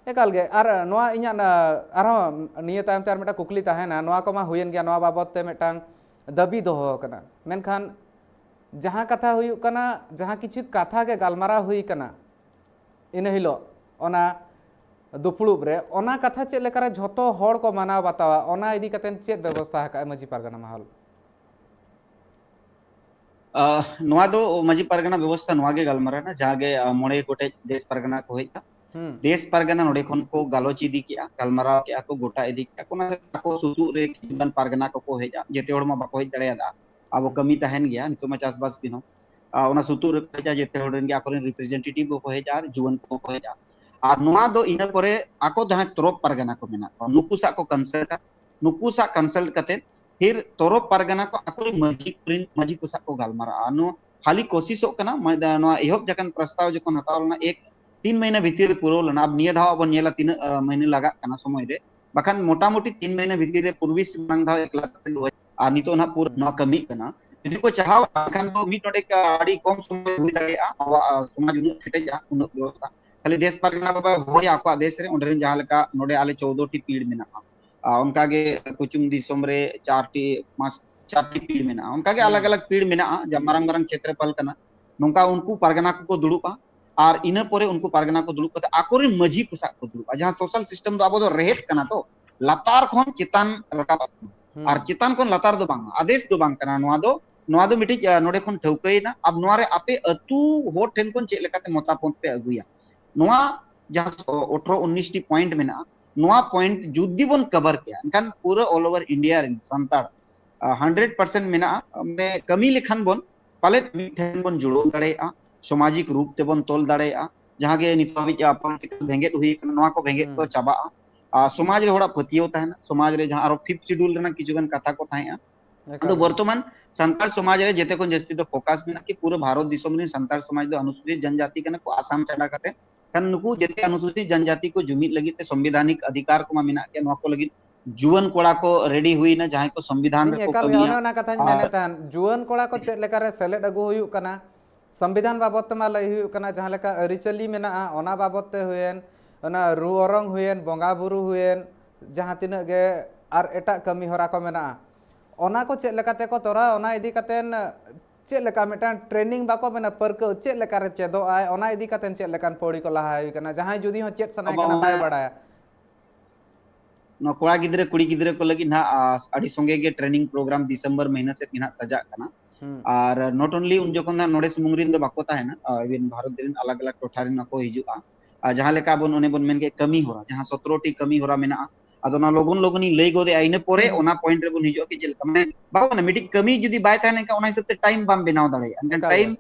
ᱮᱠᱟᱞ ᱜᱮ᱾ ᱟᱨ ᱱᱚᱣᱟ ᱤᱧᱟᱹᱜ ᱱᱟ-, ᱟᱨᱦᱚᱸ ᱱᱤᱭᱟᱹ ᱛᱟᱭᱚᱢ ᱛᱮ ᱟᱨ ᱢᱤᱫᱴᱟᱝ ᱠᱩᱠᱞᱤ ᱛᱟᱦᱮᱱᱟ, ᱱᱚᱣᱟ ᱠᱚᱢᱟ ᱦᱩᱭᱮᱱ ᱜᱮᱭᱟ, ᱱᱚᱣᱟ ᱵᱟᱵᱚᱫ ᱛᱮ ᱢᱤᱫᱴᱟᱝ ᱫᱟᱹᱵᱤ ᱫᱚᱦᱚ ᱟᱠᱟᱱᱟ᱾ ᱢᱮᱱᱠᱷᱟᱱ ᱡᱟᱦᱟᱸ ᱠᱟᱛᱷᱟ ᱦᱩᱭᱩᱜ ᱠᱟᱱᱟ, ᱡᱟᱦᱟᱸ ᱠᱤᱪᱷᱩ ᱠᱟᱛᱷᱟ ᱜᱮ ᱜᱟᱞᱢᱟᱨᱟᱣ ᱦᱩᱭ ᱠᱟᱱᱟ ᱤᱱᱟᱹ ᱦᱤᱞᱳᱜ ᱚᱱᱟ ᱫᱩᱯᱲᱩᱵ ᱨᱮ, ᱚᱱᱟ ᱠᱟᱛᱷᱟ ᱪᱮᱫ ᱞᱮᱠᱟᱨᱮ ᱡᱷᱚᱛᱚ ᱦᱚᱲ ᱠᱚ ᱢᱟᱱᱟᱣ ᱵᱟᱛᱟᱣᱟ, ᱚᱱᱟ ᱤᱫᱤ ᱠᱟᱛᱮ ᱪᱮᱫ ᱵᱮᱵᱚᱥᱛᱷᱟ ᱟᱠᱟᱫᱼᱟ ᱢᱟᱹᱡᱷᱤ ᱯᱟᱨᱜᱟᱱᱟ ᱢᱟᱦᱟᱞ? ᱟᱦ, ᱱᱚᱣᱟ ᱫᱚ ᱢᱟᱹᱡᱷᱤ ᱯᱟᱨᱜᱟᱱᱟ ᱵᱮᱵᱚᱥᱛᱷᱟ ᱱᱚᱣᱟ ᱜᱮ ᱜᱟᱞᱢᱟᱨᱟᱣ ᱮᱱᱟ, ᱡᱟᱦᱟᱸ ᱜᱮ, ᱟᱦ, ᱢᱚᱬᱮ ᱜᱚᱴᱮᱡ ᱫᱮᱥ ᱯᱟᱨᱜᱟᱱᱟ ᱠᱚ ᱦᱮᱡ ᱮᱱᱟ᱾ ᱦᱩᱸ᱾ ᱫᱮᱥ ᱯᱟᱨᱜᱟᱱᱟ ᱱᱚᱰᱮ ᱠᱷᱚᱱ ᱠᱚ ᱜᱟᱞᱚᱪ ᱤᱫᱤ ᱠᱮᱜᱼᱟ, ᱜᱟᱞᱢᱟᱨᱟᱣ ᱠᱮᱜᱼᱟ ᱠᱚ, ᱜᱚᱴᱟ ᱤᱫᱤ ᱠᱮᱜᱼᱟ ᱠᱚ᱾ ᱚᱱᱟ ᱟᱠᱚ ᱥᱩᱛᱩᱜ ᱨᱮ ᱠᱤᱪᱷᱩ ᱜᱟᱱ ᱯᱟᱨᱜᱟᱱᱟ ᱠᱚᱠᱚ ᱦᱮᱡᱼᱟ, ᱡᱮᱛᱮ ᱦᱚᱲ ᱢᱟ ᱵᱟᱠᱚ ᱦᱮᱡ ᱫᱟᱲᱮᱭᱟᱫᱟ᱾ ᱟᱵᱚ ᱦᱩᱸ᱾ ᱠᱟᱹᱢᱤ ᱛᱟᱦᱮᱱ ᱜᱮᱭᱟ, ᱱᱤᱛᱚᱜ ᱢᱟ ᱪᱟᱥᱵᱟᱥ ᱫᱤᱱ ᱦᱚᱸ᱾ ᱟᱨ ᱚᱱᱟ ᱥᱩᱛᱩᱜ ᱨᱮᱠᱚ ᱦᱮᱡᱼᱟ, ᱡᱮᱛᱮ ᱦᱚᱲ ᱨᱮᱱ ᱜᱮ ᱟᱠᱚᱨᱮᱱ representative ᱠᱚᱠᱚ ᱦᱮᱡᱼᱟ ᱟᱨ ᱡᱩᱣᱟᱹᱱ ᱠᱚᱠᱚ ᱦᱮᱡᱼᱟ᱾ ᱟᱨ ᱱᱚᱣᱟ ᱫᱚ ᱤᱱᱟᱹ ᱯᱚᱨᱮ ᱟᱠᱚ ᱡᱟᱦᱟᱸᱭ ᱛᱚᱨᱚᱯ ᱯᱟᱨᱜᱟᱱᱟ ᱠᱚ ᱢᱮᱱᱟᱜ ᱠᱚᱣᱟ, ᱱᱩᱠᱩ ᱥᱟᱶ ᱠᱚ ᱠᱚᱱᱥᱟᱞᱴᱟ, ᱱᱩᱠᱩ ᱥᱟᱶ ᱠᱚᱱᱥᱟᱞᱴ ᱠᱟᱛᱮ ᱯᱷᱤᱨ ᱛᱚᱨᱚᱯ ᱯᱟᱨᱜᱟᱱᱟ ᱠᱚ ᱟᱠᱚᱨᱮᱱ ᱢᱟᱹᱡᱷᱤ ᱠᱚᱨᱮᱱ ᱢᱟᱹᱡᱷᱤ ᱠᱚ ᱥᱟᱶ ᱠᱚ ᱜᱟᱞᱢᱟᱨᱟᱜᱼᱟ᱾ ᱱᱚᱣᱟ ᱠᱷᱟᱹᱞᱤ ᱠᱳᱥᱤᱥᱚᱜ ᱠᱟᱱᱟ, ᱢᱟᱱᱮ ᱱᱚᱣᱟ ᱮᱦᱚᱵ ᱡᱚᱠᱷᱚᱱ ᱯᱨᱚᱥᱛᱟᱵ ᱡᱚᱠᱷᱚᱱ ᱦᱟᱛᱟᱣ ᱞᱮᱱᱟ, ᱮᱠ ᱛᱤᱱ ᱢᱟᱹᱦᱱᱟᱹ ᱵᱷᱤᱛᱤᱨ ᱨᱮ ᱯᱩᱨᱟᱹᱣ ᱞᱮᱱᱟ᱾ ᱟᱵ ᱱᱤᱭᱟᱹ ᱫᱷᱟᱣ ᱟᱵᱚᱱ ᱧᱮᱞᱟ ᱛᱤᱱᱟᱹᱜ ᱢᱟᱹᱦᱱᱟᱹ ᱞᱟᱜᱟᱜ ᱠᱟᱱᱟ ᱥᱚᱢᱚᱭ ᱨᱮ, ᱵᱟᱠᱷᱟᱱ ᱢᱚᱴᱟᱢᱩᱴᱤ ᱛᱤᱱ ᱢᱟᱹᱦᱱᱟᱹ ᱵᱷᱤᱛᱤᱨ ᱨᱮ ᱯᱩᱨᱵᱤ ᱢᱟᱲᱟᱝ ᱫᱷᱟᱣ ᱮᱠ ᱞᱟᱠᱷ ᱠᱟᱛᱮ ᱫᱚ, ᱟᱨ ᱱᱤᱛᱚᱜ ᱱᱟᱦᱟᱜ ᱯᱩᱨᱟᱹ ᱱᱚᱣᱟ ᱠᱟᱹᱢᱤ ᱠᱟᱱᱟ᱾ ᱡᱩᱫᱤ ᱠᱚ ᱪᱟᱦᱟᱣᱟ ᱮᱱᱠᱷᱟᱱ ᱫᱚ ᱢᱤᱫ ᱱᱚᱰᱮ ᱟᱹᱰᱤ ᱠᱚᱢ ᱥᱚᱢᱚᱭ ᱨᱮ ᱦᱩᱭ ᱫᱟᱲᱮᱭᱟᱜᱼᱟ᱾ ᱟᱵᱚᱣᱟᱜ ᱥᱚᱢᱟᱡᱽ ᱩᱱᱟᱹᱜ ᱠᱮᱴᱮᱡᱼᱟ, ᱩᱱᱟᱹᱜ ᱵᱮᱵᱚᱥᱛᱷᱟ, ᱠᱷᱟᱹᱞᱤ ᱫᱮᱥ ᱯᱟᱨᱜᱟᱱᱟ ᱵᱟᱵᱟ ᱦᱳᱭ ᱟᱠᱚᱣᱟᱜ ᱫᱮᱥ ᱨᱮ, ᱚᱸᱰᱮ ᱨᱮᱱ ᱡᱟᱦᱟᱸ ᱞᱮᱠᱟ ᱱᱚᱰᱮ ᱟᱞᱮ ᱪᱳᱫᱽᱫᱳ ᱴᱤ ᱯᱤᱲ ᱢᱮᱱᱟᱜᱼᱟ, ᱟᱨ ᱚᱱᱠᱟᱜᱮ ᱠᱩᱪᱩᱝ ᱫᱤᱥᱚᱢ ᱨᱮ ᱪᱟᱨ ᱴᱤ, ᱯᱟᱸᱪ, ᱪᱟᱨ ᱴᱤ ᱯᱤᱲ ᱢᱮᱱᱟᱜᱼᱟ, ᱚᱱᱠᱟᱜᱮ ᱟᱞᱟᱜᱽ ᱟᱞᱟᱜᱽ ᱯᱤᱲ ᱢᱮᱱᱟᱜᱼᱟ, ᱡᱟ ᱢᱟᱨᱟᱝ ᱢᱟᱨᱟᱝ ᱪᱷᱮᱛᱨᱚᱯᱟᱞ ᱠᱟᱱᱟ᱾ ᱱᱚᱝᱠᱟ ᱩᱱᱠᱩ ᱯᱟᱨᱜᱟᱱᱟ ᱠᱚᱠᱚ ᱫᱩᱲᱩᱵᱼᱟ, ᱟᱨ ᱤᱱᱟᱹ ᱯᱚᱨᱮ ᱩᱱᱠᱩ ᱯᱟᱨᱜᱟᱱᱟ ᱠᱚ ᱫᱩᱲᱩᱵ ᱠᱟᱛᱮ ᱟᱠᱚᱨᱮᱱ ᱢᱟᱹᱡᱷᱤ ᱠᱚ ᱥᱟᱶ ᱠᱚ ᱫᱩᱲᱩᱵᱼᱟ᱾ ᱡᱟᱦᱟᱸ ᱥᱳᱥᱟᱞ ᱥᱤᱥᱴᱮᱢ ᱫᱚ ᱟᱵᱚ ᱫᱚ ᱨᱮᱦᱮᱫ ᱠᱟᱱᱟ ᱛᱚ, ᱞᱟᱛᱟᱨ ᱠᱷᱚᱱ ᱪᱮᱛᱟᱱ ᱨᱟᱠᱟᱵ ᱟᱠᱟᱱᱟ᱾ ᱟᱨ ᱪᱮᱛᱟᱱ ᱠᱷᱚᱱ ᱞᱟᱛᱟᱨ ᱫᱚ ᱵᱟᱝ, ᱟᱫᱮᱥ ᱫᱚ ᱵᱟᱝ ᱠᱟᱱᱟ ᱱᱚᱣᱟ ᱫᱚ᱾ ᱱᱚᱣᱟ ᱫᱚ ᱢᱤᱫᱴᱤᱡ ᱱᱚᱰᱮ ᱠᱷᱚᱱ ᱴᱷᱟᱹᱣᱠᱟᱹᱭᱮᱱᱟ᱾ ᱟᱨ ᱱᱚᱣᱟ ᱨᱮ ᱟᱯᱮ ᱟᱹᱛᱩ ᱦᱚᱲ ᱴᱷᱮᱱ ᱠᱷᱚᱱ ᱪᱮᱫ ᱞᱮᱠᱟᱛᱮ ᱢᱚᱛᱟᱢᱚᱛ ᱯᱮ ᱟᱹᱜᱩᱭᱟ, ᱱᱚᱣᱟ ᱡᱟᱦᱟᱸ ᱟᱴᱷᱨᱚ ᱩᱱᱤᱥ ᱴᱤ ᱯᱚᱭᱮᱱᱴ ᱢᱮᱱᱟᱜᱼᱟ, ᱱᱚᱣᱟ ᱯᱚᱭᱮᱱᱴ ᱡᱩᱫᱤ ᱵᱚᱱ ᱠᱟᱵᱷᱟᱨ ᱠᱮᱭᱟ, ᱮᱱᱠᱷᱟᱱ ᱯᱩᱨᱟᱹ ᱚᱞ ᱳᱵᱷᱟᱨ ᱤᱱᱰᱤᱭᱟ ᱨᱮᱱ ᱥᱟᱱᱛᱟᱲ ᱦᱟᱱᱰᱨᱮᱰ ᱯᱟᱨᱥᱮᱱᱴ ᱢᱮᱱᱟᱜᱼᱟ᱾ ᱢᱟᱱᱮ ᱠᱟᱹᱢᱤ ᱞᱮᱠᱷᱟᱱ ᱵᱚᱱ ᱯᱟᱞᱮᱫ ᱢᱤᱫ ᱴᱷᱮᱱ ᱵᱚᱱ ᱡᱩᱲᱟᱹᱣ ᱫᱟᱲᱮᱭᱟᱜᱼᱟ, ᱥᱟᱢᱟᱡᱤᱠ ᱨᱩᱯ ᱛᱮᱵᱚᱱ ᱛᱚᱞ ᱫᱟᱲᱮᱭᱟᱜᱼᱟ᱾ ᱡᱟᱦᱟᱸ ᱜᱮ ᱱᱤᱛᱚᱜ ᱦᱟᱹᱵᱤᱡ ᱯᱚᱞᱤᱴᱤᱠᱟᱞ ᱵᱷᱮᱸᱜᱮᱫ ᱦᱩᱭ ᱟᱠᱟᱱᱟ, ᱱᱚᱣᱟ ᱠᱚ ᱵᱷᱮᱸᱜᱮᱫ ᱠᱚ ᱪᱟᱵᱟᱜᱼᱟ᱾ ᱟᱨ ᱥᱚᱢᱟᱡᱽ ᱨᱮ ᱦᱚᱲᱟᱜ ᱯᱟᱹᱛᱭᱟᱹᱣ ᱛᱟᱦᱮᱱᱟ, ᱥᱚᱢᱟᱡᱽ ᱨᱮ ᱡᱟᱦᱟᱸ ᱟᱨᱚ ᱯᱷᱤᱯᱛᱷ ᱥᱤᱰᱩᱞ ᱨᱮᱱᱟᱜ ᱠᱤᱪᱷᱩ ᱜᱟᱱ ᱠᱟᱛᱷᱟ ᱠᱚ ᱛᱟᱦᱮᱸᱜᱼᱟ᱾ ᱟᱫᱚ ᱵᱚᱨᱛᱚᱢᱟᱱ ᱥᱟᱱᱛᱟᱲ ᱥᱚᱢᱟᱡᱽ ᱨᱮ ᱡᱮᱛᱮ ᱠᱷᱚᱱ ᱡᱟᱹᱥᱛᱤ ᱫᱚ ᱯᱷᱳᱠᱟᱥ ᱢᱮᱱᱟᱜᱼᱟ ᱠᱤ ᱯᱩᱨᱟᱹ ᱵᱷᱟᱨᱚᱛ ᱫᱤᱥᱚᱢ ᱨᱮᱱ ᱥᱟᱱᱛᱟᱲ ᱥᱚᱢᱟᱡᱽ ᱫᱚ ᱚᱱᱩᱥᱩᱪᱤᱛ ᱡᱚᱱᱡᱟᱛᱤ ᱠᱟᱱᱟ ᱠᱚ, ᱟᱥᱟᱢ ᱪᱷᱟᱰᱟ ᱠᱟᱛᱮ᱾ ᱠᱷᱟᱱ ᱱᱩᱠᱩ ᱡᱟᱹᱛᱤ ᱚᱱᱩᱥᱩᱪᱤᱛ ᱡᱚᱱᱡᱟᱹᱛᱤ ᱠᱚ ᱡᱩᱢᱤᱫ ᱞᱟᱹᱜᱤᱫ ᱛᱮ ᱥᱚᱝᱵᱤᱫᱷᱟᱱᱤᱠ ᱚᱫᱷᱤᱠᱟᱨ ᱠᱚᱢᱟ ᱢᱮᱱᱟᱜ ᱜᱮᱭᱟ, ᱱᱚᱣᱟ ᱠᱚ ᱞᱟᱹᱜᱤᱫ ᱡᱩᱣᱟᱹᱱ ᱠᱚᱲᱟ ᱠᱚ ᱨᱮᱰᱤ ᱦᱩᱭᱱᱟ, ᱡᱟᱦᱟᱸᱭ ᱠᱚ ᱥᱚᱝᱵᱤᱫᱷᱟᱱ ᱤᱧ ᱨᱮᱠᱚ ᱮᱠᱟᱞ ᱜᱮ ᱠᱟᱹᱢᱤᱭᱟ᱾ ᱚᱱᱮ ᱚᱱᱟ ᱠᱟᱛᱷᱟᱧ ᱟᱨ ᱢᱮᱱᱮᱫ ᱛᱟᱦᱮᱸᱫ, ᱡᱩᱣᱟᱹᱱ ᱠᱚᱲᱟ ᱠᱚ ᱪᱮᱫ ᱞᱮᱠᱟᱨᱮ ᱥᱮᱞᱮᱫ ᱟᱹᱜᱩ ᱦᱩᱭᱩᱜ ᱠᱟᱱᱟ, ᱥᱚᱝᱵᱤᱫᱷᱟᱱ ᱵᱟᱵᱚᱫ ᱛᱮᱢᱟ ᱞᱟᱹᱭ ᱦᱩᱭᱩᱜ ᱠᱟᱱᱟ, ᱡᱟᱦᱟᱸ ᱞᱮᱠᱟ ᱟᱹᱨᱤᱪᱟᱹᱞᱤ ᱢᱮᱱᱟᱜᱼᱟ ᱚᱱᱟ ᱵᱟᱵᱚᱫ ᱛᱮ ᱦᱩᱭᱮᱱ, ᱚᱱᱟ ᱨᱩ ᱚᱨᱚᱝ ᱦᱩᱭᱮᱱ, ᱵᱚᱸᱜᱟ ᱵᱩᱨᱩ ᱦᱩᱭᱮᱱ, ᱡᱟᱦᱟᱸ ᱛᱤᱱᱟᱹᱜ ᱜᱮ ᱟᱨ ᱮᱴᱟᱜ ᱠᱟᱹᱢᱤ ᱦᱚᱨᱟ ᱠᱚ ᱢᱮᱱᱟᱜᱼᱟ, ᱚᱱᱟ ᱠᱚ ᱪᱮᱫ ᱞᱮᱠᱟᱛᱮ ᱠᱚ ᱛᱚᱨᱟᱣᱟ, ᱚᱱᱟ ᱤᱫᱤ ᱠᱟᱛᱮᱱ ᱪᱮᱫ ᱞᱮᱠᱟ ᱢᱤᱫᱴᱟᱝ ᱴᱨᱮᱱᱤᱝ ᱵᱟᱠᱚ ᱢᱮᱱᱟ, ᱯᱟᱹᱨᱠᱟᱹᱣ ᱪᱮᱫ ᱞᱮᱠᱟᱨᱮ ᱪᱮᱫᱚᱜ ᱟᱭ, ᱚᱱᱟ ᱤᱫᱤ ᱠᱟᱛᱮ ᱪᱮᱫ ᱞᱮᱠᱟᱱ ᱯᱟᱹᱣᱲᱤ ᱠᱚ ᱞᱟᱦᱟ ᱦᱩᱭ ᱠᱟᱱᱟ? ᱡᱟᱦᱟᱸᱭ ᱡᱩᱫᱤ ᱦᱚᱸ ᱪᱮᱫ ᱥᱟᱱᱟᱭ ᱟᱵᱚ ᱠᱟᱱᱟ, ᱵᱟᱭ ᱚᱱᱟ ᱵᱟᱲᱟᱭᱟ᱾ ᱱᱚᱣᱟ ᱠᱚᱲᱟ ᱜᱤᱫᱽᱨᱟᱹ, ᱠᱩᱲᱤ ᱜᱤᱫᱽᱨᱟᱹ ᱠᱚ ᱞᱟᱹᱜᱤᱫ ᱱᱟᱦᱟᱜ, ᱟ, ᱟᱹᱰᱤ ᱥᱚᱸᱜᱮ ᱜᱮ ᱴᱨᱮᱱᱤᱝ ᱯᱨᱳᱜᱨᱟᱢ ᱰᱤᱥᱮᱢᱵᱚᱨ ᱢᱟᱹᱦᱱᱟᱹ ᱥᱮᱫ ᱜᱮ ᱱᱟᱦᱟᱜ ᱥᱟᱡᱟᱜ ᱠᱟᱱᱟ᱾ ᱦᱩᱸ᱾ ᱟᱨ not only ᱩᱱ ᱡᱚᱠᱷᱚᱱ ᱫᱚ ᱱᱚᱰᱮ ᱥᱩᱢᱩᱝ ᱨᱮᱱ ᱫᱚ ᱵᱟᱠᱚ ᱛᱟᱦᱮᱱᱟ, ᱟ, even ᱵᱷᱟᱨᱚᱛ ᱨᱮᱱ ᱟᱞᱟᱜᱽ ᱟᱞᱟᱜᱽ ᱴᱚᱴᱷᱟ ᱨᱮᱱ ᱦᱚᱸᱠᱚ ᱦᱤᱡᱩᱜᱼᱟ᱾ ᱟᱨ ᱡᱟᱦᱟᱸ ᱞᱮᱠᱟ ᱵᱚᱱ ᱚᱱᱮ ᱵᱚᱱ ᱢᱮᱱ ᱠᱮᱫ ᱠᱟᱹᱢᱤ ᱦᱚᱨᱟ, ᱡᱟᱦᱟᱸ ᱥᱚᱛᱨᱚ ᱴᱤ ᱠᱟᱹᱢᱤ ᱦᱚᱨᱟ ᱢᱮᱱᱟᱜᱼᱟ, ᱟᱫᱚ ᱚᱱᱟ ᱞᱚᱜᱚᱱ ᱞᱚᱜᱚᱱ ᱤᱧ ᱞᱟᱹᱭ ᱜᱚᱫᱮᱜᱼᱟ, ᱤᱱᱟᱹ ᱯᱚᱨᱮ ᱦᱩᱸ, ᱦᱩᱸ᱾ ᱚᱱᱟ ᱯᱚᱭᱮᱱᱴ ᱨᱮᱵᱚᱱ ᱦᱤᱡᱩᱜᱼᱟ ᱠᱤ ᱪᱮᱫ ᱞᱮᱠᱟ, ᱢᱟᱱᱮ, ᱵᱟᱵᱟ, ᱢᱟᱱᱮ, ᱢᱤᱫᱴᱤᱡ ᱠᱟᱹᱢᱤ ᱡᱩᱫᱤ ᱵᱟᱭ ᱛᱟᱦᱮᱸ ᱞᱮᱱᱠᱷᱟᱱ ᱚᱱᱟ ᱦᱤᱥᱟᱹᱵ ᱛᱮ ᱴᱟᱭᱤᱢ ᱵᱟᱢ ᱵᱮᱱᱟᱣ ᱫᱟᱲᱮᱭᱟᱜᱼᱟ᱾ ᱮᱱᱠᱷᱟᱱ ᱮᱠᱟᱞ ᱜᱮ᱾ ᱴᱟᱭᱤᱢ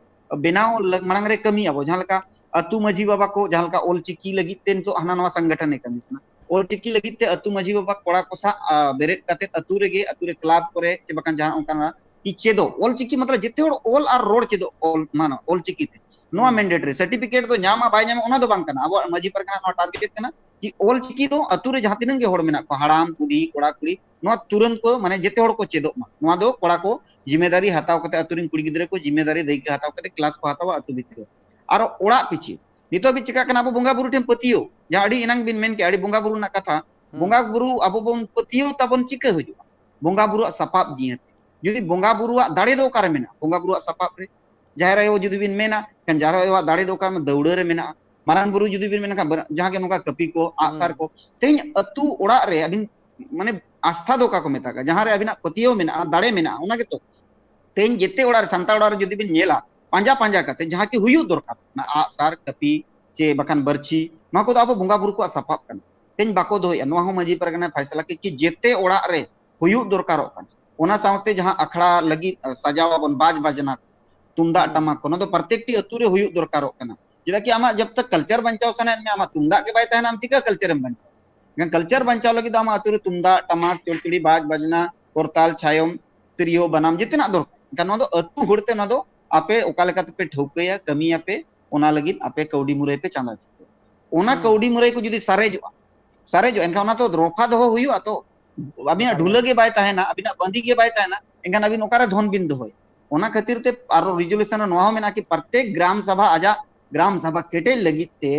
ᱵᱮᱱᱟᱣ ᱞᱟᱹᱜ-, ᱢᱟᱲᱟᱝ ᱨᱮ ᱠᱟᱹᱢᱤᱭᱟᱵᱚ, ᱡᱟᱦᱟᱸ ᱞᱮᱠᱟ ᱟᱹᱛᱩ ᱢᱟᱹᱡᱷᱤ ᱵᱟᱵᱟ ᱠᱚ ᱡᱟᱦᱟᱸ ᱞᱮᱠᱟ ᱚᱞᱪᱤᱠᱤ ᱞᱟᱹᱜᱤᱫ ᱛᱮ ᱱᱤᱛᱚᱜ ᱦᱟᱱᱟ ᱱᱟᱣᱟ ᱥᱚᱝᱜᱚᱴᱷᱚᱱ ᱮ ᱠᱟᱹᱢᱤ ᱠᱟᱱᱟ, ᱚᱞᱪᱤᱠᱤ ᱞᱟᱹᱜᱤᱫ ᱛᱮ ᱟᱹᱛᱩ ᱢᱟᱹᱡᱷᱤ ᱵᱟᱵᱟ ᱠᱚᱲᱟ ᱠᱚ ᱥᱟᱶ, ᱟ, ᱵᱮᱨᱮᱫ ᱠᱟᱛᱮ ᱟᱹᱛᱩ ᱨᱮᱜᱮ, ᱟᱹᱛᱩ ᱨᱮ ᱠᱞᱟᱵᱽ ᱠᱚᱨᱮ ᱪᱮ ᱵᱟᱠᱷᱟᱱ ᱡᱟᱦᱟᱸ ᱚᱱᱠᱟᱱᱟᱜ ᱠᱤ ᱪᱮᱫᱚᱜ, ᱚᱞᱪᱤᱠᱤ ᱢᱚᱛᱞᱚᱵ ᱡᱮᱛᱮ ᱦᱚᱲ ᱚᱞ ᱟᱨ ᱨᱚᱲ ᱪᱮᱫᱚᱜ, ᱚᱞ, ᱢᱟᱱᱮ ᱚᱞᱪᱤᱠᱤ ᱛᱮ᱾ ᱱᱚᱣᱟ ᱦᱩᱸ᱾ ᱢᱮᱱᱰᱮᱴ ᱨᱮ ᱥᱟᱨᱴᱤᱯᱷᱤᱠᱮᱴ ᱫᱚ ᱧᱟᱢᱟ ᱵᱟᱭ ᱧᱟᱢᱟ ᱚᱱᱟ ᱫᱚ ᱵᱟᱝ ᱠᱟᱱᱟ᱾ ᱟᱵᱚᱣᱟᱜ ᱢᱟᱹᱡᱷᱤ ᱯᱟᱨᱜᱟᱱᱟ ᱱᱚᱣᱟ ᱴᱟᱨᱜᱮᱴ ᱠᱟᱱᱟ ᱠᱤ ᱚᱞᱪᱤᱠᱤ ᱫᱚ ᱟᱹᱛᱩ ᱨᱮ ᱡᱟᱦᱟᱸ ᱛᱤᱱᱟᱹᱜ ᱜᱮ ᱦᱚᱲ ᱢᱮᱱᱟᱜ ᱠᱚᱣᱟ, ᱦᱟᱲᱟᱢ, ᱵᱩᱰᱷᱤ, ᱠᱚᱲᱟ, ᱠᱩᱲᱤ, ᱱᱚᱣᱟ ᱛᱩᱨᱟᱹᱱᱛ ᱠᱚ, ᱢᱟᱱᱮ ᱡᱮᱛᱮ ᱦᱚᱲ ᱠᱚ ᱪᱮᱫᱚᱜ ᱢᱟ᱾ ᱱᱚᱣᱟ ᱫᱚ ᱠᱚᱲᱟ ᱠᱚ ᱡᱤᱢᱮᱫᱟᱨᱤ ᱦᱟᱛᱟᱣ ᱠᱟᱛᱮ, ᱟᱹᱛᱩ ᱨᱮᱱ ᱠᱩᱲᱤ ᱜᱤᱫᱽᱨᱟᱹ ᱠᱚ ᱡᱤᱢᱮᱫᱟᱨᱤ ᱫᱟᱹᱭᱠᱟᱹ ᱦᱟᱛᱟᱣ ᱠᱟᱛᱮ ᱠᱞᱟᱥ ᱠᱚ ᱦᱟᱛᱟᱣᱟ ᱟᱹᱛᱩ ᱵᱷᱤᱛᱨᱤ ᱨᱮ᱾ ᱟᱨ ᱚᱲᱟᱜ ᱯᱤᱪᱷᱤ ᱱᱤᱛᱚᱜ ᱦᱟᱹᱵᱤᱡ ᱪᱤᱠᱟᱹᱜ ᱠᱟᱱᱟ, ᱟᱵᱚ ᱵᱚᱸᱜᱟ ᱵᱩᱨᱩ ᱴᱷᱮᱱ ᱯᱟᱹᱛᱭᱟᱹᱣ, ᱡᱟᱦᱟᱸ ᱟᱹᱰᱤ ᱮᱱᱟᱝ ᱵᱤᱱ ᱢᱮᱱ ᱠᱮᱜᱼᱟ, ᱟᱹᱰᱤ ᱵᱚᱸᱜᱟ ᱵᱩᱨᱩ ᱨᱮᱱᱟᱜ ᱠᱟᱛᱷᱟ, ᱦᱩᱸ᱾ ᱵᱚᱸᱜᱟ ᱵᱩᱨᱩ ᱟᱵᱚ ᱵᱚᱱ ᱯᱟᱹᱛᱭᱟᱹᱣ ᱛᱟᱵᱚᱱ ᱪᱤᱠᱟᱹ ᱦᱩᱭᱩᱜᱼᱟ? ᱵᱚᱸᱜᱟ ᱵᱩᱨᱩᱣᱟᱜ ᱥᱟᱯᱟᱵ ᱫᱤᱭᱮ ᱛᱮ᱾ ᱡᱩᱫᱤ ᱵᱚᱸᱜᱟ ᱵᱩᱨᱩᱣᱟᱜ ᱫᱟᱲᱮ ᱫᱚ ᱚᱠᱟᱨᱮ ᱢᱮᱱᱟᱜᱼᱟ? ᱵᱚᱸᱜᱟ ᱵᱩᱨᱩᱣᱟᱜ ᱥᱟᱯᱟᱵ ᱨᱮ᱾ ᱡᱟᱦᱮᱨ ᱟᱭᱳ ᱡᱩᱫᱤ ᱵᱤᱱ ᱢᱮᱱᱟ, ᱠᱷᱟᱱ ᱡᱟᱦᱮᱨ ᱟᱭᱳᱣᱟᱜ ᱫᱟᱲᱮ ᱫᱚ ᱚᱠᱟᱨᱮ? ᱫᱟᱹᱣᱲᱟᱹ ᱨᱮ ᱢᱮᱱᱟᱜᱼᱟ᱾ ᱢᱟᱨᱟᱝ ᱵᱩᱨᱩ ᱡᱩᱫᱤ ᱵᱤᱱ ᱢᱮᱱᱟ, ᱠᱷᱟᱱ ᱵᱟᱨ-, ᱡᱟᱦᱟᱸ ᱜᱮ ᱱᱚᱝᱠᱟ ᱠᱟᱹᱯᱤ ᱠᱚ, ᱟᱜᱼᱥᱟᱨ ᱦᱩᱸ᱾ ᱠᱚ᱾ ᱛᱮᱦᱮᱧ ᱟᱹᱛᱩ ᱚᱲᱟᱜ ᱨᱮ ᱟᱹᱵᱤᱱ, ᱢᱟᱱᱮ, ᱟᱥᱛᱷᱟ ᱫᱚ ᱚᱠᱟ ᱠᱚ ᱢᱮᱛᱟᱜᱼᱟ? ᱡᱟᱦᱟᱸ ᱨᱮ ᱟᱹᱵᱤᱱᱟᱜ ᱯᱟᱹᱛᱭᱟᱹᱣ ᱢᱮᱱᱟᱜᱼᱟ, ᱫᱟᱲᱮ ᱢᱮᱱᱟᱜᱼᱟ, ᱚᱱᱟ ᱜᱮᱛᱚ᱾ ᱛᱮᱦᱮᱧ ᱡᱮᱛᱮ ᱚᱲᱟᱜ ᱨᱮ, ᱥᱟᱱᱛᱟᱲ ᱚᱲᱟᱜ ᱨᱮ ᱡᱩᱫᱤ ᱵᱤᱱ ᱧᱮᱞᱟ, ᱯᱟᱸᱡᱟ ᱯᱟᱸᱡᱟ ᱠᱟᱛᱮ ᱡᱟᱦᱟᱸ ᱠᱤ ᱦᱩᱭᱩᱜ ᱫᱚᱨᱠᱟᱨ, ᱚᱱᱟ ᱟᱜᱼᱥᱟᱨ, ᱠᱟᱹᱯᱤ, ᱪᱮ ᱵᱟᱠᱷᱟᱱ ᱵᱟᱹᱨᱪᱷᱤ, ᱱᱚᱣᱟ ᱠᱚᱫᱚ ᱟᱵᱚ ᱵᱚᱸᱜᱟ ᱵᱩᱨᱩ ᱠᱚᱣᱟᱜ ᱥᱟᱯᱟᱵ ᱠᱟᱱᱟ᱾ ᱛᱮᱦᱮᱧ ᱵᱟᱠᱚ ᱫᱚᱦᱚᱭᱮᱫᱼᱟ᱾ ᱱᱚᱣᱟ ᱦᱚᱸ ᱢᱟᱹᱡᱷᱤ ᱯᱟᱨᱜᱟᱱᱟᱭ ᱯᱷᱟᱭᱥᱟᱞᱟ ᱠᱮᱫ ᱠᱤ ᱡᱮᱛᱮ ᱚᱲᱟᱜ ᱨᱮ ᱦᱩᱭᱩᱜ ᱫᱚᱨᱠᱟᱨᱚᱜ ᱠᱟᱱᱟ᱾ ᱚᱱᱟ ᱥᱟᱶᱛᱮ ᱡᱟᱦᱟᱸ ᱟᱠᱷᱲᱟ ᱞᱟᱹᱜᱤᱫ, ᱟ, ᱥᱟᱡᱟᱣ ᱟᱵᱚᱱ ᱵᱟᱡᱽ ᱵᱟᱡᱽᱱᱟ, ᱛᱩᱢᱫᱟᱜ ᱦᱩᱸ᱾ ᱴᱟᱢᱟᱠ ᱠᱚ, ᱱᱚᱣᱟ ᱫᱚ ᱯᱨᱚᱛᱮᱠᱴᱤ ᱟᱹᱛᱩ ᱨᱮ ᱦᱩᱭᱩᱜ ᱫᱚᱨᱠᱟᱨᱚᱜ ᱠᱟᱱᱟ᱾ ᱪᱮᱫᱟᱜ ᱠᱤ ᱟᱢᱟᱜ ᱡᱟᱵ ᱛᱟᱠ ᱠᱟᱞᱪᱟᱨ ᱵᱟᱧᱪᱟᱣ ᱥᱟᱱᱟᱭᱮᱫ ᱢᱮᱭᱟ, ᱟᱢᱟᱜ ᱛᱩᱢᱫᱟᱜ ᱜᱮ ᱵᱟᱭ ᱛᱟᱦᱮᱱᱟ, ᱟᱢ ᱪᱤᱠᱟᱹ ᱠᱟᱞᱪᱟᱨᱮᱢ ᱵᱟᱧᱪᱟᱣᱟ? ᱢᱮᱱᱠᱷᱟᱱ ᱠᱟᱞᱪᱟᱨ ᱵᱟᱧᱪᱟᱣ ᱞᱟᱹᱜᱤᱫ ᱫᱚ ᱟᱢᱟᱜ ᱟᱹᱛᱩ ᱨᱮ ᱛᱩᱢᱫᱟᱜ, ᱴᱟᱢᱟᱠ, ᱪᱚᱲᱪᱚᱲᱤ, ᱵᱟᱡᱽ ᱵᱟᱡᱽᱱᱟ, ᱠᱚᱨᱛᱟᱞ, ᱪᱷᱟᱭᱚᱢ, ᱛᱤᱨᱭᱳ, ᱵᱟᱱᱟᱢ, ᱡᱮᱛᱮᱱᱟᱜ ᱫᱚᱨᱠᱟᱨ᱾ ᱮᱱᱠᱷᱟᱱ ᱱᱚᱣᱟ ᱫᱚ ᱟᱹᱛᱩ ᱦᱚᱲ ᱛᱮ ᱱᱚᱣᱟ ᱫᱚ ᱟᱯᱮ ᱚᱠᱟ ᱞᱮᱠᱟ ᱛᱮᱯᱮ ᱴᱷᱟᱹᱣᱠᱟᱹᱭᱟ, ᱠᱟᱹᱢᱤᱭᱟᱯᱮ, ᱚᱱᱟ ᱞᱟᱹᱜᱤᱫ ᱟᱯᱮ ᱠᱟᱹᱣᱰᱤ ᱢᱩᱨᱟᱹᱭ ᱯᱮ ᱪᱟᱸᱫᱟ ᱪᱤᱠᱟᱹᱭᱟ᱾ ᱚᱱᱟ ᱦᱩᱸ᱾ ᱠᱟᱹᱣᱰᱤ ᱢᱩᱨᱟᱹᱭ ᱠᱚ ᱡᱩᱫᱤ ᱥᱟᱨᱮᱡᱚᱜᱼᱟ, ᱥᱟᱨᱮᱡᱚᱜᱼᱟ, ᱮᱱᱠᱷᱟᱱ ᱚᱱᱟ ᱛᱚ ᱨᱚᱯᱷᱟ ᱫᱚᱦᱚ ᱦᱩᱭᱩᱜᱼᱟ ᱛᱚ᱾ ᱟᱹᱵᱤᱱᱟᱜ ᱨᱚᱯᱷᱟ ᱰᱷᱩᱞᱟᱹ ᱫᱚᱦᱚ᱾ ᱜᱮ ᱵᱟᱭ ᱛᱟᱦᱮᱱᱟ, ᱟᱹᱵᱤᱱᱟᱜ ᱵᱟᱸᱫᱤ ᱜᱮ ᱵᱟᱭ ᱛᱟᱦᱮᱱᱟ, ᱮᱱᱠᱷᱟᱱ ᱟᱹᱵᱤᱱ ᱚᱠᱟᱨᱮ ᱫᱷᱚᱱ ᱵᱤᱱ ᱫᱚᱦᱚᱭᱟ? ᱚᱱᱟ ᱠᱷᱟᱹᱛᱤᱨ ᱛᱮ ᱟᱨᱚ ᱨᱮᱡᱩᱞᱮᱥᱚᱱ ᱨᱮ ᱱᱚᱣᱟ ᱦᱚᱸ ᱢᱮᱱᱟᱜᱼᱟ ᱠᱤ ᱯᱨᱚᱛᱮᱠ ᱜᱨᱟᱢ ᱥᱟᱵᱷᱟ ᱟᱡᱟᱜ ᱜᱨᱟᱢ ᱥᱟᱵᱷᱟ ᱠᱮᱴᱮᱡ ᱞᱟᱹᱜᱤᱫ ᱛᱮ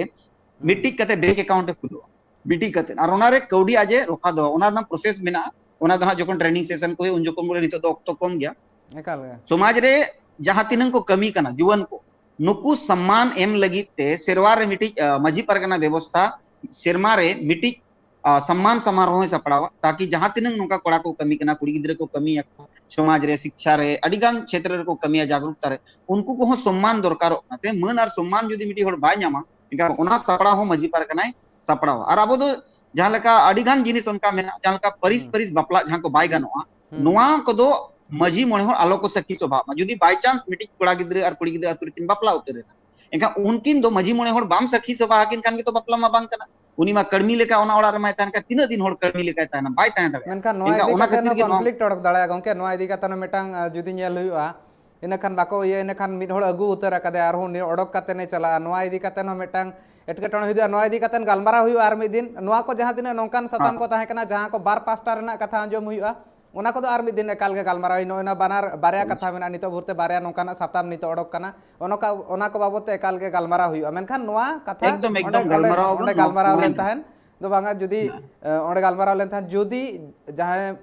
ᱦᱩᱸ᱾ ᱢᱤᱫᱴᱤᱡ ᱠᱟᱛᱮ ᱵᱮᱝᱠ ᱮᱠᱟᱣᱩᱱᱴ ᱮ ᱠᱷᱩᱞᱟᱹᱣᱟ, ᱢᱤᱫᱴᱤᱡ ᱠᱟᱛᱮ, ᱟᱨ ᱚᱱᱟᱨᱮ ᱠᱟᱹᱣᱰᱤ ᱟᱡ ᱮ ᱨᱚᱯᱷᱟ ᱫᱚᱦᱚ, ᱚᱱᱟ ᱨᱮᱱᱟᱜ ᱯᱨᱚᱥᱮᱥ ᱢᱮᱱᱟᱜᱼᱟ᱾ ᱚᱱᱟ ᱫᱚ ᱦᱟᱸᱜ ᱡᱚᱠᱷᱚᱱ ᱴᱨᱮᱱᱤᱝ ᱥᱮᱥᱚᱱ ᱠᱚ ᱦᱩᱭᱩᱜᱼᱟ, ᱩᱱ ᱡᱚᱠᱷᱚᱱ ᱵᱚᱞᱮ, ᱱᱤᱛᱚᱜ ᱫᱚ ᱚᱠᱛᱚ ᱠᱚᱢ ᱜᱮᱭᱟ᱾ ᱮᱠᱟᱞ ᱜᱮ᱾ ᱥᱚᱢᱟᱡᱽ ᱨᱮ ᱡᱟᱦᱟᱸ ᱛᱤᱱᱟᱹᱝ ᱠᱚ ᱠᱟᱹᱢᱤ ᱠᱟᱱᱟ, ᱡᱩᱣᱟᱹᱱ ᱠᱚ, ᱱᱩᱠᱩ ᱥᱚᱢᱢᱟᱱ ᱮᱢ ᱞᱟᱹᱜᱤᱫ ᱛᱮ ᱥᱮᱨᱣᱟ ᱨᱮ ᱢᱤᱫᱴᱤᱡ, ᱟ, ᱢᱟᱹᱡᱷᱤ ᱯᱟᱨᱜᱟᱱᱟ ᱵᱮᱵᱚᱥᱛᱷᱟ ᱥᱮᱨᱢᱟ ᱨᱮ ᱢᱤᱫᱴᱤᱡ, ᱟ, ᱥᱚᱢᱢᱟᱱ ᱥᱚᱢᱟᱨᱳᱦᱚᱭ ᱥᱟᱯᱲᱟᱣᱟ, ᱛᱟᱠᱤ ᱡᱟᱦᱟᱸ ᱛᱤᱱᱟᱹᱝ ᱱᱚᱝᱠᱟ ᱠᱚᱲᱟ ᱠᱚ ᱠᱟᱹᱢᱤ ᱠᱟᱱᱟ, ᱠᱩᱲᱤ ᱜᱤᱫᱽᱨᱟᱹ ᱠᱚ ᱠᱟᱹᱢᱤᱭᱟᱠᱚ, ᱥᱚᱢᱟᱡᱽ ᱨᱮ, ᱥᱤᱠᱪᱷᱟ ᱨᱮ, ᱟᱹᱰᱤ ᱜᱟᱱ ᱪᱷᱮᱛᱨᱚ ᱨᱮᱠᱚ ᱠᱟᱹᱢᱤᱭᱟ, ᱡᱟᱜᱽᱨᱩᱠᱛᱟ ᱨᱮ, ᱩᱱᱠᱩ ᱠᱚᱦᱚᱸ ᱥᱚᱢᱢᱟᱱ ᱫᱚᱨᱠᱟᱨᱚᱜ ᱠᱟᱱᱟ᱾ ᱛᱮ ᱢᱟᱹᱱ ᱟᱨ ᱥᱚᱢᱢᱟᱱ ᱡᱩᱫᱤ ᱢᱤᱫᱴᱤᱡ ᱦᱚᱲ ᱵᱟᱭ ᱧᱟᱢᱟ, ᱮᱱᱠᱷᱟᱱ ᱚᱱᱟ ᱥᱟᱯᱲᱟᱣ ᱦᱚᱸ ᱢᱟᱹᱡᱷᱤ ᱯᱟᱨᱜᱟᱱᱟᱭ ᱥᱟᱯᱲᱟᱣᱟ᱾ ᱟᱨ ᱟᱵᱚ ᱫᱚ ᱡᱟᱦᱟᱸ ᱞᱮᱠᱟ ᱟᱹᱰᱤ ᱜᱟᱱ ᱡᱤᱱᱤᱥ ᱚᱱᱠᱟ ᱢᱮᱱᱟᱜᱼᱟ, ᱡᱟᱦᱟᱸ ᱞᱮᱠᱟ ᱯᱟᱹᱨᱤᱥ ᱦᱩᱸ᱾ ᱯᱟᱹᱨᱤᱥ ᱵᱟᱯᱞᱟ ᱡᱟᱦᱟᱸ ᱠᱚ ᱵᱟᱭ ᱜᱟᱱᱚᱜᱼᱟ, ᱦᱩᱸ᱾ ᱱᱚᱣᱟ ᱠᱚᱫᱚ ᱢᱟᱹᱡᱷᱤ ᱢᱚᱬᱮ ᱦᱚᱲ ᱟᱞᱚ ᱠᱚ ᱥᱟᱹᱠᱷᱤ ᱥᱚᱵᱷᱟᱜ ᱢᱟ᱾ ᱡᱩᱫᱤ by chance ᱢᱤᱫᱴᱤᱡ ᱠᱚᱲᱟ ᱜᱤᱫᱽᱨᱟᱹ ᱟᱨ ᱠᱩᱲᱤ ᱜᱤᱫᱽᱨᱟᱹ ᱟᱹᱛᱩ ᱨᱮᱠᱤᱱ ᱵᱟᱯᱞᱟ ᱩᱛᱟᱹᱨ ᱮᱱᱟ, ᱮᱱᱠᱷᱟᱱ ᱩᱱᱠᱤᱱ ᱫᱚ ᱢᱟᱹᱡᱷᱤ ᱢᱚᱬᱮ ᱦᱚᱲ ᱵᱟᱢ ᱥᱟᱹᱠᱷᱤ ᱥᱚᱵᱷᱟ ᱟᱹᱠᱤᱱ ᱠᱷᱟᱱ ᱜᱮᱛᱚ ᱵᱟᱯᱞᱟ ᱢᱟ ᱵᱟᱝ ᱠᱟᱱᱟ᱾ ᱩᱱᱤ ᱢᱟ ᱠᱟᱹᱲᱢᱤ ᱞᱮᱠᱟ ᱚᱱᱟ ᱚᱲᱟᱜ ᱨᱮᱢᱟᱭ ᱛᱟᱦᱮᱱ ᱠᱷᱟᱱ ᱛᱤᱱᱟᱹᱜ ᱫᱤᱱ ᱦᱚᱲ ᱠᱟᱹᱲᱢᱤ ᱞᱮᱠᱟᱭ ᱛᱟᱦᱮᱱᱟ? ᱵᱟᱭ ᱛᱟᱦᱮᱸ ᱫᱟᱲᱮᱭᱟᱜᱼᱟ᱾ ᱢᱮᱱᱠᱷᱟᱱ ᱱᱚᱣᱟ ᱮᱱᱠᱷᱟᱱ ᱤᱫᱤ ᱚᱱᱟ ᱠᱟᱛᱮ ᱠᱷᱟᱹᱛᱤᱨ ᱦᱚᱸ ᱜᱮ ᱱᱚᱣᱟ ᱠᱚᱱᱯᱷᱞᱤᱠᱴ ᱚᱰᱚᱠ ᱫᱟᱲᱮᱭᱟᱜᱼᱟ ᱜᱚᱝᱠᱮ᱾ ᱱᱚᱣᱟ ᱤᱫᱤ ᱠᱟᱛᱮ ᱦᱚᱸ ᱢᱤᱫᱴᱟᱝ ᱟᱸ, ᱡᱩᱫᱤ ᱧᱮᱞ ᱦᱩᱭᱩᱜᱼᱟ, ᱤᱱᱟᱹᱠᱷᱟᱱ ᱵᱟᱠᱚ ᱤᱭᱟᱹ, ᱤᱱᱟᱹᱠᱷᱟᱱ ᱢᱤᱫ ᱦᱚᱲ ᱟᱹᱜᱩ ᱩᱛᱟᱹᱨ ᱟᱠᱟᱫᱮᱭᱟ, ᱟᱨᱦᱚᱸ ᱩᱱᱤ ᱚᱰᱚᱠ ᱠᱟᱛᱮ ᱮ ᱪᱟᱞᱟᱜᱼᱟ᱾ ᱱᱚᱣᱟ ᱤᱫᱤ ᱠᱟᱛᱮ ᱦᱚᱸ ᱢᱤᱫᱴᱟᱝ ᱮᱴᱠᱮᱴᱚᱬᱮ ᱦᱩᱭᱩᱜᱼᱟ᱾ ᱱᱚᱣᱟ ᱤᱫᱤ ᱠᱟᱛᱮ ᱜᱟᱞᱢᱟᱨᱟᱣ ᱦᱩᱭᱩᱜᱼᱟ ᱟᱨ ᱢᱤᱫ ᱫᱤᱱ᱾ ᱱᱚᱣᱟ ᱠᱚ ᱡᱟᱦᱟᱸ ᱛᱤᱱᱟᱹᱜ ᱱᱚᱝᱠᱟᱱ ᱥᱟᱛᱟᱢ ᱦᱮᱸ᱾ ᱠᱚ ᱛᱟᱦᱮᱸ ᱠᱟᱱᱟ, ᱡᱟᱦᱟᱸ ᱠᱚ ᱵᱟᱨ ᱯᱟᱥᱴᱟ ᱨᱮᱱᱟᱜ ᱠᱟᱛᱷᱟ ᱟᱸᱡᱚᱢ ᱦᱩᱭᱩᱜᱼᱟ, ᱚᱱᱟ ᱠᱚᱫᱚ ᱟᱨ ᱢᱤᱫ ᱫᱤᱱ ᱮᱠᱟᱞ ᱜᱮ ᱜᱟᱞᱢᱟᱨᱟᱣ ᱦᱩᱭᱩᱜᱼᱟ᱾ ᱱᱚᱜᱼᱚᱭ ᱱᱚᱣᱟ ᱵᱟᱱᱟᱨ ᱵᱟᱨᱭᱟ ᱠᱟᱛᱷᱟ ᱢᱮᱱᱟᱜᱼᱟ, ᱱᱤᱛᱚᱜ ᱵᱷᱳᱨ ᱛᱮ ᱵᱟᱨᱭᱟ ᱱᱚᱝᱠᱟᱱᱟᱜ ᱥᱟᱛᱟᱢ ᱱᱤᱛᱚᱜ ᱚᱰᱚᱠ ᱠᱟᱱᱟ, ᱚᱱᱟ ᱠᱚ, ᱚᱱᱟ ᱠᱚ ᱵᱟᱵᱚᱛ ᱛᱮ ᱮᱠᱟᱞ ᱜᱮ ᱜᱟᱞᱢᱟᱨᱟᱣ ᱦᱩᱭᱩᱜᱼᱟ᱾ ᱢᱮᱱᱠᱷᱟᱱ ᱱᱚᱣᱟ ᱠᱟᱛᱷᱟ ᱮᱠᱫᱚᱢ, ᱚᱸᱰᱮ, ᱮᱠᱫᱚᱢ ᱚᱸᱰᱮ, ᱜᱟᱞᱢᱟᱨᱟᱣ ᱟᱵᱚᱱ ᱚᱸᱰᱮ ᱱᱚᱣᱟ, ᱜᱟᱞᱢᱟᱨᱟᱣ ᱱᱚᱣᱟ ᱞᱮᱱ ᱤᱫᱤ᱾ ᱛᱟᱦᱮᱸᱫ ᱫᱚ ᱵᱟᱝᱟ, ᱡᱩᱫᱤ ᱦᱮᱸ᱾ ᱮ, ᱚᱸᱰᱮ ᱜᱟᱞᱢᱟᱨᱟᱣ ᱞᱮᱱ ᱛᱟᱦᱮᱸᱫ, ᱡᱩᱫᱤ ᱡᱟᱦᱟᱸᱭ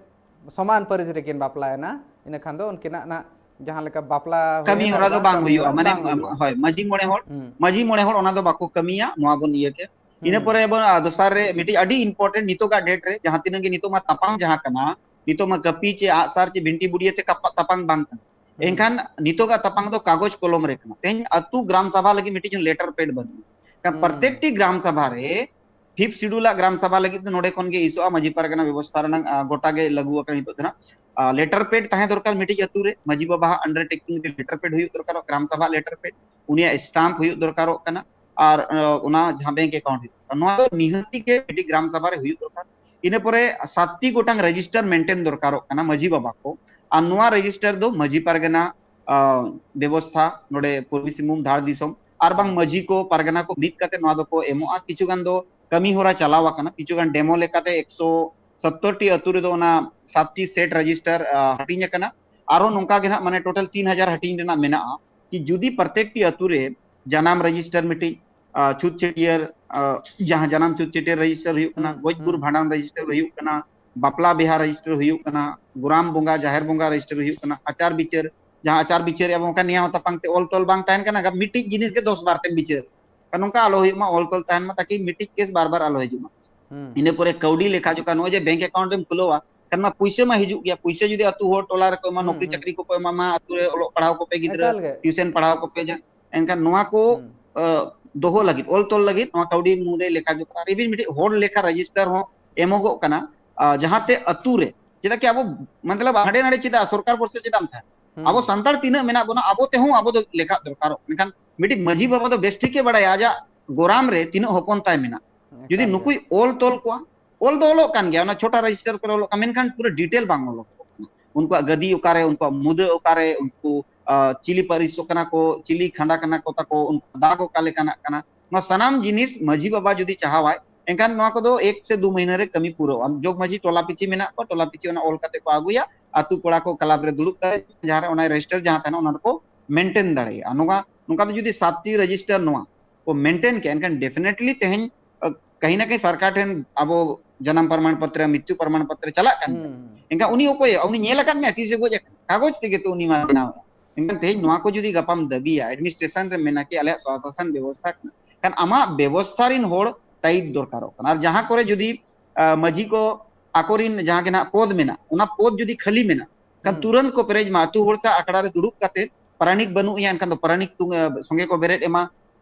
ᱥᱚᱢᱟᱱ ᱯᱟᱹᱨᱤᱥ ᱨᱮᱠᱤᱱ ᱵᱟᱯᱞᱟᱭᱮᱱᱟ, ᱤᱱᱟᱹᱠᱷᱟᱱ ᱫᱚ ᱩᱱᱠᱤᱱᱟᱜ ᱱᱟᱜ ᱡᱟᱦᱟᱸ ᱞᱮᱠᱟ ᱵᱟᱯᱞᱟ ᱦᱩᱭ ᱠᱟᱹᱢᱤ ᱮᱱᱟ, ᱦᱚᱨᱟ ᱫᱚ ᱵᱟᱝ ᱵᱟᱝ ᱠᱟᱹᱢᱤ ᱦᱩᱭᱩᱜᱼᱟ, ᱦᱚᱨᱟ ᱢᱟᱱᱮ ᱵᱟᱝ ᱦᱩᱭᱩᱜᱼᱟ᱾ ᱦᱳᱭ, ᱢᱟᱹᱡᱷᱤ ᱢᱚᱬᱮ ᱦᱚᱲ, ᱦᱩᱸ᱾ ᱢᱟᱹᱡᱷᱤ ᱢᱚᱬᱮ ᱦᱚᱲ ᱚᱱᱟ ᱫᱚ ᱵᱟᱠᱚ ᱠᱟᱹᱢᱤᱭᱟ, ᱱᱚᱣᱟ ᱵᱚᱱ ᱤᱭᱟᱹ ᱠᱮᱫ᱾ ᱤᱱᱟᱹ ᱦᱩᱸ᱾ ᱯᱚᱨᱮ ᱵᱚᱱ, ᱟ, ᱫᱚᱥᱟᱨ ᱨᱮ ᱢᱤᱫᱴᱤᱡ ᱟᱹᱰᱤ important ᱱᱤᱛᱚᱜᱟᱜ date ᱨᱮ ᱡᱟᱦᱟᱸ ᱛᱤᱱᱟᱹᱜ ᱜᱮ ᱱᱤᱛᱚᱜ ᱢᱟ ᱛᱟᱯᱟᱝ ᱡᱟᱦᱟᱸ ᱠᱟᱱᱟ, ᱱᱤᱛᱚᱜ ᱢᱟ ᱠᱟᱹᱯᱤ ᱪᱮ ᱟᱜᱼᱥᱟᱨ ᱪᱮ ᱵᱷᱤᱱᱴᱤ ᱵᱩᱰᱤᱭᱟᱹ ᱛᱮ ᱠᱟᱯᱟ-, ᱛᱟᱯᱟᱝ ᱵᱟᱝ ᱠᱟᱱᱟ᱾ ᱦᱩᱸ᱾ ᱮᱱᱠᱷᱟᱱ ᱱᱤᱛᱚᱜᱟᱜ ᱛᱟᱯᱟᱝ ᱫᱚ ᱠᱟᱜᱚᱡᱽ ᱠᱚᱞᱚᱢ ᱨᱮ ᱠᱟᱱᱟ᱾ ᱛᱮᱦᱮᱧ ᱟᱹᱛᱩ ᱜᱨᱟᱢ ᱥᱟᱵᱷᱟ ᱞᱟᱹᱜᱤᱫ ᱢᱤᱫᱴᱤᱡ letter pad ᱵᱟᱹᱱᱩᱜᱼᱟ᱾ ᱠᱟᱨᱚᱱ ᱦᱩᱸ᱾ ᱯᱨᱚᱛᱮᱠᱴᱤ ᱜᱨᱟᱢ ᱥᱟᱵᱷᱟ ᱨᱮ fifth schedule ᱟᱜ ᱜᱨᱟᱢ ᱥᱟᱵᱷᱟ ᱞᱟᱹᱜᱤᱫ ᱫᱚ ᱱᱚᱰᱮ ᱠᱷᱚᱱ ᱜᱮ ᱤᱥᱚᱜᱼᱟ, ᱢᱟᱹᱡᱷᱤ ᱯᱟᱨᱜᱟᱱᱟ ᱵᱮᱵᱚᱥᱛᱷᱟ ᱨᱮᱱᱟᱜ, ᱟ, ᱜᱚᱴᱟ ᱜᱮ ᱞᱟᱹᱜᱩ ᱟᱠᱟᱱᱟ ᱱᱤᱛᱚᱜ ᱫᱚ ᱱᱟᱜ᱾ ᱟ, letter pad ᱛᱟᱦᱮᱸ ᱫᱚᱨᱠᱟᱨ ᱢᱤᱫᱴᱤᱡ ᱟᱹᱛᱩ ᱨᱮ, ᱢᱟᱹᱡᱷᱤ ᱵᱟᱵᱟᱣᱟᱜ undertaking ᱨᱮ letter pad ᱦᱩᱭᱩᱜ ᱫᱚᱨᱠᱟᱨᱚᱜ, ᱜᱨᱟᱢ ᱥᱟᱵᱷᱟ letter pad, ᱩᱱᱤᱭᱟᱜ stamp ᱦᱩᱭᱩᱜ ᱫᱚᱨᱠᱟᱨᱚᱜ ᱠᱟᱱᱟ, ᱟᱨ, ᱟ, ᱚᱱᱟ ᱡᱟᱦᱟᱸ bank account ᱦᱩᱭᱩᱜ ᱠᱟᱱᱟ, ᱱᱚᱣᱟ ᱫᱚ ᱱᱤᱦᱟᱹᱛᱤ ᱜᱮ ᱢᱤᱫᱴᱤᱡ ᱜᱨᱟᱢ ᱥᱟᱵᱷᱟ ᱨᱮ ᱦᱩᱭᱩᱜ ᱫᱚᱨᱠᱟᱨ᱾ ᱤᱱᱟᱹ ᱯᱚᱨᱮ ᱥᱟᱛᱴᱤ ᱜᱚᱴᱟᱝ register maintain ᱫᱚᱨᱠᱟᱨᱚᱜ ᱠᱟᱱᱟ ᱢᱟᱹᱡᱷᱤ ᱵᱟᱵᱟ ᱠᱚ, ᱟᱨ ᱱᱚᱣᱟ register ᱫᱚ ᱢᱟᱹᱡᱷᱤ ᱯᱟᱨᱜᱟᱱᱟ, ᱟ, ᱵᱮᱵᱚᱥᱛᱷᱟ ᱱᱚᱰᱮ ᱯᱩᱨᱵᱤ ᱥᱤᱝᱵᱷᱩᱢ ᱫᱷᱟᱲ ᱫᱤᱥᱚᱢ, ᱟᱨ ᱵᱟᱝ ᱢᱟᱹᱡᱷᱤ ᱠᱚ ᱯᱟᱨᱜᱟᱱᱟ ᱠᱚ ᱢᱤᱫ ᱠᱟᱛᱮ ᱱᱚᱣᱟ ᱫᱚᱠᱚ ᱮᱢᱚᱜᱼᱟ᱾ ᱠᱤᱪᱷᱩ ᱜᱟᱱ ᱫᱚ ᱠᱟᱹᱢᱤ ᱦᱚᱨᱟ ᱪᱟᱞᱟᱣ ᱟᱠᱟᱱᱟ, ᱠᱤᱪᱷᱩ ᱜᱟᱱ demo ᱞᱮᱠᱟᱛᱮ ᱮᱠᱥᱚ ᱥᱚᱛᱛᱚᱨ ᱴᱤ ᱟᱹᱛᱩ ᱨᱮᱫᱚ ᱚᱱᱟ ᱥᱟᱛᱴᱤ set register, ᱟ, ᱦᱟᱹᱴᱤᱧ ᱟᱠᱟᱱᱟ᱾ ᱟᱨᱦᱚᱸ ᱱᱚᱝᱠᱟ ᱜᱮ ᱱᱟᱦᱟᱜ, ᱢᱟᱱᱮ, total ᱛᱤᱱ ᱦᱟᱡᱟᱨ ᱦᱟᱹᱴᱤᱧ ᱨᱮᱱᱟᱜ ᱢᱮᱱᱟᱜᱼᱟ, ᱠᱤ ᱡᱩᱫᱤ ᱯᱨᱚᱛᱮᱠᱴᱤ ᱟᱹᱛᱩ ᱨᱮ ᱡᱟᱱᱟᱢ register ᱢᱤᱫᱴᱤᱡ, ᱟ, ᱪᱷᱩᱛ ᱪᱷᱟᱹᱴᱭᱟᱹᱨ, ᱟ, ᱡᱟᱦᱟᱸ ᱡᱟᱱᱟᱢ ᱪᱷᱩᱛ ᱪᱷᱟᱹᱴᱭᱟᱹᱨ register ᱦᱩᱭᱩᱜ ᱠᱟᱱᱟ, ᱦᱩᱸ, ᱜᱚᱡ ᱜᱩᱨ ᱦᱩᱸ᱾ ᱵᱷᱟᱸᱰᱟᱱ register ᱦᱩᱭᱩᱜ ᱠᱟᱱᱟ, ᱵᱟᱯᱞᱟ ᱵᱤᱦᱟ register ᱦᱩᱭᱩᱜ ᱠᱟᱱᱟ, ᱜᱨᱟᱢ ᱵᱚᱸᱜᱟ, ᱡᱟᱦᱮᱨ ᱵᱚᱸᱜᱟ register ᱦᱩᱭᱩᱜ ᱠᱟᱱᱟ, ᱟᱪᱟᱨ ᱵᱤᱪᱟᱹᱨ, ᱡᱟᱦᱟᱸ ᱟᱪᱟᱨ ᱵᱤᱪᱟᱹᱨ ᱮᱵᱚᱝ ᱚᱱᱠᱟ ᱱᱮᱭᱟᱣ ᱛᱟᱯᱟᱢ ᱛᱮ ᱚᱞ ᱛᱚᱞ ᱵᱟᱝ ᱛᱟᱦᱮᱱ ᱠᱟᱱᱟ, ᱢᱤᱫᱴᱤᱡ ᱡᱤᱱᱤᱥ ᱜᱮ ᱫᱚᱥ ᱵᱟᱨ ᱛᱮᱢ ᱵᱤᱪᱟᱹᱨ᱾ ᱱᱚᱝᱠᱟ ᱟᱞᱚ ᱦᱩᱭᱩᱜ ᱢᱟ, ᱚᱞ ᱛᱚᱞ ᱛᱟᱦᱮᱱ ᱢᱟ, ᱛᱟᱠᱤ ᱢᱤᱫᱴᱤᱡ case ᱵᱟᱨ ᱵᱟᱨ ᱟᱞᱚ ᱦᱤᱡᱩᱜ ᱢᱟ᱾ ᱦᱩᱸ᱾ ᱤᱱᱟᱹ ᱯᱚᱨᱮ ᱠᱟᱹᱣᱰᱤ ᱞᱮᱠᱷᱟ ᱡᱚᱠᱷᱟ, ᱱᱚᱜᱼᱚᱭ ᱡᱮ bank account ᱮᱢ ᱠᱷᱩᱞᱟᱹᱣᱟ, ᱠᱷᱟᱱ ᱢᱟ ᱯᱩᱭᱥᱟᱹ ᱢᱟ ᱦᱤᱡᱩᱜ ᱜᱮᱭᱟ, ᱯᱩᱭᱥᱟᱹ ᱡᱩᱫᱤ ᱟᱹᱛᱩ ᱦᱚᱲ ᱴᱚᱞᱟ ᱨᱮᱠᱚ ᱮᱢᱟ, ᱦᱩᱸ, ᱱᱚᱠᱨᱤ ᱦᱩᱸ᱾ ᱪᱟᱹᱠᱨᱤ ᱠᱚᱠᱚ ᱮᱢᱟ, ᱢᱟ ᱟᱹᱛᱩ ᱨᱮ ᱚᱞᱚᱜ ᱯᱟᱲᱦᱟᱣ ᱠᱚᱯᱮ ᱜᱤᱫᱽᱨᱟᱹ, ᱮᱠᱟᱞ ᱜᱮ᱾ tuition ᱯᱟᱲᱦᱟᱣ ᱠᱚᱯᱮ ᱡᱟ-, ᱮᱱᱠᱷᱟᱱ ᱱᱚᱣᱟ ᱠᱚ, ᱦᱩᱸ᱾ ᱟ, ᱫᱚᱦᱚ ᱞᱟᱹᱜᱤᱫ, ᱚᱞ ᱛᱚᱞ ᱞᱟᱹᱜᱤᱫ ᱱᱚᱣᱟ ᱠᱟᱹᱣᱰᱤ ᱢᱩᱫᱽᱨᱮ ᱞᱮᱠᱷᱟ ᱡᱚᱠᱷᱟ, ᱟᱨ even ᱢᱤᱫᱴᱤᱡ ᱦᱚᱲ ᱞᱮᱠᱷᱟ register ᱦᱚᱸ ᱮᱢᱚᱜᱚᱜ ᱠᱟᱱᱟ, ᱟ, ᱡᱟᱦᱟᱸᱛᱮ ᱟᱹᱛᱩ ᱨᱮ, ᱪᱮᱫᱟᱜ ᱠᱤ ᱟᱵᱚ, ᱢᱚᱛᱞᱚᱵ, ᱦᱟᱸᱰᱮ ᱱᱟᱰᱮ ᱪᱮᱫᱟᱜ ᱥᱚᱨᱠᱟᱨ ᱵᱷᱚᱨᱥᱟ ᱪᱮᱫᱟᱜ ᱮᱢ ᱛᱟᱦᱮᱱᱟ? ᱦᱩᱸ᱾ ᱟᱵᱚ ᱥᱟᱱᱛᱟᱲ ᱛᱤᱱᱟᱹᱜ ᱢᱮᱱᱟᱜ ᱵᱚᱱᱟ, ᱟᱵᱚ ᱛᱮᱦᱚᱸ ᱟᱵᱚ ᱫᱚ ᱞᱮᱠᱷᱟᱜ ᱫᱚᱨᱠᱟᱨᱚᱜ᱾ ᱢᱮᱱᱠᱷᱟᱱ ᱢᱤᱫᱴᱤᱡ ᱢᱟᱹᱡᱷᱤ ᱵᱟᱵᱟ ᱫᱚ ᱵᱮᱥ ᱴᱷᱤᱠ ᱜᱮ ᱵᱟᱲᱟᱭᱟ ᱟᱡᱟᱜ ᱜᱚᱨᱟᱢ ᱨᱮ ᱛᱤᱱᱟᱹᱜ ᱦᱚᱯᱚᱱ ᱛᱟᱭ ᱢᱮᱱᱟᱜ᱾ ᱡᱩᱫᱤ ᱮᱠᱟᱞ ᱜᱮ᱾ ᱱᱩᱠᱩᱭ ᱚᱞ ᱛᱚᱞ ᱠᱚᱣᱟ, ᱚᱞ ᱫᱚ ᱚᱞᱚᱜ ᱠᱟᱱ ᱜᱮᱭᱟ, ᱚᱱᱟ ᱪᱷᱳᱴᱟ ᱨᱮᱡᱤᱥᱴᱟᱨ ᱠᱚᱨᱮ ᱚᱞᱚᱜ ᱠᱟᱱᱟ, ᱢᱮᱱᱠᱷᱟᱱ ᱯᱩᱨᱟᱹ ᱰᱤᱴᱮᱞ ᱵᱟᱝ ᱚᱞᱚᱜᱚᱜ ᱠᱟᱱᱟ᱾ ᱩᱱᱠᱩᱣᱟᱜ ᱜᱟᱹᱫᱤ ᱚᱠᱟᱨᱮ, ᱩᱱᱠᱩᱣᱟᱜ ᱢᱩᱫᱟᱹ ᱚᱠᱟᱨᱮ, ᱩᱱᱠᱩ, ᱟ, ᱪᱤᱞᱤ ᱯᱟᱹᱨᱤᱥᱚᱜ ᱠᱟᱱᱟ ᱠᱚ, ᱪᱤᱞᱤ ᱠᱷᱟᱸᱰᱟ ᱠᱟᱱᱟ ᱠᱚ ᱛᱟᱠᱚ, ᱩᱱᱠᱩ ᱫᱟᱜ ᱚᱠᱟ ᱞᱮᱠᱟᱱᱟᱜ ᱠᱟᱱᱟ, ᱱᱚᱣᱟ ᱥᱟᱱᱟᱢ ᱡᱤᱱᱤᱥ ᱢᱟᱹᱡᱷᱤ ᱵᱟᱵᱟ ᱡᱩᱫᱤ ᱪᱟᱦᱟᱣᱟᱭ, ᱮᱱᱠᱷᱟᱱ ᱱᱚᱣᱟ ᱠᱚᱫᱚ ᱮᱠ ᱥᱮ ᱫᱩ ᱢᱟᱹᱦᱱᱟᱹ ᱨᱮ ᱠᱟᱹᱢᱤ ᱯᱩᱨᱟᱹᱜᱼᱟ᱾ ᱡᱚᱜᱽ ᱢᱟᱹᱡᱷᱤ ᱴᱚᱞᱟ ᱯᱤᱪᱷᱤ ᱢᱮᱱᱟᱜ ᱠᱚᱣᱟ, ᱴᱚᱞᱟ ᱯᱤᱪᱷᱤ ᱚᱱᱟ ᱚᱞ ᱠᱟᱛᱮ ᱠᱚ ᱟᱹᱜᱩᱭᱟ, ᱟᱛᱳ ᱯᱟᱲᱟ ᱠᱚ ᱠᱞᱟᱵᱽ ᱨᱮ ᱫᱩᱲᱩᱵ ᱠᱟᱛᱮ ᱡᱟᱦᱟᱸ ᱨᱮ ᱚᱱᱟ ᱨᱮᱡᱤᱥᱴᱟᱨ ᱡᱟᱦᱟᱸ ᱛᱟᱦᱮᱱᱟ ᱚᱱᱟ ᱨᱮᱠᱚ ᱢᱮᱱᱴᱮᱱ ᱫᱟᱲᱮᱭᱟᱜᱼᱟ᱾ ᱱᱚᱣᱟ, ᱱᱚᱝᱠᱟ ᱫᱚ ᱡᱩᱫᱤ ᱥᱟᱛᱴᱤ ᱨᱮᱡᱤᱥᱴᱟᱨ ᱱᱚᱣᱟ ᱠᱚ ᱢᱮᱱᱴᱮᱱ ᱠᱮᱭᱟ, ᱮᱱᱠᱷᱟᱱ ᱰᱮᱯᱷᱤᱱᱮᱴᱞᱤ ᱛᱮᱦᱮᱧ, ᱟ, ᱠᱟᱹᱦᱤ ᱱᱟ ᱠᱟᱹᱦᱤ ᱥᱚᱨᱠᱟᱨ ᱴᱷᱮᱱ ᱟᱵᱚ ᱡᱟᱱᱟᱢ ᱯᱨᱚᱢᱟᱱ ᱯᱚᱛᱨᱚ, ᱢᱨᱤᱛᱭᱩ ᱯᱨᱚᱢᱟᱱ ᱯᱚᱛᱨᱚ ᱪᱟᱞᱟᱜ ᱠᱟᱱ ᱜᱮᱭᱟ᱾ ᱦᱩᱸ᱾ ᱮᱱᱠᱷᱟᱱ ᱩᱱᱤ ᱚᱠᱚᱭ, ᱩᱱᱤ ᱧᱮᱞ ᱟᱠᱟᱫ ᱢᱮᱭᱟ ᱛᱤᱥᱮ ᱜᱚᱡ ᱟᱠᱟᱱᱟ? ᱠᱟᱜᱚᱡᱽ ᱛᱮᱜᱮ ᱛᱚ ᱩᱱᱤ ᱢᱟ ᱵᱮᱱᱟᱣ ᱮᱫ᱾ ᱮᱱᱠᱷᱟᱱ ᱛᱮᱦᱮᱧ ᱱᱚᱣᱟ ᱠᱚ ᱡᱩᱫᱤ ᱜᱟᱯᱟᱢ ᱫᱟᱹᱵᱤᱭᱟ, ᱮᱰᱢᱤᱱᱤᱥᱴᱨᱮᱥᱚᱱ ᱨᱮ ᱢᱮᱱᱟ ᱠᱤ ᱟᱞᱮᱭᱟᱜ ᱥᱚᱥᱟᱥᱚᱱ ᱵᱮᱵᱚᱥᱛᱷᱟ ᱠᱟᱱᱟ, ᱠᱷᱟᱱ ᱟᱢᱟᱜ ᱵᱮᱵᱚᱥᱛᱷᱟ ᱨᱤᱱ ᱦᱚᱲ ᱴᱟᱭᱤᱴ ᱫᱚᱨᱠᱟᱨᱚᱜ ᱠᱟᱱᱟ᱾ ᱟᱨ ᱡᱟᱦᱟᱸ ᱠᱚᱨᱮ ᱡᱩᱫᱤ, ᱟ, ᱢᱟᱹᱡᱷᱤ ᱠᱚ ᱟᱠᱚᱨᱤᱱ ᱡᱟᱦᱟᱸ ᱜᱮ ᱱᱟᱦᱟᱜ ᱯᱚᱫᱽ ᱢᱮᱱᱟᱜ, ᱚᱱᱟ ᱯᱚᱫᱽ ᱡᱩᱫᱤ ᱠᱷᱟᱹᱞᱤ ᱢᱮᱱᱟᱜ, ᱠᱷᱟᱱ ᱦᱩᱸ᱾ ᱛᱩᱨᱟᱹᱱᱛ ᱠᱚ ᱯᱮᱨᱮᱡ ᱢᱟ᱾ ᱟᱹᱛᱩ ᱦᱚᱲ ᱥᱟᱶ ᱟᱠᱷᱲᱟ ᱨᱮ ᱫᱩᱲᱩᱵ ᱠᱟᱛᱮ ᱯᱟᱨᱟᱱᱤᱠ ᱵᱟᱹᱱᱩᱜ ᱮᱭᱟ, ᱮᱱᱠᱷᱟᱱ ᱫᱚ ᱯᱟᱨᱟᱱᱤᱠ ᱛᱩᱝ-, ᱟ, ᱥᱚᱸᱜᱮ ᱠᱚ ᱵᱮᱨᱮᱫ ᱮᱢᱟ᱾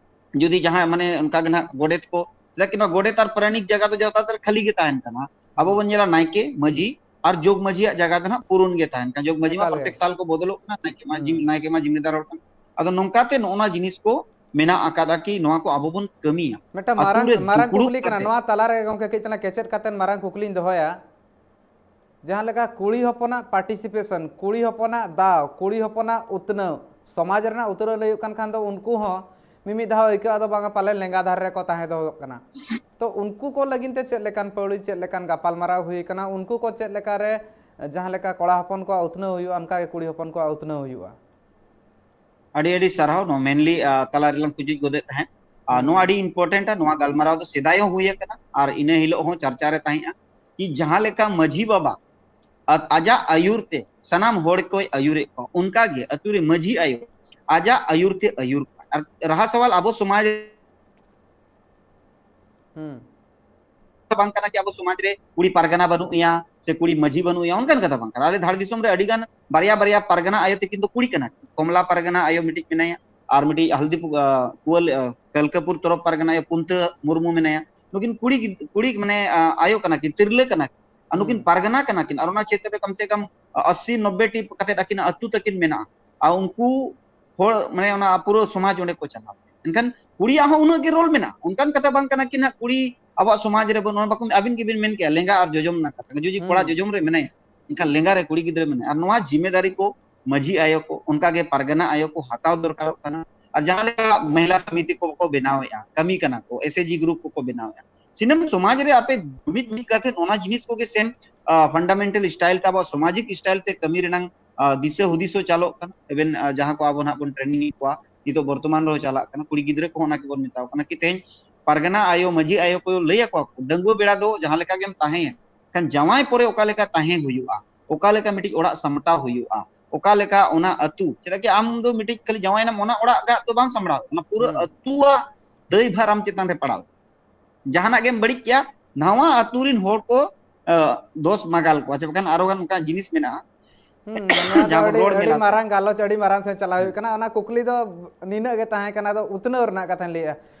ᱡᱩᱫᱤ ᱡᱟᱦᱟᱸᱭ ᱢᱟᱱᱮ ᱚᱱᱠᱟ ᱜᱮ ᱱᱟᱦᱟᱜ ᱜᱚᱰᱮᱛ ᱠᱚ, ᱪᱮᱫᱟᱜ ᱠᱤ ᱱᱚᱣᱟ ᱜᱚᱰᱮᱛ ᱟᱨ ᱯᱟᱨᱟᱱᱤᱠ ᱡᱟᱭᱜᱟ ᱫᱚ ᱡᱟᱫᱟᱛᱟᱨ ᱠᱷᱟᱹᱞᱤ ᱜᱮ ᱛᱟᱦᱮᱱ ᱠᱟᱱᱟ᱾ ᱟᱵᱚ ᱦᱩᱸ᱾ ᱵᱚᱱ ᱧᱮᱞᱟ ᱱᱟᱭᱠᱮ, ᱢᱟᱹᱡᱷᱤ ᱟᱨ ᱡᱚᱜᱽ ᱢᱟᱹᱡᱷᱤᱭᱟᱜ ᱡᱟᱭᱜᱟ ᱫᱚ ᱱᱟᱦᱟᱜ ᱯᱩᱨᱩᱱ ᱜᱮ ᱛᱟᱦᱮᱱ ᱠᱟᱱᱟ᱾ ᱡᱚᱜᱽ ᱢᱟᱹᱡᱷᱤ ᱢᱟ ᱮᱠᱟᱞ ᱜᱮ᱾ ᱯᱨᱚᱛᱮᱠ ᱥᱟᱞ ᱠᱚ ᱵᱚᱫᱚᱞᱚᱜ ᱠᱟᱱᱟ, ᱱᱟᱭᱠᱮ ᱢᱟ ᱡᱤᱢ-, ᱦᱩᱸ᱾ ᱱᱟᱭᱠᱮ ᱢᱟ ᱡᱤᱢᱤᱫᱟᱨ ᱦᱚᱲ ᱠᱟᱱᱟ᱾ ᱟᱫᱚ ᱱᱚᱝᱠᱟᱛᱮ ᱱᱚᱜᱼᱚ ᱱᱚᱣᱟ ᱡᱤᱱᱤᱥ ᱠᱚ ᱢᱮᱱᱟᱜ ᱟᱠᱟᱫᱟ ᱠᱤ ᱱᱚᱣᱟ ᱠᱚ ᱟᱵᱚ ᱵᱚᱱ ᱠᱟᱹᱢᱤᱭᱟ᱾ ᱢᱤᱫᱴᱟᱝ ᱟᱹᱛᱩ ᱢᱟᱨᱟᱝ, ᱨᱮ ᱢᱟᱨᱟᱝ ᱫᱩᱯᱲᱩᱵ ᱠᱩᱠᱞᱤ ᱠᱟᱱᱟ, ᱠᱟᱛᱮ᱾ ᱱᱚᱣᱟ ᱛᱟᱞᱟᱨᱮ ᱜᱚᱢᱠᱮ ᱠᱟᱹᱡ ᱛᱟᱞᱟᱝ ᱠᱮᱪᱮᱫ ᱠᱟᱛᱮ ᱢᱟᱨᱟᱝ ᱠᱩᱠᱞᱤᱧ ᱫᱚᱦᱚᱭᱟ᱾ ᱡᱟᱦᱟᱸ ᱞᱮᱠᱟ ᱠᱩᱲᱤ ᱦᱚᱯᱚᱱᱟᱜ participation, ᱠᱩᱲᱤ ᱦᱚᱯᱚᱱᱟᱜ ᱫᱟᱣ, ᱠᱩᱲᱤ ᱦᱚᱯᱚᱱᱟᱜ ᱩᱛᱱᱟᱹᱣ, ᱥᱚᱢᱟᱡᱽ ᱨᱮᱱᱟᱜ ᱩᱛᱱᱟᱹᱣ ᱞᱟᱹᱭ ᱦᱩᱭᱩᱜ ᱠᱟᱱ ᱠᱷᱟᱱ ᱫᱚ ᱩᱱᱠᱩ ᱦᱚᱸ ᱢᱤᱢᱤᱫ ᱫᱷᱟᱣ ᱟᱹᱭᱠᱟᱹᱜᱼᱟ ᱫᱚ ᱵᱟᱝᱟ ᱯᱟᱞᱮ ᱞᱮᱸᱜᱟ ᱫᱷᱟᱨᱮ ᱨᱮᱠᱚ ᱛᱟᱦᱮᱸ ᱫᱚᱦᱚ ᱠᱟᱱᱟ᱾ ᱛᱚ ᱩᱱᱠᱩ ᱠᱚ ᱞᱟᱹᱜᱤᱫ ᱛᱮ ᱪᱮᱫ ᱞᱮᱠᱟᱱ ᱯᱟᱹᱣᱲᱤ, ᱪᱮᱫ ᱞᱮᱠᱟᱱ ᱜᱟᱯᱟᱞᱢᱟᱨᱟᱣ ᱦᱩᱭ ᱟᱠᱟᱱᱟ? ᱩᱱᱠᱩ ᱠᱚ ᱪᱮᱫ ᱞᱮᱠᱟ ᱨᱮ, ᱡᱟᱦᱟᱸ ᱞᱮᱠᱟ ᱠᱚᱲᱟ ᱦᱚᱯᱚᱱ ᱠᱚᱣᱟᱜ ᱩᱛᱱᱟᱹᱣ ᱦᱩᱭᱩᱜᱼᱟ, ᱚᱱᱠᱟ ᱜᱮ ᱠᱩᱲᱤ ᱦᱚᱯᱚᱱ ᱠᱚᱣᱟᱜ ᱩᱛᱱᱟᱹᱣ ᱦᱩᱭᱩᱜᱼᱟ᱾ ᱟᱹᱰᱤ ᱟᱹᱰᱤ ᱥᱟᱨᱦᱟᱣ᱾ ᱱᱚᱣᱟ mainly, ᱟ, ᱛᱟᱞᱟ ᱨᱮᱞᱟᱝ ᱠᱩᱡᱩᱡ ᱜᱚᱫᱮᱫ ᱛᱟᱦᱮᱸᱫ᱾ ᱟᱨ ᱱᱚᱣᱟ ᱦᱩᱸ᱾ ᱟᱹᱰᱤ important ᱟ, ᱱᱚᱣᱟ ᱜᱟᱞᱢᱟᱨᱟᱣ ᱫᱚ ᱥᱮᱫᱟᱭ ᱦᱚᱸ ᱦᱩᱭ ᱟᱠᱟᱱᱟ, ᱟᱨ ᱤᱱᱟᱹ ᱦᱤᱞᱳᱜ ᱦᱚᱸ ᱪᱟᱨᱪᱟ ᱨᱮ ᱛᱟᱦᱮᱸᱜᱼᱟ᱾ ᱠᱤ ᱡᱟᱦᱟᱸ ᱞᱮᱠᱟ ᱢᱟᱹᱡᱷᱤ ᱵᱟᱵᱟ ᱟ-, ᱟᱡᱟᱜ ᱟᱹᱭᱩᱨ ᱛᱮ ᱥᱟᱱᱟᱢ ᱦᱚᱲ ᱠᱚᱭ ᱟᱹᱭᱩᱨᱮᱫ ᱠᱚᱣᱟ, ᱚᱱᱠᱟ ᱜᱮ ᱟᱹᱛᱩ ᱨᱮ ᱢᱟᱹᱡᱷᱤ ᱟᱭᱳ ᱟᱡᱟᱜ ᱟᱹᱭᱩᱨ ᱛᱮ ᱟᱹᱭᱩᱨ ᱠᱚᱣᱟ᱾ ᱟᱨ ᱨᱟᱦᱟ ᱥᱟᱣᱟᱞ ᱟᱵᱚ ᱥᱚᱢᱟᱡᱽ ᱦᱩᱸ᱾ ᱵᱟᱝ ᱠᱟᱱᱟ ᱠᱤ ᱟᱵᱚ ᱥᱚᱢᱟᱡᱽ ᱨᱮ ᱠᱩᱲᱤ ᱯᱟᱨᱜᱟᱱᱟ ᱵᱟᱹᱱᱩᱜ ᱮᱭᱟ ᱥᱮ ᱠᱩᱲᱤ ᱢᱟᱹᱡᱷᱤ ᱵᱟᱹᱱᱩᱜ ᱮᱭᱟ, ᱚᱱᱠᱟᱱ ᱠᱟᱛᱷᱟ ᱵᱟᱝ ᱠᱟᱱᱟ᱾ ᱟᱞᱮ ᱫᱷᱟᱲ ᱫᱤᱥᱚᱢ ᱨᱮ ᱟᱹᱰᱤ ᱜᱟᱱ ᱵᱟᱨᱭᱟ ᱵᱟᱨᱭᱟ ᱯᱟᱨᱜᱟᱱᱟ ᱟᱭᱳ ᱛᱟᱹᱠᱤᱱ ᱫᱚ ᱠᱩᱲᱤ ᱠᱟᱱᱟ ᱠᱤᱱ᱾ ᱠᱚᱢᱞᱟ ᱯᱟᱨᱜᱟᱱᱟ ᱟᱭᱳ ᱢᱤᱫᱴᱤᱡ ᱢᱮᱱᱟᱭᱟ, ᱟᱨ ᱢᱤᱫᱴᱤᱡ ᱦᱚᱞᱫᱤᱯᱩ-, ᱟ, ᱠᱩᱣᱟᱞ-, ᱟ, ᱠᱟᱹᱞᱠᱟᱹᱯᱩᱨ ᱛᱚᱨᱚᱯ ᱯᱟᱨᱜᱟᱱᱟ ᱟᱭᱳ ᱯᱩᱱᱛᱟᱹ ᱢᱩᱨᱢᱩ ᱢᱮᱱᱟᱭᱟ᱾ ᱱᱩᱠᱤᱱ ᱠᱩᱲᱤ ᱜᱤᱫ-, ᱠᱩᱲᱤ ᱢᱟᱱᱮ, ᱟ, ᱟᱭᱳ ᱠᱟᱱᱟ ᱠᱤᱱ, ᱛᱤᱨᱞᱟᱹ ᱠᱟᱱᱟ ᱠᱤᱱ᱾ ᱟᱨ ᱱᱩᱠᱤᱱ ᱦᱩᱸ᱾ ᱯᱟᱨᱜᱟᱱᱟ ᱠᱟᱱᱟ ᱠᱤᱱ, ᱟᱨ ᱚᱱᱟ ᱪᱮᱛᱟᱱ ᱨᱮ ᱠᱚᱢ ᱥᱮ ᱠᱚᱢ ᱟᱥᱤ ᱱᱚᱵᱵᱮ ᱴᱤ ᱠᱟᱛᱮ ᱟᱹᱠᱤᱱᱟᱜ ᱟᱹᱛᱩ ᱛᱟᱹᱠᱤᱱ ᱢᱮᱱᱟᱜᱼᱟ᱾ ᱟᱨ ᱩᱱᱠᱩ ᱦᱚᱲ ᱢᱟᱱᱮ ᱚᱱᱟ ᱯᱩᱨᱟᱹ ᱥᱚᱢᱟᱡᱽ ᱚᱸᱰᱮ ᱠᱚ ᱪᱟᱞᱟᱣ᱾ ᱮᱱᱠᱷᱟᱱ ᱠᱩᱲᱤᱭᱟᱜ ᱦᱚᱸ ᱩᱱᱟᱹᱜ ᱜᱮ ᱨᱳᱞ ᱢᱮᱱᱟᱜᱼᱟ᱾ ᱚᱱᱠᱟᱱ ᱠᱟᱛᱷᱟ ᱵᱟᱝ ᱠᱟᱱᱟ ᱠᱤ ᱱᱟᱦᱟᱜ ᱠᱩᱲᱤ ᱟᱵᱚᱣᱟᱜ ᱥᱚᱢᱟᱡᱽ ᱨᱮ ᱵᱟᱹᱱᱩᱜᱼᱟ, ᱵᱟᱠᱚ, ᱟᱹᱵᱤᱱ ᱜᱮᱵᱤᱱ ᱢᱮᱱ ᱠᱮᱜᱼᱟ ᱞᱮᱸᱜᱟ ᱟᱨ ᱡᱚᱡᱚᱢ ᱨᱮᱱᱟᱜ ᱠᱟᱛᱷᱟ᱾ ᱡᱩᱫᱤ ᱠᱚᱲᱟ ᱡᱚᱡᱚᱢ ᱨᱮ ᱢᱮᱱᱟᱭᱟ, ᱮᱱᱠᱷᱟᱱ ᱞᱮᱸᱜᱟ ᱨᱮ ᱠᱩᱲᱤ ᱜᱤᱫᱽᱨᱟᱹ ᱢᱮᱱᱟᱭᱟ᱾ ᱟᱨ ᱱᱚᱣᱟ ᱡᱤᱢᱮᱫᱟᱨᱤ ᱠᱚ ᱢᱟᱹᱡᱷᱤ ᱟᱭᱳ ᱠᱚ, ᱚᱱᱠᱟ ᱜᱮ ᱯᱟᱨᱜᱟᱱᱟ ᱟᱭᱳ ᱠᱚ ᱦᱟᱛᱟᱣ ᱫᱚᱨᱠᱟᱨᱚᱜ ᱠᱟᱱᱟ᱾ ᱟᱨ ᱡᱟᱦᱟᱸ ᱞᱮᱠᱟ ᱢᱚᱦᱤᱞᱟ ᱥᱚᱢᱤᱛᱤ ᱠᱚ ᱠᱚ ᱵᱮᱱᱟᱣᱮᱫᱼᱟ, ᱠᱟᱹᱢᱤ ᱠᱟᱱᱟ ᱠᱚ, ᱮᱥ ᱮᱪ ᱡᱤ ᱜᱨᱩᱯ ᱠᱚᱠᱚ ᱵᱮᱱᱟᱣᱮᱫᱼᱟ, ᱥᱤᱱᱟᱹᱢ ᱥᱚᱢᱟᱡᱽ ᱨᱮ ᱟᱯᱮ ᱡᱩᱢᱤᱫ ᱢᱤᱫ ᱠᱟᱛᱮ ᱚᱱᱟ ᱡᱤᱱᱤᱥ ᱠᱚᱜᱮ ᱥᱮᱢ ᱯᱷᱟᱱᱰᱟᱢᱮᱱᱴᱟᱞ ᱥᱴᱟᱭᱤᱞ ᱛᱮ, ᱟᱵᱚᱣᱟᱜ ᱥᱟᱢᱟᱡᱤᱠ ᱥᱴᱟᱭᱤᱞ ᱛᱮ ᱠᱟᱹᱢᱤ ᱨᱮᱱᱟᱝ ᱟᱸ, ᱫᱤᱥᱟᱹ ᱦᱩᱫᱤᱥ ᱦᱚᱸ ᱪᱟᱞᱚᱜ ᱠᱟᱱᱟ᱾ ᱮᱵᱮᱱ, ᱟᱸ, ᱡᱟᱦᱟᱸ ᱠᱚ ᱟᱵᱚ ᱱᱟᱦᱟᱜ ᱵᱚᱱ ᱴᱨᱮᱱᱤᱝ ᱮᱫ ᱠᱚᱣᱟ, ᱱᱤᱛᱚᱜ ᱵᱚᱨᱛᱚᱢᱟᱱ ᱨᱮᱦᱚᱸ ᱪᱟᱞᱟᱜ ᱠᱟᱱᱟ᱾ ᱠᱩᱲᱤ ᱜᱤᱫᱽᱨᱟᱹ ᱠᱚᱦᱚᱸ ᱚᱱᱟ ᱜᱮᱵᱚᱱ ᱢᱮᱛᱟ ᱠᱚ ᱠᱟᱱᱟ ᱠᱤ ᱛᱮᱦᱮᱧ ᱯᱟᱨᱜᱟᱱᱟ ᱟᱭᱳ, ᱢᱟᱹᱡᱷᱤ ᱟᱭᱳ ᱠᱚ ᱞᱟᱹᱭ ᱟᱠᱚᱣᱟ ᱠᱚ, ᱰᱟᱺᱜᱩᱣᱟᱹ ᱵᱮᱲᱟ ᱫᱚ ᱡᱟᱦᱟᱸ ᱞᱮᱠᱟ ᱜᱮᱢ ᱛᱟᱦᱮᱸᱭᱟ, ᱠᱷᱟᱱ ᱡᱟᱶᱟᱭ ᱯᱚᱨᱮ ᱚᱠᱟ ᱞᱮᱠᱟ ᱛᱟᱦᱮᱸ ᱦᱩᱭᱩᱜᱼᱟ, ᱚᱠᱟ ᱞᱮᱠᱟ ᱢᱤᱫᱴᱤᱡ ᱚᱲᱟᱜ ᱥᱟᱢᱴᱟᱣ ᱦᱩᱭᱩᱜᱼᱟ, ᱚᱠᱟ ᱞᱮᱠᱟ ᱚᱱᱟ ᱟᱹᱛᱩ, ᱪᱮᱫᱟᱜ ᱠᱤ ᱟᱢ ᱫᱚ ᱢᱤᱫᱴᱤᱡ ᱠᱷᱟᱹᱞᱤ ᱡᱟᱶᱟᱭ ᱮᱱᱟᱢ, ᱚᱱᱟ ᱚᱲᱟᱜ ᱜᱟᱜ ᱫᱚ ᱵᱟᱝ ᱥᱟᱢᱵᱲᱟᱣ, ᱚᱱᱟ ᱯᱩᱨᱟᱹ ᱦᱩᱸ᱾ ᱟᱹᱛᱩᱣᱟᱜ ᱫᱟᱹᱭᱵᱷᱟᱨ ᱟᱢ ᱪᱮᱛᱟᱱ ᱨᱮ ᱯᱟᱲᱟᱣ᱾ ᱡᱟᱦᱟᱱᱟᱜ ᱜᱮᱢ ᱵᱟᱹᱲᱤᱡ ᱠᱮᱜᱼᱟ, ᱱᱟᱣᱟ ᱟᱹᱛᱩ ᱨᱤᱱ ᱦᱚᱲ ᱠᱚ, ᱟᱸ, ᱫᱳᱥ ᱢᱟᱜᱟᱞ ᱠᱚᱣᱟ᱾ ᱪᱮ ᱵᱟᱠᱷᱟᱱ ᱟᱨᱚ ᱜᱟᱱ ᱚᱱᱠᱟ ᱡᱤᱱᱤᱥ ᱢᱮᱱᱟᱜᱼᱟ᱾ ᱦᱩᱸ, ᱱᱚᱣᱟ ᱫᱚ ᱡᱟᱦᱟᱸ ᱵᱚᱱ ᱟᱹᱰᱤ, ᱨᱚᱲ ᱟᱹᱰᱤ ᱢᱮᱞᱟ ᱠᱚ᱾ ᱢᱟᱨᱟᱝ ᱜᱟᱞᱚᱪ, ᱟᱹᱰᱤ ᱢᱟᱨᱟᱝ ᱥᱮᱫ ᱪᱟᱞᱟᱣ ᱦᱩᱸ᱾ ᱦᱩᱭᱩᱜ ᱠᱟᱱᱟ᱾ ᱚᱱᱟ ᱠᱩᱠᱞᱤ ᱫᱚ ᱱᱤᱱᱟᱹᱜ ᱜᱮ ᱛᱟᱦᱮᱸ ᱠᱟᱱᱟ, ᱟᱫᱚ ᱩᱛᱱᱟᱹᱣ ᱨᱮᱱᱟᱜ ᱠᱟᱛᱷᱟᱧ ᱞᱟᱹᱭᱮᱜᱼᱟ᱾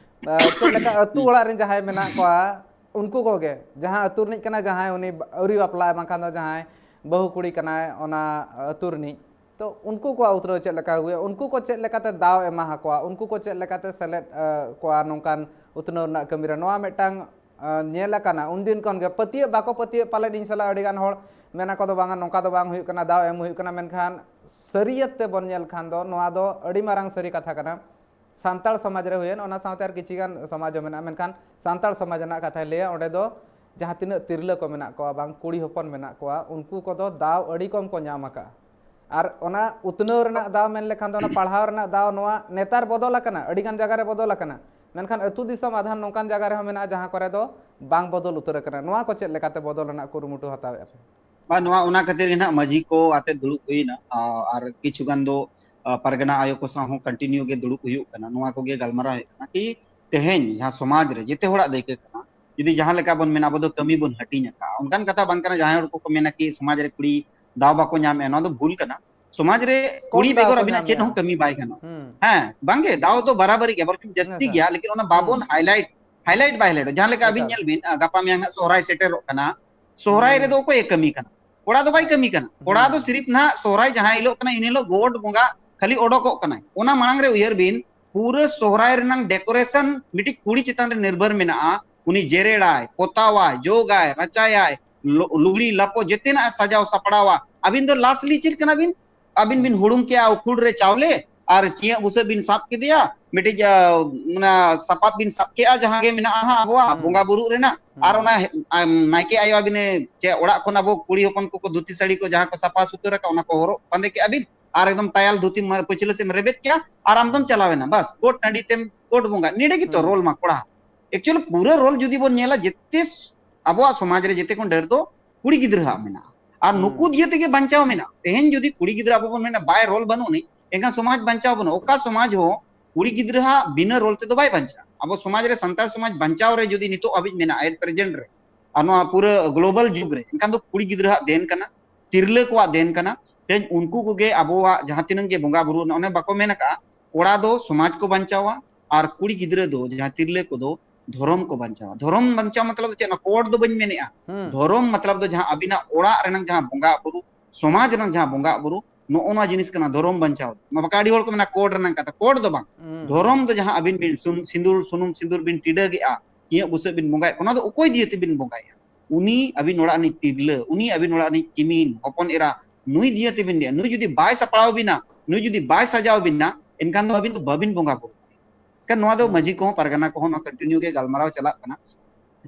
ᱟᱸ, ᱪᱮᱫ ᱞᱮᱠᱟ ᱟᱹᱛᱩ ᱚᱲᱟᱜ ᱨᱮᱱ ᱡᱟᱦᱟᱸᱭ ᱢᱮᱱᱟᱜ ᱠᱚᱣᱟ, ᱩᱱᱠᱩ ᱠᱚᱜᱮ, ᱡᱟᱦᱟᱸ ᱟᱹᱛᱩ ᱨᱤᱱᱤᱡ ᱠᱟᱱᱟᱭ, ᱡᱟᱦᱟᱸᱭ ᱩᱱᱤ ᱟᱹᱣᱨᱤ ᱵᱟᱯᱞᱟᱜᱼᱟ, ᱵᱟᱝᱠᱷᱟᱱ ᱫᱚ ᱡᱟᱦᱟᱸᱭ ᱵᱟᱹᱦᱩ ᱠᱩᱲᱤ ᱠᱟᱱᱟᱭ ᱚᱱᱟ ᱟᱹᱛᱩ ᱨᱤᱱᱤᱡ, ᱛᱚ ᱩᱱᱠᱩ ᱠᱚᱣᱟᱜ ᱩᱛᱱᱟᱹᱣ ᱪᱮᱫ ᱞᱮᱠᱟ ᱦᱩᱭᱩᱜᱼᱟ, ᱩᱱᱠᱩ ᱠᱚ ᱪᱮᱫ ᱞᱮᱠᱟᱛᱮ ᱫᱟᱣ ᱮᱢᱟ ᱟᱠᱚᱣᱟ, ᱩᱱᱠᱩ ᱠᱚ ᱪᱮᱫ ᱞᱮᱠᱟᱛᱮ ᱥᱮᱞᱮᱫ, ᱟᱸ, ᱠᱚᱣᱟ ᱱᱚᱝᱠᱟᱱ ᱩᱛᱱᱟᱹᱣ ᱨᱮᱱᱟᱜ ᱠᱟᱹᱢᱤ ᱨᱮ? ᱱᱚᱣᱟ ᱢᱤᱫᱴᱟᱝ, ᱟᱸ, ᱧᱮᱞ ᱟᱠᱟᱱᱟ ᱩᱱᱫᱤᱱ ᱠᱷᱚᱱ ᱜᱮ, ᱯᱟᱹᱛᱭᱟᱹᱜ ᱵᱟᱠᱚ ᱯᱟᱹᱛᱭᱟᱹᱜ ᱯᱟᱞᱮᱫ ᱤᱧ ᱥᱟᱞᱟᱜ ᱟᱹᱰᱤ ᱜᱟᱱ ᱦᱚᱲ ᱢᱮᱱ ᱟᱠᱚ ᱫᱚ ᱵᱟᱝᱟ, ᱱᱚᱝᱠᱟ ᱫᱚ ᱵᱟᱝ ᱦᱩᱭᱩᱜ ᱠᱟᱱᱟ, ᱫᱟᱣ ᱮᱢ ᱦᱩᱭᱩᱜ ᱠᱟᱱᱟ, ᱢᱮᱱᱠᱷᱟᱱ ᱥᱟᱹᱨᱤᱭᱟᱹᱛ ᱛᱮ ᱵᱚᱱ ᱧᱮᱞ ᱠᱷᱟᱱ ᱫᱚ ᱱᱚᱣᱟ ᱫᱚ ᱟᱹᱰᱤ ᱢᱟᱨᱟᱝ ᱥᱟᱹᱨᱤ ᱠᱟᱛᱷᱟ ᱠᱟᱱᱟ᱾ ᱥᱟᱱᱛᱟᱲ ᱥᱚᱢᱟᱡᱽ ᱨᱮ ᱦᱩᱭᱮᱱ, ᱚᱱᱟ ᱥᱟᱶᱛᱮ ᱟᱨ ᱠᱤᱪᱷᱤ ᱜᱟᱱ ᱥᱚᱢᱟᱡᱽ ᱦᱚᱸ ᱢᱮᱱᱟᱜᱼᱟ, ᱢᱮᱱᱠᱷᱟᱱ ᱥᱟᱱᱛᱟᱲ ᱥᱚᱢᱟᱡᱽ ᱨᱮᱱᱟᱜ ᱠᱟᱛᱷᱟᱭ ᱞᱟᱹᱭᱟ, ᱚᱸᱰᱮ ᱫᱚ ᱡᱟᱦᱟᱸ ᱛᱤᱱᱟᱹᱜ ᱛᱤᱨᱞᱟᱹ ᱠᱚ ᱢᱮᱱᱟᱜ ᱠᱚᱣᱟ, ᱵᱟᱝ ᱠᱩᱲᱤ ᱦᱚᱯᱚᱱ ᱢᱮᱱᱟᱜ ᱠᱚᱣᱟ, ᱩᱱᱠᱩ ᱠᱚᱫᱚ ᱫᱟᱣ ᱟᱹᱰᱤ ᱠᱚᱢ ᱠᱚ ᱧᱟᱢ ᱟᱠᱟᱫᱼᱟ᱾ ᱟᱨ ᱚᱱᱟ ᱩᱛᱱᱟᱹᱣ ᱨᱮᱱᱟᱜ ᱫᱟᱣ ᱢᱮᱱ ᱞᱮᱠᱷᱟᱱ ᱫᱚ ᱚᱱᱟ ᱯᱟᱲᱦᱟᱣ ᱨᱮᱱᱟᱜ ᱫᱟᱣ ᱱᱚᱣᱟ ᱱᱮᱛᱟᱨ ᱵᱚᱫᱚᱞ ᱟᱠᱟᱱᱟ, ᱟᱹᱰᱤ ᱜᱟᱱ ᱡᱟᱭᱜᱟ ᱨᱮ ᱵᱚᱫᱚᱞ ᱟᱠᱟᱱᱟ, ᱢᱮᱱᱠᱷᱟᱱ ᱟᱹᱛᱩ ᱫᱤᱥᱚᱢ ᱟᱫᱷᱟᱱ ᱱᱚᱝᱠᱟᱱ ᱡᱟᱭᱜᱟ ᱨᱮᱦᱚᱸ ᱢᱮᱱᱟᱜᱼᱟ ᱡᱟᱦᱟᱸ ᱠᱚᱨᱮ ᱫᱚ ᱵᱟᱝ ᱵᱚᱫᱚᱞ ᱩᱛᱟᱹᱨ ᱟᱠᱟᱱᱟ᱾ ᱱᱚᱣᱟ ᱠᱚ ᱪᱮᱫ ᱞᱮᱠᱟᱛᱮ ᱵᱚᱫᱚᱞ ᱨᱮᱱᱟᱜ ᱠᱩᱨᱩᱢᱩᱴᱩ ᱦᱟᱛᱟᱣᱮᱫᱼᱟ ᱯᱮ? ᱵᱟ, ᱱᱚᱣᱟ, ᱚᱱᱟ ᱠᱷᱟᱹᱛᱤᱨ ᱜᱮ ᱱᱟᱦᱟᱜ ᱢᱟᱹᱡᱷᱤ ᱠᱚ ᱟᱛᱮ ᱫᱩᱲᱩᱵ ᱦᱩᱭᱱᱟ, ᱟ, ᱟᱨ ᱠᱤᱪᱷᱩ ᱜᱟᱱ ᱫᱚ, ᱟ, ᱯᱟᱨᱜᱟᱱᱟ ᱟᱭᱳ ᱠᱚ ᱥᱟᱶ ᱦᱚᱸ ᱠᱚᱱᱴᱤᱱᱤᱭᱩ ᱜᱮ ᱫᱩᱲᱩᱵ ᱦᱩᱭᱩᱜ ᱠᱟᱱᱟ᱾ ᱱᱚᱣᱟ ᱠᱚᱜᱮ ᱜᱟᱞᱢᱟᱨᱟᱣ ᱦᱩᱭᱩᱜ ᱠᱟᱱᱟ ᱠᱤ ᱛᱮᱦᱮᱧ ᱡᱟᱦᱟᱸ ᱥᱚᱢᱟᱡᱽ ᱨᱮ ᱡᱮᱛᱮ ᱦᱚᱲᱟᱜ ᱫᱟᱹᱭᱠᱟᱹ ᱠᱟᱱᱟ, ᱡᱩᱫᱤ ᱡᱟᱦᱟᱸ ᱞᱮᱠᱟ ᱵᱚᱱ ᱢᱮᱱᱟ ᱟᱵᱚ ᱫᱚ ᱠᱟᱹᱢᱤ ᱵᱚᱱ ᱦᱟᱹᱴᱤᱧ ᱟᱠᱟᱫᱼᱟ, ᱚᱱᱠᱟᱱ ᱠᱟᱛᱷᱟ ᱵᱟᱝ ᱠᱟᱱᱟ᱾ ᱡᱟᱦᱟᱸᱭ ᱦᱚᱲ ᱠᱚᱠᱚ ᱢᱮᱱᱟ ᱠᱤ ᱥᱚᱢᱟᱡᱽ ᱨᱮ ᱠᱩᱲᱤ ᱫᱟᱣ ᱵᱟᱠᱚ ᱧᱟᱢᱮᱫᱼᱟ, ᱱᱚᱣᱟ ᱫᱚ ᱵᱷᱩᱞ ᱠᱟᱱᱟ᱾ ᱥᱚᱢᱟᱡᱽ ᱨᱮ ᱠᱚᱢ ᱠᱩᱲᱤ ᱫᱟᱣ ᱵᱮᱜᱚᱨ ᱠᱚ ᱟᱵᱤᱱᱟᱜ ᱪᱮᱫ ᱧᱟᱢᱮᱜᱼᱟ᱾ ᱦᱚᱸ ᱠᱟᱹᱢᱤ ᱵᱟᱭ ᱜᱟᱱᱚᱜᱼᱟ᱾ ᱦᱩᱸ᱾ ᱦᱮᱸ, ᱵᱟᱝᱜᱮ, ᱫᱟᱣ ᱫᱚ ᱵᱟᱨᱟᱵᱟᱨᱤ ᱜᱮᱭᱟ, ᱵᱚᱨᱪᱚᱝ ᱦᱮᱸ, ᱡᱟᱹᱥᱛᱤ ᱥᱮ᱾ ᱜᱮᱭᱟ, ᱞᱮᱠᱤᱱ ᱚᱱᱟ ᱵᱟᱵᱚᱱ ᱦᱩᱸ᱾ ᱦᱟᱭᱞᱟᱭᱤᱴ, ᱦᱟᱭᱞᱟᱭᱤᱴ ᱵᱟᱭ ᱦᱟᱭᱞᱟᱭᱤᱴ᱾ ᱡᱟᱦᱟᱸ ᱞᱮᱠᱟ ᱟᱹᱵᱤᱱ ᱮᱠᱟᱞ᱾ ᱧᱮᱞ ᱵᱤᱱ, ᱟ, ᱜᱟᱯᱟ ᱢᱮᱭᱟᱝ ᱦᱟᱸᱜ ᱥᱚᱦᱨᱟᱭ ᱥᱮᱴᱮᱨᱚᱜ ᱠᱟᱱᱟ, ᱥᱚᱦᱨᱟᱭ ᱦᱩᱸ᱾ ᱨᱮᱫᱚ ᱚᱠᱚᱭᱮ ᱠᱟᱹᱢᱤ ᱠᱟᱱᱟ? ᱠᱚᱲᱟ ᱫᱚ ᱵᱟᱭ ᱠᱟᱹᱢᱤ ᱠᱟᱱᱟ᱾ ᱠᱚᱲᱟ ᱫᱚ ᱦᱩᱸ᱾ ᱥᱤᱨᱤᱯ ᱱᱟᱦᱟᱜ ᱥᱚᱦᱨᱟᱭ ᱡᱟᱦᱟᱸ ᱦᱤᱞᱳᱜ ᱠᱟᱱᱟ, ᱤᱱ ᱦᱤᱞᱳᱜ ᱜᱚᱴ ᱵᱚᱸᱜᱟ ᱠᱷᱟᱹᱞᱤ ᱚᱰᱚᱠᱚᱜ ᱠᱟᱱᱟᱭ᱾ ᱚᱱᱟ ᱢᱟᱲᱟᱝ ᱨᱮ ᱩᱭᱦᱟᱹᱨ ᱵᱤᱱ, ᱯᱩᱨᱟᱹ ᱥᱚᱦᱨᱟᱭ ᱨᱮᱱᱟᱝ decoration ᱢᱤᱫᱴᱤᱡ ᱠᱩᱲᱤ ᱪᱮᱛᱟᱱ ᱨᱮ ᱱᱤᱨᱵᱷᱚᱨ ᱢᱮᱱᱟᱜᱼᱟ᱾ ᱩᱱᱤ ᱡᱮᱨᱮᱲᱟᱭ, ᱯᱚᱛᱟᱣᱟᱭ, ᱡᱚᱜᱟᱭ, ᱨᱟᱪᱟᱭᱟᱭ, ᱞᱩ-, ᱞᱩᱜᱽᱲᱤ ᱞᱟᱯᱚ ᱡᱮᱛᱮᱱᱟᱜ ᱮ ᱥᱟᱡᱟᱣ ᱥᱟᱯᱲᱟᱣᱟ᱾ ᱟᱹᱵᱤᱱ ᱫᱚ lastly ᱪᱮᱫ ᱠᱟᱱᱟ ᱵᱤᱱ? ᱟᱹᱵᱤᱱ ᱵᱤᱱ ᱦᱩᱲᱩᱝ ᱠᱮᱜᱼᱟ ᱩᱠᱷᱩᱲ ᱨᱮ ᱪᱟᱣᱞᱮ, ᱟᱨ ᱪᱤᱭᱟᱹᱜ ᱵᱩᱥᱟᱹᱜ ᱵᱤᱱ ᱥᱟᱵ ᱠᱮᱫᱮᱭᱟ, ᱢᱤᱫᱴᱤᱡ, ᱟ, ᱚᱱᱟ ᱥᱟᱯᱟᱵ ᱵᱤᱱ ᱥᱟᱵ ᱠᱮᱜᱼᱟ, ᱡᱟᱦᱟᱸ ᱜᱮ ᱢᱮᱱᱟᱜᱼᱟ ᱦᱟᱸᱜ ᱟᱵᱚᱣᱟᱜ ᱦᱩᱸ᱾ ᱵᱚᱸᱜᱟ ᱵᱩᱨᱩᱜ ᱨᱮᱱᱟᱜ, ᱟᱨ ᱦᱩᱸ᱾ ᱚᱱᱟ ᱦᱮ-, ᱟᱢ, ᱱᱟᱭᱠᱮ ᱟᱭᱳ ᱟᱹᱵᱤᱱᱮ, ᱪᱮ ᱚᱲᱟᱜ ᱠᱷᱚᱱ ᱟᱵᱚ ᱠᱩᱲᱤ ᱦᱚᱯᱚᱱ ᱠᱚᱠᱚ ᱫᱷᱩᱛᱤ ᱥᱟᱹᱲᱤ ᱠᱚ ᱡᱟᱦᱟᱸ ᱠᱚ ᱥᱟᱯᱷᱟ ᱥᱩᱛᱟᱹᱨ ᱟᱠᱟᱫ, ᱚᱱᱟ ᱠᱚ ᱦᱚᱨᱚᱜ ᱵᱟᱸᱫᱮ ᱠᱮᱜᱼᱟ ᱵᱤᱱ, ᱟᱨ ᱮᱠᱫᱚᱢ ᱛᱟᱭᱟᱞ ᱫᱷᱩᱛᱤ ᱢᱟ-, ᱯᱟᱹᱪᱷᱞᱟᱹ ᱥᱮᱫ ᱮᱢ ᱨᱮᱵᱮᱫ ᱠᱮᱜᱼᱟ, ᱟᱨ ᱟᱢ ᱫᱚᱢ ᱦᱩᱸ᱾ ᱪᱟᱞᱟᱣᱮᱱᱟ᱾ ᱵᱟᱥ, ᱜᱚᱴ ᱴᱟᱺᱰᱤ ᱛᱮᱢ ᱜᱚᱴ ᱵᱚᱸᱜᱟ, ᱱᱤᱰᱮ ᱜᱮᱛᱚ ᱦᱩᱸ᱾ ᱨᱳᱞ ᱢᱟ ᱠᱚᱲᱟ᱾ Actually ᱯᱩᱨᱟᱹ ᱨᱳᱞ ᱡᱩᱫᱤ ᱵᱚᱱ ᱧᱮᱞᱟ, ᱡᱮᱛᱮ ᱥ-, ᱟᱵᱚᱣᱟᱜ ᱥᱚᱢᱟᱡᱽ ᱨᱮ ᱡᱮᱛᱮ ᱠᱷᱚᱱ ᱰᱷᱮᱨ ᱫᱚ ᱠᱩᱲᱤ ᱜᱤᱫᱽᱨᱟᱹ ᱦᱟᱜ ᱢᱮᱱᱟᱜᱼᱟ᱾ ᱟᱨ ᱱᱩᱠᱩ ᱦᱩᱸ᱾ ᱫᱤᱭᱮ ᱛᱮᱜᱮ ᱵᱟᱧᱪᱟᱣ ᱢᱮᱱᱟᱜᱼᱟ᱾ ᱛᱮᱦᱮᱧ ᱡᱩᱫᱤ ᱠᱩᱲᱤ ᱜᱤᱫᱽᱨᱟᱹ ᱟᱵᱚ ᱵᱚᱱ ᱢᱮᱱᱟ ᱵᱟᱭ ᱨᱳᱞ ᱵᱟᱹᱱᱩᱜ ᱟᱹᱱᱤᱡ, ᱮᱱᱠᱷᱟᱱ ᱥᱚᱢᱟᱡᱽ ᱵᱟᱧᱪᱟᱣ ᱵᱟᱹᱱᱩᱜᱼᱟ᱾ ᱚᱠᱟ ᱥᱚᱢᱟᱡᱽ ᱦᱚᱸ ᱠᱩᱲᱤ ᱜᱤᱫᱽᱨᱟᱹ ᱦᱟᱜ ᱵᱤᱱᱟᱹ ᱨᱳᱞ ᱛᱮᱫᱚ ᱵᱟᱭ ᱵᱟᱧᱪᱟᱜᱼᱟ᱾ ᱟᱵᱚ ᱥᱚᱢᱟᱡᱽ ᱨᱮ, ᱥᱟᱱᱛᱟᱲ ᱥᱚᱢᱟᱡᱽ ᱵᱟᱧᱪᱟᱣ ᱨᱮ ᱡᱩᱫᱤ ᱱᱤᱛᱚᱜ ᱦᱟᱹᱵᱤᱡ ᱢᱮᱱᱟᱜᱼᱟ, at present ᱨᱮ, ᱟᱨ ᱱᱚᱣᱟ ᱯᱩᱨᱟᱹ global ᱡᱩᱜᱽ ᱨᱮ, ᱮᱱᱠᱷᱟᱱ ᱫᱚ ᱠᱩᱲᱤ ᱜᱤᱫᱽᱨᱟᱹ ᱦᱟᱜ ᱫᱮᱱ ᱠᱟᱱᱟ, ᱛᱤᱨᱞᱟᱹ ᱠᱚᱣᱟᱜ ᱫᱮᱱ ᱠᱟᱱᱟ᱾ ᱛᱮᱦᱮᱧ ᱩᱱᱠᱩ ᱠᱚᱜᱮ ᱟᱵᱚᱣᱟᱜ ᱡᱟᱦᱟᱸ ᱛᱤᱱᱟᱹᱜ ᱜᱮ ᱵᱚᱸᱜᱟ ᱵᱩᱨᱩ, ᱚᱱᱮ ᱵᱟᱠᱚ ᱢᱮᱱ ᱟᱠᱟᱜᱼᱟ, ᱠᱚᱲᱟ ᱫᱚ ᱥᱚᱢᱟᱡᱽ ᱠᱚ ᱵᱟᱧᱪᱟᱣᱟ ᱟᱨ ᱠᱩᱲᱤ ᱜᱤᱫᱽᱨᱟᱹ ᱫᱚ, ᱡᱟᱦᱟᱸ ᱛᱤᱨᱞᱟᱹ ᱠᱚᱫᱚ, ᱫᱷᱚᱨᱚᱢ ᱠᱚ ᱵᱟᱧᱪᱟᱣᱟ᱾ ᱫᱷᱚᱨᱚᱢ ᱵᱟᱧᱪᱟᱣ ᱢᱚᱛᱞᱚᱵ ᱫᱚ ᱪᱮᱫ? ᱚᱱᱟ ᱠᱳᱰ ᱫᱚ ᱵᱟᱹᱧ ᱢᱮᱱᱮᱜᱼᱟ᱾ ᱦᱩᱸ᱾ ᱫᱷᱚᱨᱚᱢ ᱢᱚᱛᱞᱚᱵ ᱫᱚ ᱡᱟᱦᱟᱸ ᱟᱹᱵᱤᱱᱟᱜ ᱚᱲᱟᱜ ᱨᱮᱱᱟᱜ ᱡᱟᱦᱟᱸ ᱵᱚᱸᱜᱟ ᱵᱩᱨᱩ, ᱥᱚᱢᱟᱡᱽ ᱨᱮᱱᱟᱜ ᱡᱟᱦᱟᱸ ᱵᱚᱸᱜᱟ ᱵᱩᱨᱩ, ᱱᱚᱜᱼᱚ ᱱᱚᱣᱟ ᱡᱤᱱᱤᱥ ᱠᱟᱱᱟ ᱫᱷᱚᱨᱚᱢ ᱵᱟᱧᱪᱟᱣ ᱫᱚ᱾ ᱱᱚᱣᱟ ᱵᱟᱠᱷᱟᱱ ᱟᱹᱰᱤ ᱦᱚᱲ ᱠᱚ ᱢᱮᱱᱟ ᱠᱳᱰ ᱨᱮᱱᱟᱜ ᱠᱟᱛᱷᱟ᱾ ᱠᱳᱰ ᱫᱚ ᱵᱟᱝ᱾ ᱦᱩᱸ᱾ ᱫᱷᱚᱨᱚᱢ ᱫᱚ ᱡᱟᱦᱟᱸ ᱟᱹᱵᱤᱱ ᱵᱤᱱ ᱥᱩᱱ-, ᱥᱤᱸᱫᱩᱨ, ᱥᱩᱱᱩᱢ ᱥᱤᱸᱫᱩᱨ ᱵᱤᱱ ᱴᱤᱰᱟᱹᱜᱮᱜᱼᱟ, ᱪᱤᱭᱟᱹᱜ ᱵᱩᱥᱟᱹᱜ ᱵᱤᱱ ᱵᱚᱸᱜᱟᱭᱮᱫ, ᱚᱱᱟ ᱫᱚ ᱚᱠᱚᱭ ᱫᱤᱭᱮ ᱛᱮᱵᱤᱱ ᱵᱚᱸᱜᱟᱭᱟ? ᱩᱱᱤ ᱟᱹᱵᱤᱱ ᱚᱲᱟᱜ ᱨᱤᱱᱤᱡ ᱛᱤᱨᱞᱟᱹ, ᱩᱱᱤ ᱟᱹᱵᱤᱱ ᱚᱲᱟᱜ ᱨᱤᱱᱤᱡ ᱠᱤᱢᱤᱱ, ᱦᱚᱯᱚᱱ ᱮᱨᱟ, ᱱᱩᱭ ᱫᱤᱭᱮ ᱛᱮᱵᱤᱱ ᱞᱟᱹᱭᱟ᱾ ᱱᱩᱭ ᱡᱩᱫᱤ ᱵᱟᱭ ᱥᱟᱯᱲᱟᱣ ᱵᱤᱱᱟ, ᱱᱩᱭ ᱡᱩᱫᱤ ᱵᱟᱭ ᱥᱟᱡᱟᱣ ᱵᱤᱱᱟ, ᱮᱱᱠᱷᱟᱱ ᱫᱚ ᱟᱹᱵᱤᱱ ᱫᱚ ᱵᱟᱹᱵᱤᱱ ᱵᱚᱸᱜᱟ ᱵᱩᱨᱩ᱾ ᱠᱷᱟᱱ ᱱᱚᱣᱟ ᱫᱚ ᱦᱩᱸ᱾ ᱢᱟᱹᱡᱷᱤ ᱠᱚᱦᱚᱸ, ᱯᱟᱨᱜᱟᱱᱟ ᱠᱚᱦᱚᱸ ᱱᱚᱣᱟ continue ᱜᱮ ᱜᱟᱞᱢᱟᱨᱟᱣ ᱪᱟᱞᱟᱜ ᱠᱟᱱᱟ᱾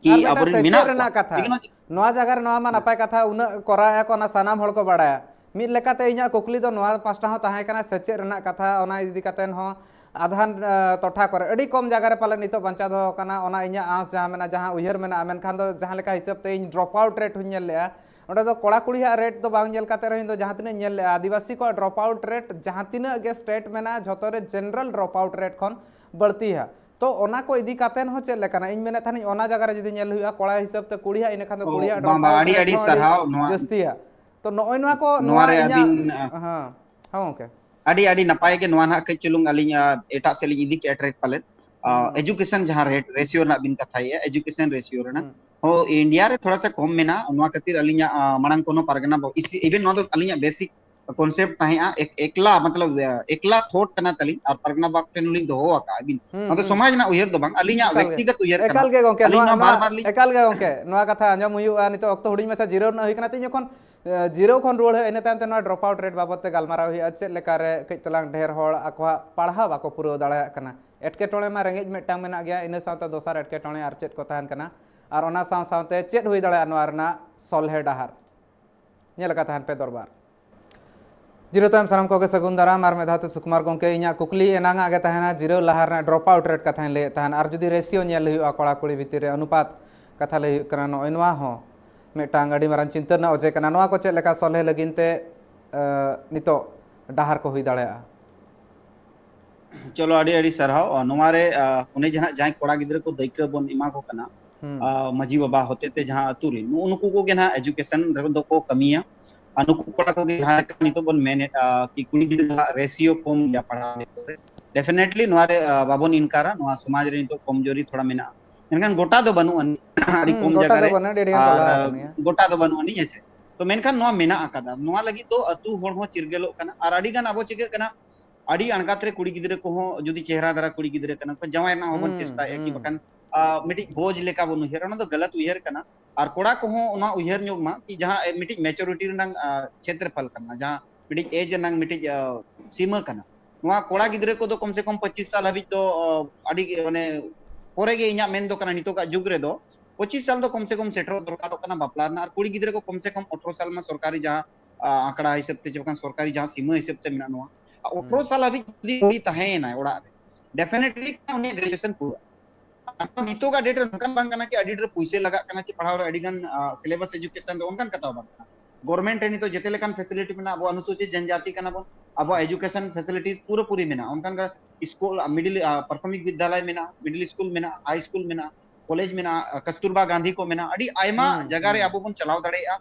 ᱠᱤ ᱟᱨ ᱢᱤᱫᱴᱟᱝ ᱟᱵᱚᱨᱮᱱ ᱥᱮᱪᱮᱫ ᱢᱮᱱᱟᱜ ᱠᱚᱣᱟ, ᱨᱮᱱᱟᱜ ᱠᱟᱛᱷᱟ, ᱞᱮᱠᱤᱱ ᱱᱚᱣᱟ ᱡᱟᱭᱜᱟ ᱨᱮ ᱱᱚᱣᱟ ᱢᱟ ᱦᱮᱸ᱾ ᱱᱟᱯᱟᱭ ᱠᱟᱛᱷᱟ, ᱩᱱᱟᱹᱜ ᱠᱚᱨᱟᱣᱮᱫᱼᱟ ᱠᱚ, ᱚᱱᱟ ᱥᱟᱱᱟᱢ ᱦᱚᱲ ᱠᱚ ᱵᱟᱲᱟᱭᱟ᱾ ᱢᱤᱫ ᱞᱮᱠᱟᱛᱮ ᱤᱧᱟᱹᱜ ᱠᱩᱠᱞᱤ ᱫᱚ ᱱᱚᱣᱟ ᱯᱟᱥᱴᱟ ᱦᱚᱸ ᱛᱟᱦᱮᱸ ᱠᱟᱱᱟ, ᱥᱮᱪᱮᱫ ᱨᱮᱱᱟᱜ ᱠᱟᱛᱷᱟ, ᱚᱱᱟ ᱤᱫᱤ ᱠᱟᱛᱮ ᱦᱚᱸ ᱟᱫᱷᱟᱱ, ᱮ, ᱴᱚᱴᱷᱟ ᱠᱚᱨᱮ, ᱟᱹᱰᱤ ᱠᱚᱢ ᱡᱟᱭᱜᱟ ᱨᱮ ᱯᱟᱞᱮ ᱱᱤᱛᱚᱜ ᱵᱟᱧᱪᱟᱣ ᱫᱚᱦᱚ ᱟᱠᱟᱱᱟ, ᱚᱱᱟ ᱤᱧᱟᱹᱜ ᱟᱸᱥ ᱡᱟᱦᱟᱸ ᱢᱮᱱᱟᱜᱼᱟ, ᱡᱟᱦᱟᱸ ᱩᱭᱦᱟᱹᱨ ᱢᱮᱱᱟᱜᱼᱟ, ᱢᱮᱱᱠᱷᱟᱱ ᱫᱚ ᱡᱟᱦᱟᱸ ᱞᱮᱠᱟ ᱦᱤᱥᱟᱹᱵ ᱛᱮ ᱤᱧ drop out rate ᱦᱚᱸᱧ ᱧᱮᱞ ᱞᱮᱜᱼᱟ, ᱚᱸᱰᱮ ᱫᱚ ᱠᱚᱲᱟ ᱠᱩᱲᱤᱭᱟᱜ rate ᱫᱚ ᱵᱟᱝ ᱧᱮᱞ ᱠᱟᱛᱮ ᱨᱮᱦᱚᱸ ᱤᱧ ᱫᱚ ᱡᱟᱦᱟᱸ ᱛᱤᱱᱟᱹᱜ ᱤᱧ ᱧᱮᱞ ᱞᱮᱜᱼᱟ, ᱟᱹᱫᱤᱵᱟᱹᱥᱤ ᱠᱚᱣᱟᱜ drop out rate ᱡᱟᱦᱟᱸ ᱛᱤᱱᱟᱹᱜ ᱜᱮ state ᱢᱮᱱᱟᱜᱼᱟ, ᱡᱷᱚᱛᱚ ᱨᱮ general drop out rate ᱠᱷᱚᱱ ᱵᱟᱹᱲᱛᱤᱭᱟ᱾ ᱛᱚ ᱚᱱᱟ ᱠᱚ ᱤᱫᱤ ᱠᱟᱛᱮ ᱦᱚᱸ ᱪᱮᱫ ᱞᱮᱠᱟᱱᱟ? ᱤᱧ ᱢᱮᱱᱮᱫ ᱛᱟᱦᱮᱱᱤᱧ ᱚᱱᱟ ᱡᱟᱭᱜᱟ ᱨᱮ ᱡᱩᱫᱤ ᱧᱮᱞ ᱦᱩᱭᱩᱜᱼᱟ, ᱠᱚᱲᱟ ᱦᱤᱥᱟᱹᱵ ᱛᱮ ᱠᱩᱲᱤᱭᱟᱜ ᱤᱱᱟᱹ ᱠᱷᱟᱱ ᱫᱚ ᱚ, ᱠᱩᱲᱤᱭᱟᱜ ᱵᱟᱝ, drop ᱵᱟᱝ, out ᱟᱹᱰᱤ, rate ᱟᱹᱰᱤ ᱦᱚᱸ ᱟᱹᱰᱤ ᱥᱟᱨᱦᱟᱣ ᱱᱚᱣᱟ ᱡᱟᱹᱥᱛᱤᱭᱟ᱾ ᱛᱚ ᱱᱚᱜᱼᱚᱭ ᱱᱚᱣᱟ ᱠᱚ, ᱱᱚᱣᱟ ᱱᱚᱣᱟ ᱨᱮ ᱤᱧᱟᱹᱜ, ᱟᱹᱵᱤᱱ, ᱟ, ᱦᱮᱸ, ᱦᱮᱸ ᱜᱚᱝᱠᱮ᱾ ᱟᱹᱰᱤ, ᱟᱹᱰᱤ ᱱᱟᱯᱟᱭ ᱜᱮ᱾ ᱱᱚᱣᱟ ᱱᱟᱦᱟᱜ ᱠᱟᱹᱡ ᱪᱩᱞᱩᱝ ᱟᱹᱞᱤᱧ, ᱟ, ᱮᱴᱟᱜ ᱥᱮᱫ ᱞᱤᱧ ᱤᱫᱤ ᱠᱮᱜᱼᱟ track ᱯᱟᱞᱮᱱ᱾ ᱟ, ᱦᱩᱸ᱾ Education ᱡᱟᱦᱟᱸ rate, ratio ᱨᱮᱱᱟᱜ ᱵᱤᱱ ᱠᱟᱛᱷᱟᱭᱮᱜᱼᱟ, education ratio ᱨᱮᱱᱟᱜ᱾ ᱦᱩᱸ᱾ ᱦᱚᱸ, India ᱨᱮ ᱛᱷᱚᱲᱟ ᱥᱟ ᱠᱚᱢ ᱢᱮᱱᱟᱜᱼᱟ, ᱱᱚᱣᱟ ᱠᱷᱟᱹᱛᱤᱨ ᱟᱹᱞᱤᱧᱟᱜ, ᱟ, ᱢᱟᱲᱟᱝ ᱠᱳᱱᱳ ᱯᱟᱨᱜᱟᱱᱟ ᱵᱟ-, ᱤᱥᱤ-, even ᱱᱚᱣᱟ ᱫᱚ ᱟᱹᱞᱤᱧᱟᱜ basic ᱠᱚᱱᱥᱮᱯᱴ ᱛᱟᱦᱮᱸᱜᱼᱟ, ᱮᱠ- ᱮᱠᱞᱟ ᱢᱚᱛᱞᱚᱵ ᱮᱠᱞᱟ ᱛᱷᱚᱴ ᱠᱟᱱᱟ ᱛᱟᱹᱞᱤᱧ, ᱟᱨ ᱯᱟᱨᱜᱟᱱᱟ ᱵᱟᱠ ᱴᱷᱮᱱ ᱞᱤᱧ ᱫᱚᱦᱚ ᱟᱠᱟᱫᱼᱟ᱾ ᱟᱹᱵᱤᱱ ᱦᱩᱸ, ᱱᱚᱣᱟ ᱫᱚ ᱦᱩᱸ᱾ ᱥᱚᱢᱟᱡᱽ ᱨᱮᱱᱟᱜ ᱩᱭᱦᱟᱹᱨ ᱫᱚ ᱵᱟᱝ, ᱟᱹᱞᱤᱧᱟᱜ ᱮᱠᱟᱞ ᱜᱮ᱾ ᱵᱮᱠᱛᱤᱜᱚᱛ ᱩᱭᱦᱟᱹᱨ ᱠᱟᱱᱟ᱾ ᱮᱠᱟᱞ ᱜᱮ ᱜᱚᱝᱠᱮ, ᱟᱹᱞᱤᱧ ᱱᱚᱣᱟ, ᱱᱚᱣᱟ ᱵᱟᱨ ᱱᱚᱣᱟ, ᱵᱟᱨ ᱞᱤᱧ ᱮᱠᱟᱞ ᱜᱮ ᱜᱚᱝᱠᱮ, ᱱᱚᱣᱟ ᱠᱟᱛᱷᱟ ᱟᱸᱡᱚᱢ ᱦᱩᱭᱩᱜᱼᱟ᱾ ᱱᱤᱛᱚᱜ ᱚᱠᱛᱚ ᱦᱩᱰᱤᱧ ᱢᱟᱪᱷᱟ ᱡᱤᱨᱟᱹᱣ ᱨᱮᱱᱟᱜ ᱦᱩᱭ ᱠᱟᱱᱟ, ᱛᱚ ᱤᱧ ᱡᱚᱠᱷᱚᱱ ᱮ, ᱡᱤᱨᱟᱹᱣ ᱠᱷᱚᱱ ᱨᱩᱣᱟᱹᱲ ᱦᱩᱭᱩᱜᱼᱟ, ᱤᱱᱟᱹ ᱛᱟᱭᱚᱢ ᱛᱮ ᱱᱚᱣᱟ ᱰᱨᱚᱯ ᱟᱣᱩᱴ ᱨᱮᱴ ᱵᱟᱵᱚᱫ ᱛᱮ ᱜᱟᱞᱢᱟᱨᱟᱣ ᱦᱩᱭᱩᱜᱼᱟ, ᱪᱮᱫ ᱞᱮᱠᱟ ᱨᱮ ᱠᱟᱹᱡ ᱛᱟᱞᱟᱝ ᱰᱷᱮᱨ ᱦᱚᱲ ᱟᱠᱚᱣᱟᱜ ᱯᱟᱲᱦᱟᱣ ᱵᱟᱠᱚ ᱯᱩᱨᱟᱹᱣ ᱫᱟᱲᱮᱭᱟᱜ ᱠᱟᱱᱟ᱾ ᱮᱴᱠᱮᱴᱚᱬᱮ ᱢᱟ ᱨᱮᱸᱜᱮᱡ ᱢᱤᱫᱴᱟᱝ ᱢᱮᱱᱟᱜ ᱜᱮᱭᱟ, ᱤᱱᱟᱹ ᱥᱟᱶᱛᱮ ᱫᱚᱥᱟᱨ ᱮᱴᱠᱮᱴᱚᱬᱮ ᱟᱨ ᱪᱮᱫ ᱠᱚ ᱛᱟᱦᱮᱱ ᱠᱟᱱᱟ, ᱟᱨ ᱚᱱᱟ ᱥᱟᱶ ᱥᱟᱶᱛᱮ ᱪᱮᱫ ᱦᱩᱭ ᱫᱟᱲᱮᱭᱟᱜᱼᱟ ᱱᱚᱣᱟ ᱨᱮᱱᱟᱜ ᱥᱚᱞᱦᱮ ᱰᱟᱦᱟᱨ? ᱧᱮᱞ ᱟᱠᱟᱫ ᱛᱟᱦᱮᱱ ᱯᱮ ᱫᱚᱨᱵᱟᱨ᱾ ᱡᱤᱨᱟᱹᱣ ᱛᱟᱭᱚᱢ ᱥᱟᱱᱟᱢ ᱠᱚᱜᱮ ᱥᱟᱹᱜᱩᱱ ᱫᱟᱨᱟᱢ᱾ ᱟᱨ ᱢᱤᱫ ᱫᱷᱟᱣ ᱛᱮ ᱥᱩᱠᱩᱢᱟᱨ ᱜᱚᱢᱠᱮ, ᱤᱧᱟᱹᱜ ᱠᱩᱠᱞᱤ ᱮᱱᱟᱝ ᱟᱜ ᱜᱮ ᱛᱟᱦᱮᱱᱟ, ᱡᱤᱨᱟᱹᱣ ᱞᱟᱦᱟ ᱨᱮᱱᱟᱜ ᱰᱨᱚᱯ ᱟᱣᱩᱴ ᱨᱮᱴ ᱠᱟᱛᱷᱟᱧ ᱞᱟᱹᱭᱮᱫ ᱛᱟᱦᱮᱱ, ᱟᱨ ᱡᱩᱫᱤ ᱨᱮᱥᱤᱭᱳ ᱧᱮᱞ ᱦᱩᱭᱩᱜᱼᱟ, ᱠᱚᱲᱟ ᱠᱩᱲᱤ ᱵᱷᱤᱛᱤᱨ ᱨᱮ ᱚᱱᱩᱯᱟᱛ ᱠᱟᱛᱷᱟ ᱞᱟᱹᱭ ᱦᱩᱭᱩᱜ ᱠᱟᱱᱟ, ᱱᱚᱜᱼᱚᱭ ᱱᱚᱣᱟ ᱦᱚᱸ ᱢᱤᱫᱴᱟᱝ ᱟᱹᱰᱤ ᱢᱟᱨᱟᱝ ᱪᱤᱱᱛᱟᱹ ᱨᱮᱱᱟᱜ ᱚᱡᱮ ᱠᱟᱱᱟ᱾ ᱱᱚᱣᱟ ᱠᱚ ᱪᱮᱫ ᱞᱮᱠᱟ ᱥᱚᱞᱦᱮ ᱞᱟᱹᱜᱤᱫ ᱛᱮ, ᱮ, ᱱᱤᱛᱚᱜ ᱰᱟᱦᱟᱨ ᱠᱚ ᱦᱩᱭ ᱫᱟᱲᱮᱭᱟᱜᱼᱟ? ᱪᱚᱞᱚ, ᱟᱹᱰᱤ ᱟᱹᱰᱤ ᱥᱟᱨᱦᱟᱣ᱾ ᱟ, ᱱᱚᱣᱟ ᱨᱮ, ᱟ, ᱚᱱᱮ ᱡᱟᱦᱟᱸ, ᱡᱟᱦᱟᱸᱭ ᱠᱚᱲᱟ ᱜᱤᱫᱽᱨᱟᱹ ᱠᱚ ᱫᱟᱹᱭᱠᱟᱹ ᱵᱚᱱ ᱮᱢᱟ ᱠᱚ ᱠᱟᱱᱟ, ᱦᱩᱸ᱾ ᱟ, ᱢᱟᱹᱡᱷᱤ ᱵᱟᱵᱟ ᱦᱚᱛᱮᱛᱮ ᱡᱟᱦᱟᱸ ᱟᱹᱛᱩ ᱨᱮ, ᱱᱩᱜᱼᱩ ᱱᱩᱠᱩ ᱠᱚᱜᱮ ᱱᱟᱦᱟᱜ ᱮᱡᱩᱠᱮᱥᱚᱱ ᱨᱮᱫᱚ ᱠᱚ ᱠᱟᱹᱢᱤᱭᱟ᱾ ᱟᱨ ᱱᱩᱠᱩ ᱠᱚᱲᱟ ᱠᱚᱜᱮ ᱡᱟᱦᱟᱸ ᱞᱮᱠᱟ ᱱᱤᱛᱚᱜ ᱵᱚᱱ ᱢᱮᱱᱮᱫᱼᱟ ᱠᱤ ᱠᱩᱲᱤ ᱜᱤᱫᱽᱨᱟᱹᱣᱟᱜ ᱨᱮᱥᱤᱭᱳ ᱠᱚᱢ ᱜᱮᱭᱟ ᱯᱟᱲᱦᱟᱣ ᱨᱮ, ᱰᱮᱯᱷᱤᱱᱮᱴᱞᱤ ᱱᱚᱣᱟ ᱨᱮ, ᱟ, ᱵᱟᱵᱚᱱ ᱤᱱᱠᱟᱨᱟ, ᱱᱚᱣᱟ ᱥᱚᱢᱟᱡᱽ ᱨᱮ ᱱᱤᱛᱚᱜ ᱠᱚᱢᱡᱳᱨᱤ ᱛᱷᱚᱲᱟ ᱢᱮᱱᱟᱜᱼᱟ᱾ ᱢᱮᱱᱠᱷᱟᱱ ᱜᱚᱴᱟ ᱫᱚ ᱵᱟᱹᱱᱩᱜ ᱟᱹᱱᱤᱡ, ᱟᱹᱰᱤ ᱦᱩᱸ, ᱠᱚᱢ ᱜᱚᱴᱟ ᱡᱟᱭᱜᱟ ᱫᱚ ᱨᱮ, ᱵᱟᱹᱱᱩᱜ ᱟᱹᱱᱤᱡ, ᱟᱹᱰᱤ ᱜᱟᱱ ᱟᱨ ᱴᱚᱞᱟ ᱨᱮ ᱠᱟᱹᱢᱤᱭᱟ᱾ ᱜᱚᱴᱟ ᱫᱚ ᱵᱟᱹᱱᱩᱜ ᱟᱹᱱᱤᱡ, ᱦᱮᱸ ᱥᱮ᱾ ᱛᱚ ᱢᱮᱱᱠᱷᱟᱱ ᱱᱚᱣᱟ ᱢᱮᱱᱟᱜ ᱟᱠᱟᱫᱟ, ᱱᱚᱣᱟ ᱞᱟᱹᱜᱤᱫ ᱫᱚ ᱟᱹᱛᱩ ᱦᱚᱲ ᱦᱚᱸ ᱪᱤᱨᱜᱟᱹᱞᱚᱜ ᱠᱟᱱᱟ᱾ ᱟᱨ ᱟᱹᱰᱤ ᱜᱟᱱ ᱟᱵᱚ ᱪᱤᱠᱟᱹᱜ ᱠᱟᱱᱟ, ᱟᱹᱰᱤ ᱟᱬᱜᱟᱛ ᱨᱮ ᱠᱩᱲᱤ ᱜᱤᱫᱽᱨᱟᱹ ᱠᱚᱦᱚᱸ ᱡᱩᱫᱤ ᱪᱮᱦᱨᱟ ᱫᱷᱟᱨᱟ ᱠᱩᱲᱤ ᱜᱤᱫᱽᱨᱟᱹ ᱠᱟᱱᱟ ᱠᱚ, ᱡᱟᱶᱟᱭ ᱨᱮᱱᱟᱜ ᱦᱚᱸᱵᱚᱱ ᱦᱩᱸ, ᱪᱮᱥᱴᱟᱭᱮᱫᱼᱟ ᱠᱤ ᱦᱩᱸ᱾ ᱵᱟᱠᱷᱟᱱ, ᱟ, ᱢᱤᱫᱴᱤᱡ ᱵᱳᱡᱽ ᱞᱮᱠᱟ ᱵᱚᱱ ᱩᱭᱦᱟᱹᱨᱟ, ᱚᱱᱟ ᱫᱚ ᱜᱟᱞᱟᱛ ᱩᱭᱦᱟᱹᱨ ᱠᱟᱱᱟ᱾ ᱟᱨ ᱠᱚᱲᱟ ᱠᱚᱦᱚᱸ ᱚᱱᱟ ᱩᱭᱦᱟᱹᱨ ᱧᱚᱜ ᱢᱟ ᱠᱤ ᱡᱟᱦᱟᱸ, ᱮ, ᱢᱤᱫᱴᱤᱡ ᱢᱮᱪᱩᱨᱤᱴᱤ ᱨᱮᱱᱟᱜ, ᱟ, ᱠᱷᱮᱛᱨᱮᱯᱷᱚᱞ ᱠᱟᱱᱟ, ᱡᱟᱦᱟᱸ ᱢᱤᱫᱴᱤᱡ ᱮᱡᱽ ᱨᱮᱱᱟᱜ ᱢᱤᱫᱴᱤᱡ, ᱟ, ᱥᱤᱢᱟᱹ ᱠᱟᱱᱟ᱾ ᱱᱚᱣᱟ ᱠᱚᱲᱟ ᱜᱤᱫᱽᱨᱟᱹ ᱠᱚᱫᱚ ᱠᱚᱢ ᱥᱮ ᱠᱚᱢ ᱯᱚᱸᱪᱤᱥ ᱥᱟᱞ ᱦᱟᱹᱵᱤᱡ ᱫᱚ, ᱟ, ᱟᱹᱰᱤ ᱜᱮ, ᱢᱟᱱᱮ, ᱯᱚᱨᱮ ᱜᱮ ᱤᱧᱟᱹᱜ ᱢᱮᱱ ᱫᱚ ᱠᱟᱱᱟ, ᱱᱤᱛᱚᱜᱟᱜ ᱡᱩᱜᱽ ᱨᱮᱫᱚ ᱯᱚᱸᱪᱤᱥ ᱥᱟᱞ ᱫᱚ ᱠᱚᱢ ᱥᱮ ᱠᱚᱢ ᱥᱮᱴᱮᱨᱚᱜ ᱫᱚᱨᱠᱟᱨᱚᱜ ᱠᱟᱱᱟ ᱵᱟᱯᱞᱟ ᱨᱮᱱᱟᱜ, ᱟᱨ ᱠᱩᱲᱤ ᱜᱤᱫᱽᱨᱟᱹ ᱠᱚ ᱠᱚᱢ ᱥᱮ ᱠᱚᱢ ᱟᱴᱷᱨᱚ ᱥᱟᱞ ᱢᱟ ᱥᱚᱨᱠᱟᱨᱤ ᱡᱟᱦᱟᱸ, ᱟ, ᱟᱸᱠᱲᱟ ᱦᱤᱥᱟᱹᱵ ᱛᱮ ᱪᱮ ᱵᱟᱠᱷᱟᱱ ᱥᱚᱨᱠᱟᱨᱤ ᱡᱟᱦᱟᱸ ᱥᱤᱢᱟᱹ ᱦᱤᱥᱟᱹᱵ ᱛᱮ ᱢᱮᱱᱟᱜ ᱱᱚᱣᱟ, ᱟ, ᱟᱴᱷᱨᱚ ᱦᱩᱸ᱾ ᱥᱟᱞ ᱦᱟᱹᱵᱤᱡ ᱡᱩᱫᱤ ᱩᱱᱤ ᱛᱟᱦᱮᱸᱭᱮᱱᱟᱭ ᱚᱲᱟᱜ ᱨᱮ, ᱰᱮᱯᱷᱤᱱᱮᱴᱞᱤ ᱩᱱᱤᱭᱟᱜ ᱜᱨᱮᱡᱩᱭᱮᱥᱚᱱ ᱯᱩᱨᱟᱹᱜᱼᱟ᱾ ᱟᱨ ᱱᱤᱛᱚᱜᱟᱜ ᱰᱮᱴ ᱨᱮ ᱱᱚᱝᱠᱟᱱ ᱵᱟᱝ ᱠᱟᱱᱟ ᱠᱤ ᱟᱹᱰᱤ ᱰᱷᱮᱨ ᱯᱩᱭᱥᱟᱹ ᱞᱟᱜᱟᱜ ᱠᱟᱱᱟ ᱪᱮ ᱯᱟᱲᱦᱟᱣ ᱨᱮ ᱟᱹᱰᱤ ᱜᱟᱱ, ᱟ, ᱥᱤᱞᱮᱵᱟᱥ ᱮᱡᱩᱠᱮᱥᱚᱱ ᱨᱮ ᱚᱱᱠᱟᱱ ᱠᱟᱛᱷᱟ ᱦᱚᱸ ᱵᱟᱝ ᱠᱟᱱᱟ᱾ ᱜᱚᱨᱢᱮᱱᱴ ᱨᱮ ᱱᱤᱛᱚᱜ ᱡᱮᱛᱮ ᱞᱮᱠᱟᱱ ᱯᱷᱮᱥᱤᱞᱤᱴᱤ ᱢᱮᱱᱟᱜᱼᱟ, ᱟᱵᱚ ᱚᱱᱩᱥᱩᱪᱤᱛ ᱡᱟᱱᱡᱟᱛᱤ ᱠᱟᱱᱟ ᱵᱚᱱ, ᱟᱵᱚᱣᱟᱜ ᱮᱡᱩᱠᱮᱥᱚᱱ ᱯᱷᱮᱥᱤᱞᱤᱴᱤᱥ ᱯᱩᱨᱟᱹᱯᱩᱨᱤ ᱢᱮᱱᱟᱜᱼᱟ, ᱚᱱᱠᱟᱱ ᱜᱟ-, ᱥᱠᱩᱞ, ᱢᱤᱰᱤᱞ, ᱟ, ᱯᱨᱟᱛᱷᱚᱢᱤᱠ ᱵᱤᱫᱽᱭᱟᱞᱚᱭ ᱢᱮᱱᱟᱜᱼᱟ, ᱢᱤᱰᱤᱞ ᱥᱠᱩᱞ ᱢᱮᱱᱟᱜᱼᱟ, ᱦᱟᱭ ᱥᱠᱩᱞ ᱢᱮᱱᱟᱜᱼᱟ, ᱠᱚᱞᱮᱡᱽ ᱢᱮᱱᱟᱜᱼᱟ, ᱠᱟᱥᱛᱩᱨᱵᱟ ᱜᱟᱱᱫᱷᱤ ᱠᱚ ᱢᱮᱱᱟᱜᱼᱟ, ᱟᱹᱰᱤ ᱟᱭᱢᱟ ᱦᱩᱸ, ᱡᱟᱭᱜᱟ ᱨᱮ ᱦᱩᱸ᱾ ᱟᱵᱚ ᱵᱚᱱ ᱪᱟᱞᱟᱣ ᱫᱟᱲᱮᱭᱟᱜᱼᱟ᱾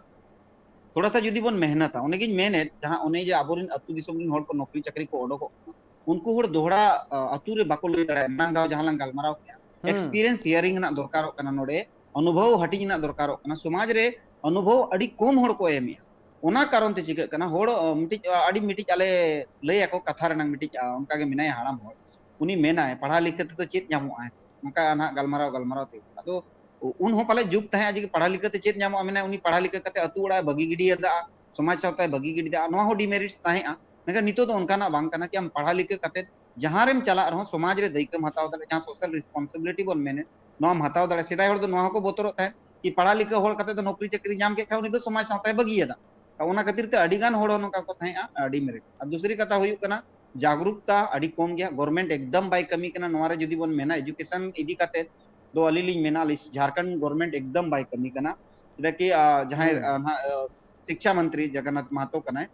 ᱛᱷᱚᱲᱟ ᱥᱟ ᱡᱩᱫᱤ ᱵᱚᱱ ᱢᱮᱦᱱᱚᱛᱟ, ᱚᱱᱮᱜᱤᱧ ᱢᱮᱱᱮᱫ, ᱡᱟᱦᱟᱸ ᱚᱱᱮ ᱡᱮ ᱟᱵᱚᱨᱮᱱ ᱟᱹᱛᱩ ᱫᱤᱥᱚᱢ ᱨᱮᱱ ᱦᱚᱲ ᱠᱚ ᱱᱚᱠᱨᱤ ᱪᱟᱹᱠᱨᱤ ᱠᱚ ᱚᱰᱚᱠᱚᱜ ᱠᱟᱱᱟ, ᱩᱱᱠᱩ ᱦᱚᱲ ᱫᱚᱦᱲᱟ, ᱟ, ᱟᱹᱛᱩ ᱨᱮ ᱵᱟᱠᱚ ᱞᱟᱹᱭ ᱫᱟᱲᱮᱭᱟᱜᱼᱟ᱾ ᱢᱟᱲᱟᱝ ᱫᱷᱟᱣ ᱡᱟᱦᱟᱸ ᱞᱟᱝ ᱜᱟᱞᱢᱟᱨᱟᱣ ᱠᱮᱫᱼᱟ, ᱦᱩᱸ᱾ ᱮᱠᱥᱯᱤᱨᱤᱭᱮᱱᱥ ᱥᱮᱭᱟᱨᱤᱝ ᱨᱮᱱᱟᱜ ᱫᱚᱨᱠᱟᱨᱚᱜ ᱠᱟᱱᱟ, ᱱᱚᱰᱮ ᱚᱱᱩᱵᱷᱚᱵ ᱦᱟᱹᱴᱤᱧ ᱨᱮᱱᱟᱜ ᱫᱚᱨᱠᱟᱨᱚᱜ ᱠᱟᱱᱟ᱾ ᱥᱚᱢᱟᱡᱽ ᱨᱮ ᱚᱱᱩᱵᱷᱚᱵ ᱟᱹᱰᱤ ᱠᱚᱢ ᱦᱚᱲ ᱠᱚ ᱮᱢᱮᱜᱼᱟ᱾ ᱚᱱᱟ ᱠᱟᱨᱚᱱ ᱛᱮ ᱪᱤᱠᱟᱹᱜ ᱠᱟᱱᱟ, ᱦᱚᱲ ᱢᱤᱫᱴᱤᱡ ᱟᱹᱰᱤ ᱢᱤᱫᱴᱤᱡ ᱟᱞᱮ ᱞᱟᱹᱭ ᱟᱠᱚ ᱠᱟᱛᱷᱟ ᱨᱮᱱᱟᱜ ᱢᱤᱫᱴᱤᱡ ᱚᱱᱠᱟ ᱜᱮ ᱢᱮᱱᱟᱭᱟ ᱦᱟᱲᱟᱢ ᱦᱚᱲ, ᱩᱱᱤ ᱢᱮᱱᱟᱭ ᱯᱟᱲᱦᱟᱣ ᱞᱤᱠᱷᱟᱹ ᱛᱮᱫᱚ ᱪᱮᱫ ᱧᱟᱢᱚᱜᱼᱟ, ᱦᱮᱸ ᱥᱮ? ᱚᱱᱠᱟ ᱱᱟᱦᱟᱜ ᱜᱟᱞᱢᱟᱨᱟᱣ ᱜᱟᱞᱢᱟᱨᱟᱣ ᱛᱮ ᱟᱫᱚ ᱩᱱ ᱦᱚᱸ ᱯᱟᱞᱮ ᱡᱩᱜᱽ ᱛᱟᱦᱮᱸᱜᱼᱟ ᱡᱮ ᱯᱟᱲᱦᱟᱣ ᱞᱤᱠᱷᱟᱹ ᱛᱮ ᱪᱮᱫ ᱧᱟᱢᱚᱜᱼᱟ, ᱢᱮᱱᱟᱭ ᱩᱱᱤ ᱯᱟᱲᱦᱟᱣ ᱞᱤᱠᱷᱟᱹ ᱠᱟᱛᱮ ᱟᱹᱛᱩ ᱚᱲᱟᱜ ᱮ ᱵᱟᱹᱜᱤ ᱜᱤᱰᱤᱭᱟᱫᱟ, ᱥᱚᱢᱟᱡᱽ ᱥᱟᱶᱛᱟᱭ ᱵᱟᱹᱜᱤ ᱜᱤᱰᱤᱭᱟᱫᱟ, ᱱᱚᱣᱟ ᱦᱚᱸ ᱰᱤᱢᱮᱨᱤᱴᱥ ᱛᱟᱦᱮᱸᱜᱼᱟ᱾ ᱢᱮᱱᱠᱷᱟᱱ ᱱᱤᱛᱚᱜ ᱫᱚ ᱚᱱᱠᱟᱱᱟᱜ ᱵᱟᱝ ᱠᱟᱱᱟ ᱠᱤ ᱟᱢ ᱯᱟᱲᱦᱟᱣ ᱞᱤᱠᱷᱟᱹ ᱠᱟᱛᱮ ᱡᱟᱦᱟᱸ ᱨᱮᱢ ᱪᱟᱞᱟᱜ ᱨᱮᱦᱚᱸ ᱥᱚᱢᱟᱡᱽ ᱨᱮ ᱫᱟᱹᱭᱠᱟᱹᱢ ᱦᱟᱛᱟᱣ ᱫᱟᱲᱮᱭᱟᱜᱼᱟ, ᱡᱟᱦᱟᱸ ᱥᱳᱥᱟᱞ ᱨᱮᱥᱯᱚᱱᱥᱤᱵᱤᱞᱤᱴᱤ ᱵᱚᱱ ᱢᱮᱱᱮᱫ ᱱᱚᱣᱟᱢ ᱦᱟᱛᱟᱣ ᱫᱟᱲᱮᱭᱟᱜᱼᱟ᱾ ᱥᱮᱫᱟᱭ ᱦᱚᱲ ᱫᱚ ᱱᱚᱣᱟ ᱦᱚᱸᱠᱚ ᱵᱚᱛᱚᱨᱚᱜ ᱛᱟᱦᱮᱸᱫ ᱠᱤ ᱯᱟᱲᱦᱟᱣ ᱞᱤᱠᱷᱟᱹ ᱦᱚᱲ ᱠᱟᱛᱮ ᱫᱚ ᱱᱚᱠᱨᱤ ᱪᱟᱹᱠᱨᱤ ᱧᱟᱢ ᱠᱮᱫ ᱠᱷᱟᱱ ᱩᱱᱤ ᱫᱚ ᱥᱚᱢᱟᱡᱽ ᱥᱟᱶᱛᱟᱭ ᱵᱟᱹᱜᱤᱭᱟᱫᱟ᱾ ᱚᱱᱟ ᱠᱷᱟᱹᱛᱤᱨ ᱛᱮ ᱟᱹᱰᱤ ᱜᱟᱱ ᱦᱚᱲ ᱦᱚᱸ ᱱᱚᱝᱠᱟ ᱠᱚ ᱛᱟᱦᱮᱸᱜᱼᱟ, ᱟᱹᱰᱤ ᱢᱮᱨᱮᱴ᱾ ᱟᱨ ᱫᱩᱥᱨᱤ ᱠᱟᱛᱷᱟ ᱦᱩᱭᱩᱜ ᱠᱟᱱᱟ ᱡᱟᱜᱽᱨᱩᱠᱛᱟ ᱟᱹᱰᱤ ᱠᱚᱢ ᱜᱮᱭᱟ, ᱜᱚᱵᱷᱚᱨᱢᱮᱱᱴ ᱮᱠᱫᱚᱢ ᱵᱟᱭ ᱠᱟᱹᱢᱤ ᱠᱟᱱᱟ᱾ ᱱᱚᱣᱟ ᱨᱮ ᱡᱩᱫᱤ ᱵᱚᱱ ᱢᱮᱱᱟ ᱮᱡᱩᱠᱮᱥᱚᱱ ᱤᱫᱤ ᱠᱟᱛᱮ ᱫᱚ ᱟᱹᱞᱤᱧ ᱞᱤᱧ ᱢᱮᱱᱟ ᱟᱞᱮ ᱡᱷᱟᱲᱠᱷᱚᱸᱰ ᱜᱚᱵᱷᱚᱨᱢᱮᱱᱴ ᱮᱠᱫᱚᱢ ᱵᱟᱭ ᱠᱟᱹᱢᱤ ᱠᱟᱱᱟ᱾ ᱪᱮᱫᱟᱜ ᱠᱤ ᱟᱸ, ᱡᱟᱦᱟᱸᱭ ᱦᱩᱸ᱾ ᱟᱸ, ᱱᱟᱦᱟᱜ ᱟᱸ, ᱥᱤᱠᱪᱷᱟ ᱢᱚᱱᱛᱨᱤ ᱡᱚᱜᱚᱱᱱᱟᱛᱷ ᱢᱟᱦᱟᱛᱚ ᱠᱟᱱᱟᱭ,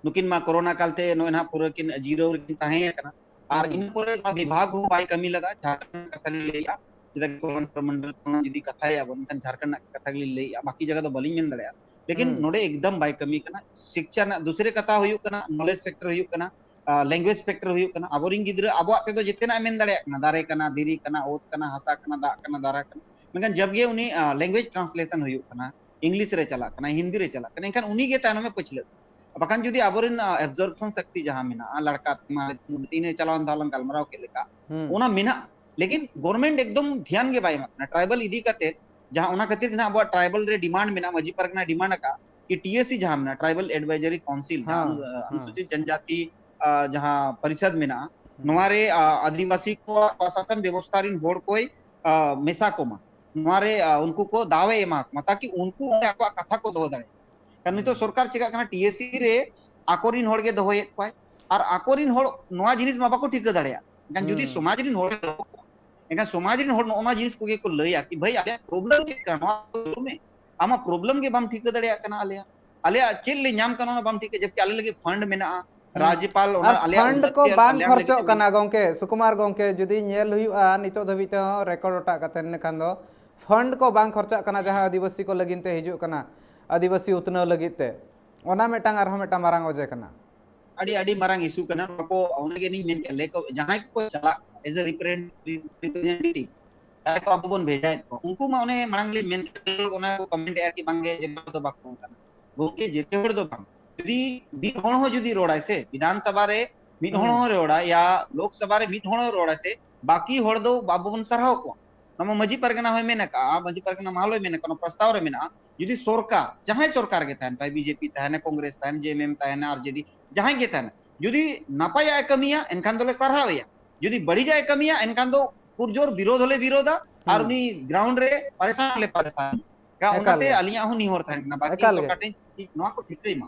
ᱱᱩᱠᱤᱱ ᱢᱟ ᱠᱳᱨᱳᱱᱟ ᱠᱟᱞ ᱛᱮ ᱱᱚᱜᱼᱚᱭ ᱱᱟᱦᱟᱜ ᱯᱩᱨᱟᱹ ᱠᱤᱱ ᱡᱤᱨᱟᱹᱣ ᱨᱮᱠᱤᱱ ᱛᱟᱦᱮᱸ ᱠᱟᱱᱟ᱾ ᱟᱨ ᱦᱩᱸ᱾ ᱤᱱᱟᱹ ᱯᱚᱨᱮ ᱱᱚᱣᱟ ᱵᱤᱵᱷᱟᱜᱽ ᱦᱚᱸ ᱵᱟᱭ ᱠᱟᱹᱢᱤ ᱞᱮᱫᱟ᱾ ᱡᱷᱟᱲᱠᱷᱚᱸᱰ ᱨᱮᱱᱟᱜ ᱠᱟᱛᱷᱟ ᱞᱤᱧ ᱞᱟᱹᱭᱮᱜᱼᱟ, ᱪᱮᱫᱟᱜ ᱠᱤ ᱠᱳᱨᱳᱱᱟ ᱢᱚᱱᱰᱚᱞ ᱠᱷᱚᱱ ᱡᱩᱫᱤ ᱠᱟᱛᱷᱟᱭᱟᱵᱚᱱ ᱮᱱᱠᱷᱟᱱ ᱡᱷᱟᱲᱠᱷᱚᱸᱰ ᱨᱮᱱᱟᱜ ᱠᱟᱛᱷᱟ ᱜᱮᱞᱤᱧ ᱞᱟᱹᱭᱮᱜᱼᱟ, ᱵᱟᱹᱠᱤ ᱡᱟᱭᱜᱟ ᱫᱚ ᱵᱟᱹᱞᱤᱧ ᱢᱮᱱ ᱫᱟᱲᱮᱭᱟᱜᱼᱟ᱾ ᱞᱮᱠᱤᱱ ᱦᱩᱸ᱾ ᱱᱚᱰᱮ ᱮᱠᱫᱚᱢ ᱵᱟᱭ ᱠᱟᱹᱢᱤ ᱠᱟᱱᱟ᱾ ᱥᱤᱠᱪᱷᱟ ᱨᱮᱱᱟᱜ ᱫᱩᱥᱨᱮ ᱠᱟᱛᱷᱟ ᱦᱩᱭᱩᱜ ᱠᱟᱱᱟ, ᱱᱚᱞᱮᱡᱽ ᱯᱷᱮᱠᱴᱚᱨ ᱦᱩᱭᱩᱜ ᱠᱟᱱᱟ, ᱞᱮᱝᱜᱩᱭᱮᱡᱽ ᱯᱷᱮᱠᱴᱚᱨ ᱦᱩᱭᱩᱜ ᱠᱟᱱᱟ᱾ ᱟᱵᱚᱨᱮᱱ ᱜᱤᱫᱽᱨᱟᱹ ᱟᱵᱚᱣᱟᱜ ᱛᱮᱫᱚ ᱡᱮᱛᱮᱱᱟᱜ ᱮ ᱢᱮᱱ ᱫᱟᱲᱮᱭᱟᱜ ᱠᱟᱱᱟ, ᱫᱟᱨᱮ ᱠᱟᱱᱟ, ᱫᱷᱤᱨᱤ ᱠᱟᱱᱟ, ᱚᱛ ᱠᱟᱱᱟ, ᱦᱟᱥᱟ ᱠᱟᱱᱟ, ᱫᱟᱜ ᱠᱟᱱᱟ, ᱫᱟᱨᱟ ᱠᱟᱱᱟ᱾ ᱢᱮᱱᱠᱷᱟᱱ ᱡᱟᱵ ᱜᱮ ᱩᱱᱤ ᱞᱮᱝᱜᱩᱭᱮᱡᱽ ᱴᱨᱟᱱᱥᱞᱮᱥᱚᱱ ᱦᱩᱭᱩᱜ ᱠᱟᱱᱟ, ᱤᱝᱞᱤᱥ ᱨᱮ ᱪᱟᱞᱟᱜ ᱠᱟᱱᱟ, ᱦᱤᱱᱫᱤ ᱨᱮ ᱪᱟᱞᱟᱜ ᱠᱟᱱᱟ, ᱮᱱᱠᱷᱟᱱ ᱩᱱᱤ ᱜᱮ ᱛᱟᱭᱱᱚᱢ ᱮ ᱯᱟᱹᱪᱷᱞᱟᱹᱜ ᱠᱟᱱᱟ᱾ ᱵᱟᱠᱷᱟᱱ ᱡᱩᱫᱤ ᱟᱵᱚᱨᱮᱱ ᱮᱵᱡᱚᱨᱯᱥᱚᱱ ᱥᱚᱠᱛᱤ ᱡᱟᱦᱟᱸ ᱢᱮᱱᱟᱜᱼᱟ, ᱞᱟᱲᱠᱟ ᱛᱮ ᱢᱟ ᱛᱤᱱᱟᱹᱜ ᱪᱟᱞᱟᱣᱮᱱ ᱫᱷᱟᱣ ᱞᱟᱝ ᱜᱟᱞᱢᱟᱨᱟᱣ ᱠᱮᱫ ᱞᱮᱠᱟ, ᱦᱩᱸ᱾ ᱚᱱᱟ ᱢᱮᱱᱟᱜᱼᱟ᱾ ᱞᱮᱠᱤᱱ ᱜᱚᱵᱷᱚᱨᱢᱮᱱᱴ ᱮᱠᱫᱚᱢ ᱫᱷᱮᱭᱟᱱ ᱜᱮ ᱵᱟᱭ ᱮᱢᱟᱜ ᱠᱟᱱᱟ ᱴᱨᱟᱭᱵᱟᱞ ᱤᱫᱤ ᱠᱟᱛᱮ᱾ ᱡᱟᱦᱟᱸ ᱚᱱᱟ ᱠᱷᱟᱹᱛᱤᱨ ᱜᱮ ᱱᱟᱦᱟᱜ ᱟᱵᱚᱣᱟᱜ ᱴᱨᱟᱭᱵᱟᱞ ᱨᱮ ᱰᱤᱢᱟᱱᱰ ᱢᱮᱱᱟᱜᱼᱟ, ᱢᱟᱹᱡᱷᱤ ᱯᱟᱨᱜᱟᱱᱟ ᱰᱤᱢᱟᱱᱰ ᱟᱠᱟᱫ ᱠᱤ ᱴᱤ ᱮ ᱥᱤ ᱡᱟᱦᱟᱸ ᱢᱮᱱᱟᱜᱼᱟ, ᱴᱨᱟᱭᱵᱟᱞ ᱮᱰᱵᱟᱭᱡᱟᱨᱤ ᱠᱟᱣᱩᱱᱥᱤᱞ, ᱡᱟᱦᱟᱸ ᱦᱮᱸ, ᱚᱱᱩ-, ᱦᱮᱸ᱾ ᱚᱱᱩᱥᱩᱪᱤᱛ ᱡᱟᱱᱡᱟᱛᱤ, ᱟ, ᱡᱟᱦᱟᱸ ᱯᱚᱨᱤᱥᱚᱫ ᱢᱮᱱᱟᱜᱼᱟ, ᱦᱩᱸ᱾ ᱱᱚᱣᱟ ᱨᱮ, ᱟ, ᱟᱹᱫᱤᱵᱟᱹᱥᱤ ᱠᱚᱣᱟᱜ ᱯᱨᱚᱥᱟᱥᱚᱱ ᱵᱮᱵᱚᱥᱛᱷᱟ ᱨᱮᱱ ᱦᱚᱲ ᱠᱚᱭ, ᱟ, ᱢᱮᱥᱟ ᱠᱚᱢᱟ, ᱱᱚᱣᱟ ᱨᱮ, ᱟ, ᱩᱱᱠᱩ ᱠᱚ ᱫᱟᱣ ᱮ ᱮᱢᱟ ᱠᱚᱢᱟ, ᱛᱟᱠᱤ ᱩᱱᱠᱩ ᱚᱸᱰᱮ ᱟᱠᱚᱣᱟᱜ ᱠᱟᱛᱷᱟ ᱠᱚ ᱫᱚᱦᱚ ᱫᱟᱲᱮᱭᱟᱜᱼᱟ᱾ ᱠᱟᱨᱚᱱ ᱱᱤᱛᱚᱜ ᱦᱩᱸ᱾ ᱥᱚᱨᱠᱟᱨ ᱪᱮᱠᱟᱜ ᱠᱟᱱᱟ, ᱴᱤ ᱮ ᱥᱤ ᱨᱮ ᱟᱠᱚᱨᱮᱱ ᱦᱚᱲ ᱜᱮ ᱫᱚᱦᱚᱭᱮᱫ ᱠᱚᱣᱟᱭ, ᱟᱨ ᱟᱠᱚᱨᱮᱱ ᱦᱚᱲ ᱱᱚᱣᱟ ᱡᱤᱱᱤᱥ ᱢᱟ ᱵᱟᱠᱚ ᱴᱷᱤᱠᱟᱹ ᱫᱟᱲᱮᱭᱟᱜᱼᱟ᱾ ᱮᱱᱠᱷᱟᱱ ᱡᱩᱫᱤ ᱦᱩᱸ᱾ ᱥᱚᱢᱟᱡᱽ ᱨᱮᱱ ᱦᱚᱲ ᱮ ᱫᱚᱦᱚ ᱠᱚᱣᱟ, ᱮᱱᱠᱷᱟᱱ ᱥᱚᱢᱟᱡᱽ ᱨᱮᱱ ᱦᱚᱲ ᱱᱚᱜᱼᱚ ᱱᱚᱣᱟ ᱡᱤᱱᱤᱥ ᱠᱚᱜᱮ ᱠᱚ ᱞᱟᱹᱭᱟ ᱠᱤ, "ᱵᱷᱟᱹᱭ, ᱟᱞᱮᱭᱟᱜ ᱯᱨᱚᱵᱞᱮᱢ ᱪᱮᱫ ᱠᱟᱱᱟ? ᱱᱚᱣᱟ ᱠᱚ ᱞᱟᱹᱭ ᱢᱮ, ᱟᱢᱟᱜ ᱯᱨᱚᱵᱞᱮᱢ ᱜᱮ ᱵᱟᱢ ᱴᱷᱤᱠᱟᱹ ᱫᱟᱲᱮᱭᱟᱜ ᱠᱟᱱᱟ ᱟᱞᱮᱭᱟᱜ, ᱟᱞᱮᱭᱟᱜ ᱪᱮᱫ ᱞᱮ ᱧᱟᱢ ᱠᱟᱱᱟ ᱚᱱᱟ ᱵᱟᱢ ᱴᱷᱤᱠᱟᱹ, ᱡᱟᱵᱠᱤ ᱟᱞᱮ ᱞᱟᱹᱜᱤᱫ ᱯᱷᱟᱱᱰ ᱢᱮᱱᱟᱜᱼᱟ, ᱦᱩᱸ᱾ ᱨᱟᱡᱽᱭᱚᱯᱟᱞ ᱚᱱᱟ ᱟᱨ ᱟᱞᱮᱭᱟᱜ ᱯᱷᱟᱱᱰ ᱩᱱᱱᱚᱛᱤ ᱠᱚ ᱟᱨ ᱵᱟᱝ ᱠᱟᱞᱭᱟᱱ ᱞᱟᱹᱜᱤᱫ ᱠᱷᱚᱨᱪᱚᱜ ᱛᱮ ᱠᱟᱱᱟ ᱢᱮᱱᱟᱜᱼᱟ᱾" ᱜᱚᱝᱠᱮ, ᱥᱩᱠᱩᱢᱟᱨ ᱜᱚᱝᱠᱮ, ᱡᱩᱫᱤ ᱧᱮᱞ ᱦᱩᱭᱩᱜᱼᱟ ᱱᱤᱛᱚᱜ ᱫᱷᱟᱹᱵᱤᱡ ᱛᱮᱦᱚᱸ ᱨᱮᱠᱚᱨᱰ ᱚᱴᱟᱜ ᱠᱟᱛᱮ, ᱤᱱᱟᱹᱠᱷᱟᱱ ᱫᱚ ᱯᱷᱟᱱᱰ ᱠᱚ ᱵᱟᱝ ᱠᱷᱚᱨᱪᱟᱜ ᱠᱟᱱᱟ ᱡᱟᱦᱟᱸ ᱟᱹᱫᱤᱵᱟᱹᱥᱤ ᱠᱚ ᱞᱟᱹᱜᱤᱫ ᱛᱮ ᱦᱤᱡᱩᱜ ᱠᱟᱱᱟ, ᱟᱹᱫᱤᱵᱟᱹᱥᱤ ᱩᱛᱱᱟᱹᱣ ᱞᱟᱹᱜᱤᱫ ᱛᱮ, ᱚᱱᱟ ᱢᱤᱫᱴᱟᱝ ᱟᱨᱦᱚᱸ ᱢᱤᱫᱴᱟᱝ ᱢᱟᱨᱟᱝ ᱚᱡᱮ ᱠᱟᱱᱟ᱾ ᱟᱹᱰᱤ, ᱟᱹᱰᱤ ᱢᱟᱨᱟᱝ ᱤᱥᱩ ᱠᱟᱱᱟ ᱱᱚᱣᱟ ᱠᱚ᱾ ᱚᱱᱟ ᱜᱮᱞᱤᱧ ᱢᱮᱱ ᱠᱮᱫ, ᱞᱟᱹᱭ ᱠᱚ ᱡᱟᱦᱟᱸᱭ ᱠᱚᱠᱚ ᱪᱟᱞᱟᱜ ᱠᱟᱱᱟ as a representative, ᱡᱟᱦᱟᱸᱭ ᱠᱚ ᱟᱵᱚ ᱵᱚᱱ ᱵᱷᱮᱡᱟᱭᱮᱫ ᱠᱚᱣᱟ, ᱩᱱᱠᱩ ᱢᱟ ᱚᱱᱮ ᱢᱟᱲᱟᱝ ᱞᱤᱧ ᱢᱮᱱ ᱠᱮᱫ, ᱚᱱᱟ ᱠᱚ ᱠᱚᱢᱮᱱᱴ ᱮᱫᱼᱟ ᱠᱤ ᱵᱟᱝᱜᱮ ᱡᱮ ᱱᱚᱣᱟ ᱫᱚ ᱵᱟᱠᱚ ᱠᱟᱱᱟ᱾ ᱜᱚᱝᱠᱮ, ᱡᱮᱛᱮ ᱦᱚᱲ ᱫᱚ ᱵᱟᱝ᱾ ᱡᱩᱫᱤ ᱢᱤᱫ ᱦᱚᱲ ᱦᱚᱸ ᱡᱩᱫᱤ ᱨᱚᱲᱟᱭ ᱥᱮ, ᱵᱤᱫᱷᱟᱱ ᱥᱚᱵᱷᱟ ᱨᱮ ᱢᱤᱫ ᱦᱚᱲ ᱦᱩᱸ᱾ ᱦᱚᱸ ᱨᱚᱲᱟ, ᱭᱟ ᱞᱳᱠ ᱥᱚᱵᱷᱟ ᱨᱮ ᱢᱤᱫ ᱦᱚᱲ ᱦᱚᱸ ᱨᱚᱲᱟᱭ ᱥᱮ, ᱵᱟᱹᱠᱤ ᱦᱚᱲ ᱫᱚ ᱵᱟᱵᱚᱱ ᱥᱟᱨᱦᱟᱣ ᱠᱚᱣᱟ᱾ ᱱᱚᱣᱟ ᱢᱟᱹᱡᱷᱤ ᱯᱟᱨᱜᱟᱱᱟ ᱦᱚᱸᱭ ᱢᱮᱱ ᱟᱠᱟᱫᱼᱟ, ᱢᱟᱹᱡᱷᱤ ᱯᱟᱨᱜᱟᱱᱟ ᱢᱟᱦᱟᱞ ᱦᱚᱸᱭ ᱢᱮᱱ ᱟᱠᱟᱫᱼᱟ, ᱱᱚᱣᱟ ᱯᱨᱚᱥᱛᱟᱵ ᱨᱮ ᱢᱮᱱᱟᱜᱼᱟ, ᱡᱩᱫᱤ ᱥᱚᱨᱠᱟᱨ, ᱡᱟᱦᱟᱸᱭ ᱥᱚᱨᱠᱟᱨ ᱜᱮ ᱛᱟᱦᱮᱱ ᱯᱟᱭ, ᱵᱤᱡᱮᱯᱤ ᱛᱟᱦᱮᱱᱟ, ᱠᱚᱝᱜᱨᱮᱥ ᱛᱟᱦᱮᱱ, ᱡᱮᱮᱢᱮᱢ ᱛᱟᱦᱮᱱᱟ, ᱟᱨᱡᱮᱰᱤ, ᱡᱟᱦᱟᱸᱭ ᱜᱮ ᱛᱟᱦᱮᱱᱟ, ᱡᱩᱫᱤ ᱱᱟᱯᱟᱭᱟᱜ ᱮ ᱠᱟᱹᱢᱤᱭᱟ, ᱮᱱᱠᱷᱟᱱ ᱫᱚᱞᱮ ᱥᱟᱨᱦᱟᱣ ᱮᱭᱟ᱾ ᱡᱩᱫᱤ ᱵᱟᱹᱲᱤᱡᱟᱜ ᱮ ᱠᱟᱹᱢᱤᱭᱟ, ᱮᱱᱠᱷᱟᱱ ᱫᱚ ᱯᱩᱨᱡᱳᱨ ᱵᱤᱨᱳᱫᱷ ᱦᱚᱸᱞᱮ ᱵᱤᱨᱳᱫᱷᱟ, ᱟᱨ ᱦᱩᱸ᱾ ᱩᱱᱤ ᱜᱨᱟᱣᱩᱱᱰ ᱨᱮ ᱯᱟᱨᱮᱥᱟᱱ ᱦᱚᱸᱞᱮ ᱯᱟᱨᱮᱥᱟᱱ᱾ ᱮᱠᱟᱞ ᱚᱱᱟᱛᱮ ᱜᱮ᱾ ᱟᱹᱞᱤᱧᱟᱜ ᱦᱚᱸ ᱱᱤᱦᱚᱨ ᱛᱟᱦᱮᱱ ᱠᱟᱱᱟ, ᱵᱟᱹᱠᱤ ᱮᱠᱟᱞ ᱜᱮ᱾ ᱥᱚᱨᱠᱟᱨ ᱴᱷᱮᱱ ᱱᱚᱣᱟ ᱠᱚ ᱴᱷᱤᱠᱟᱹᱭ ᱢᱟ᱾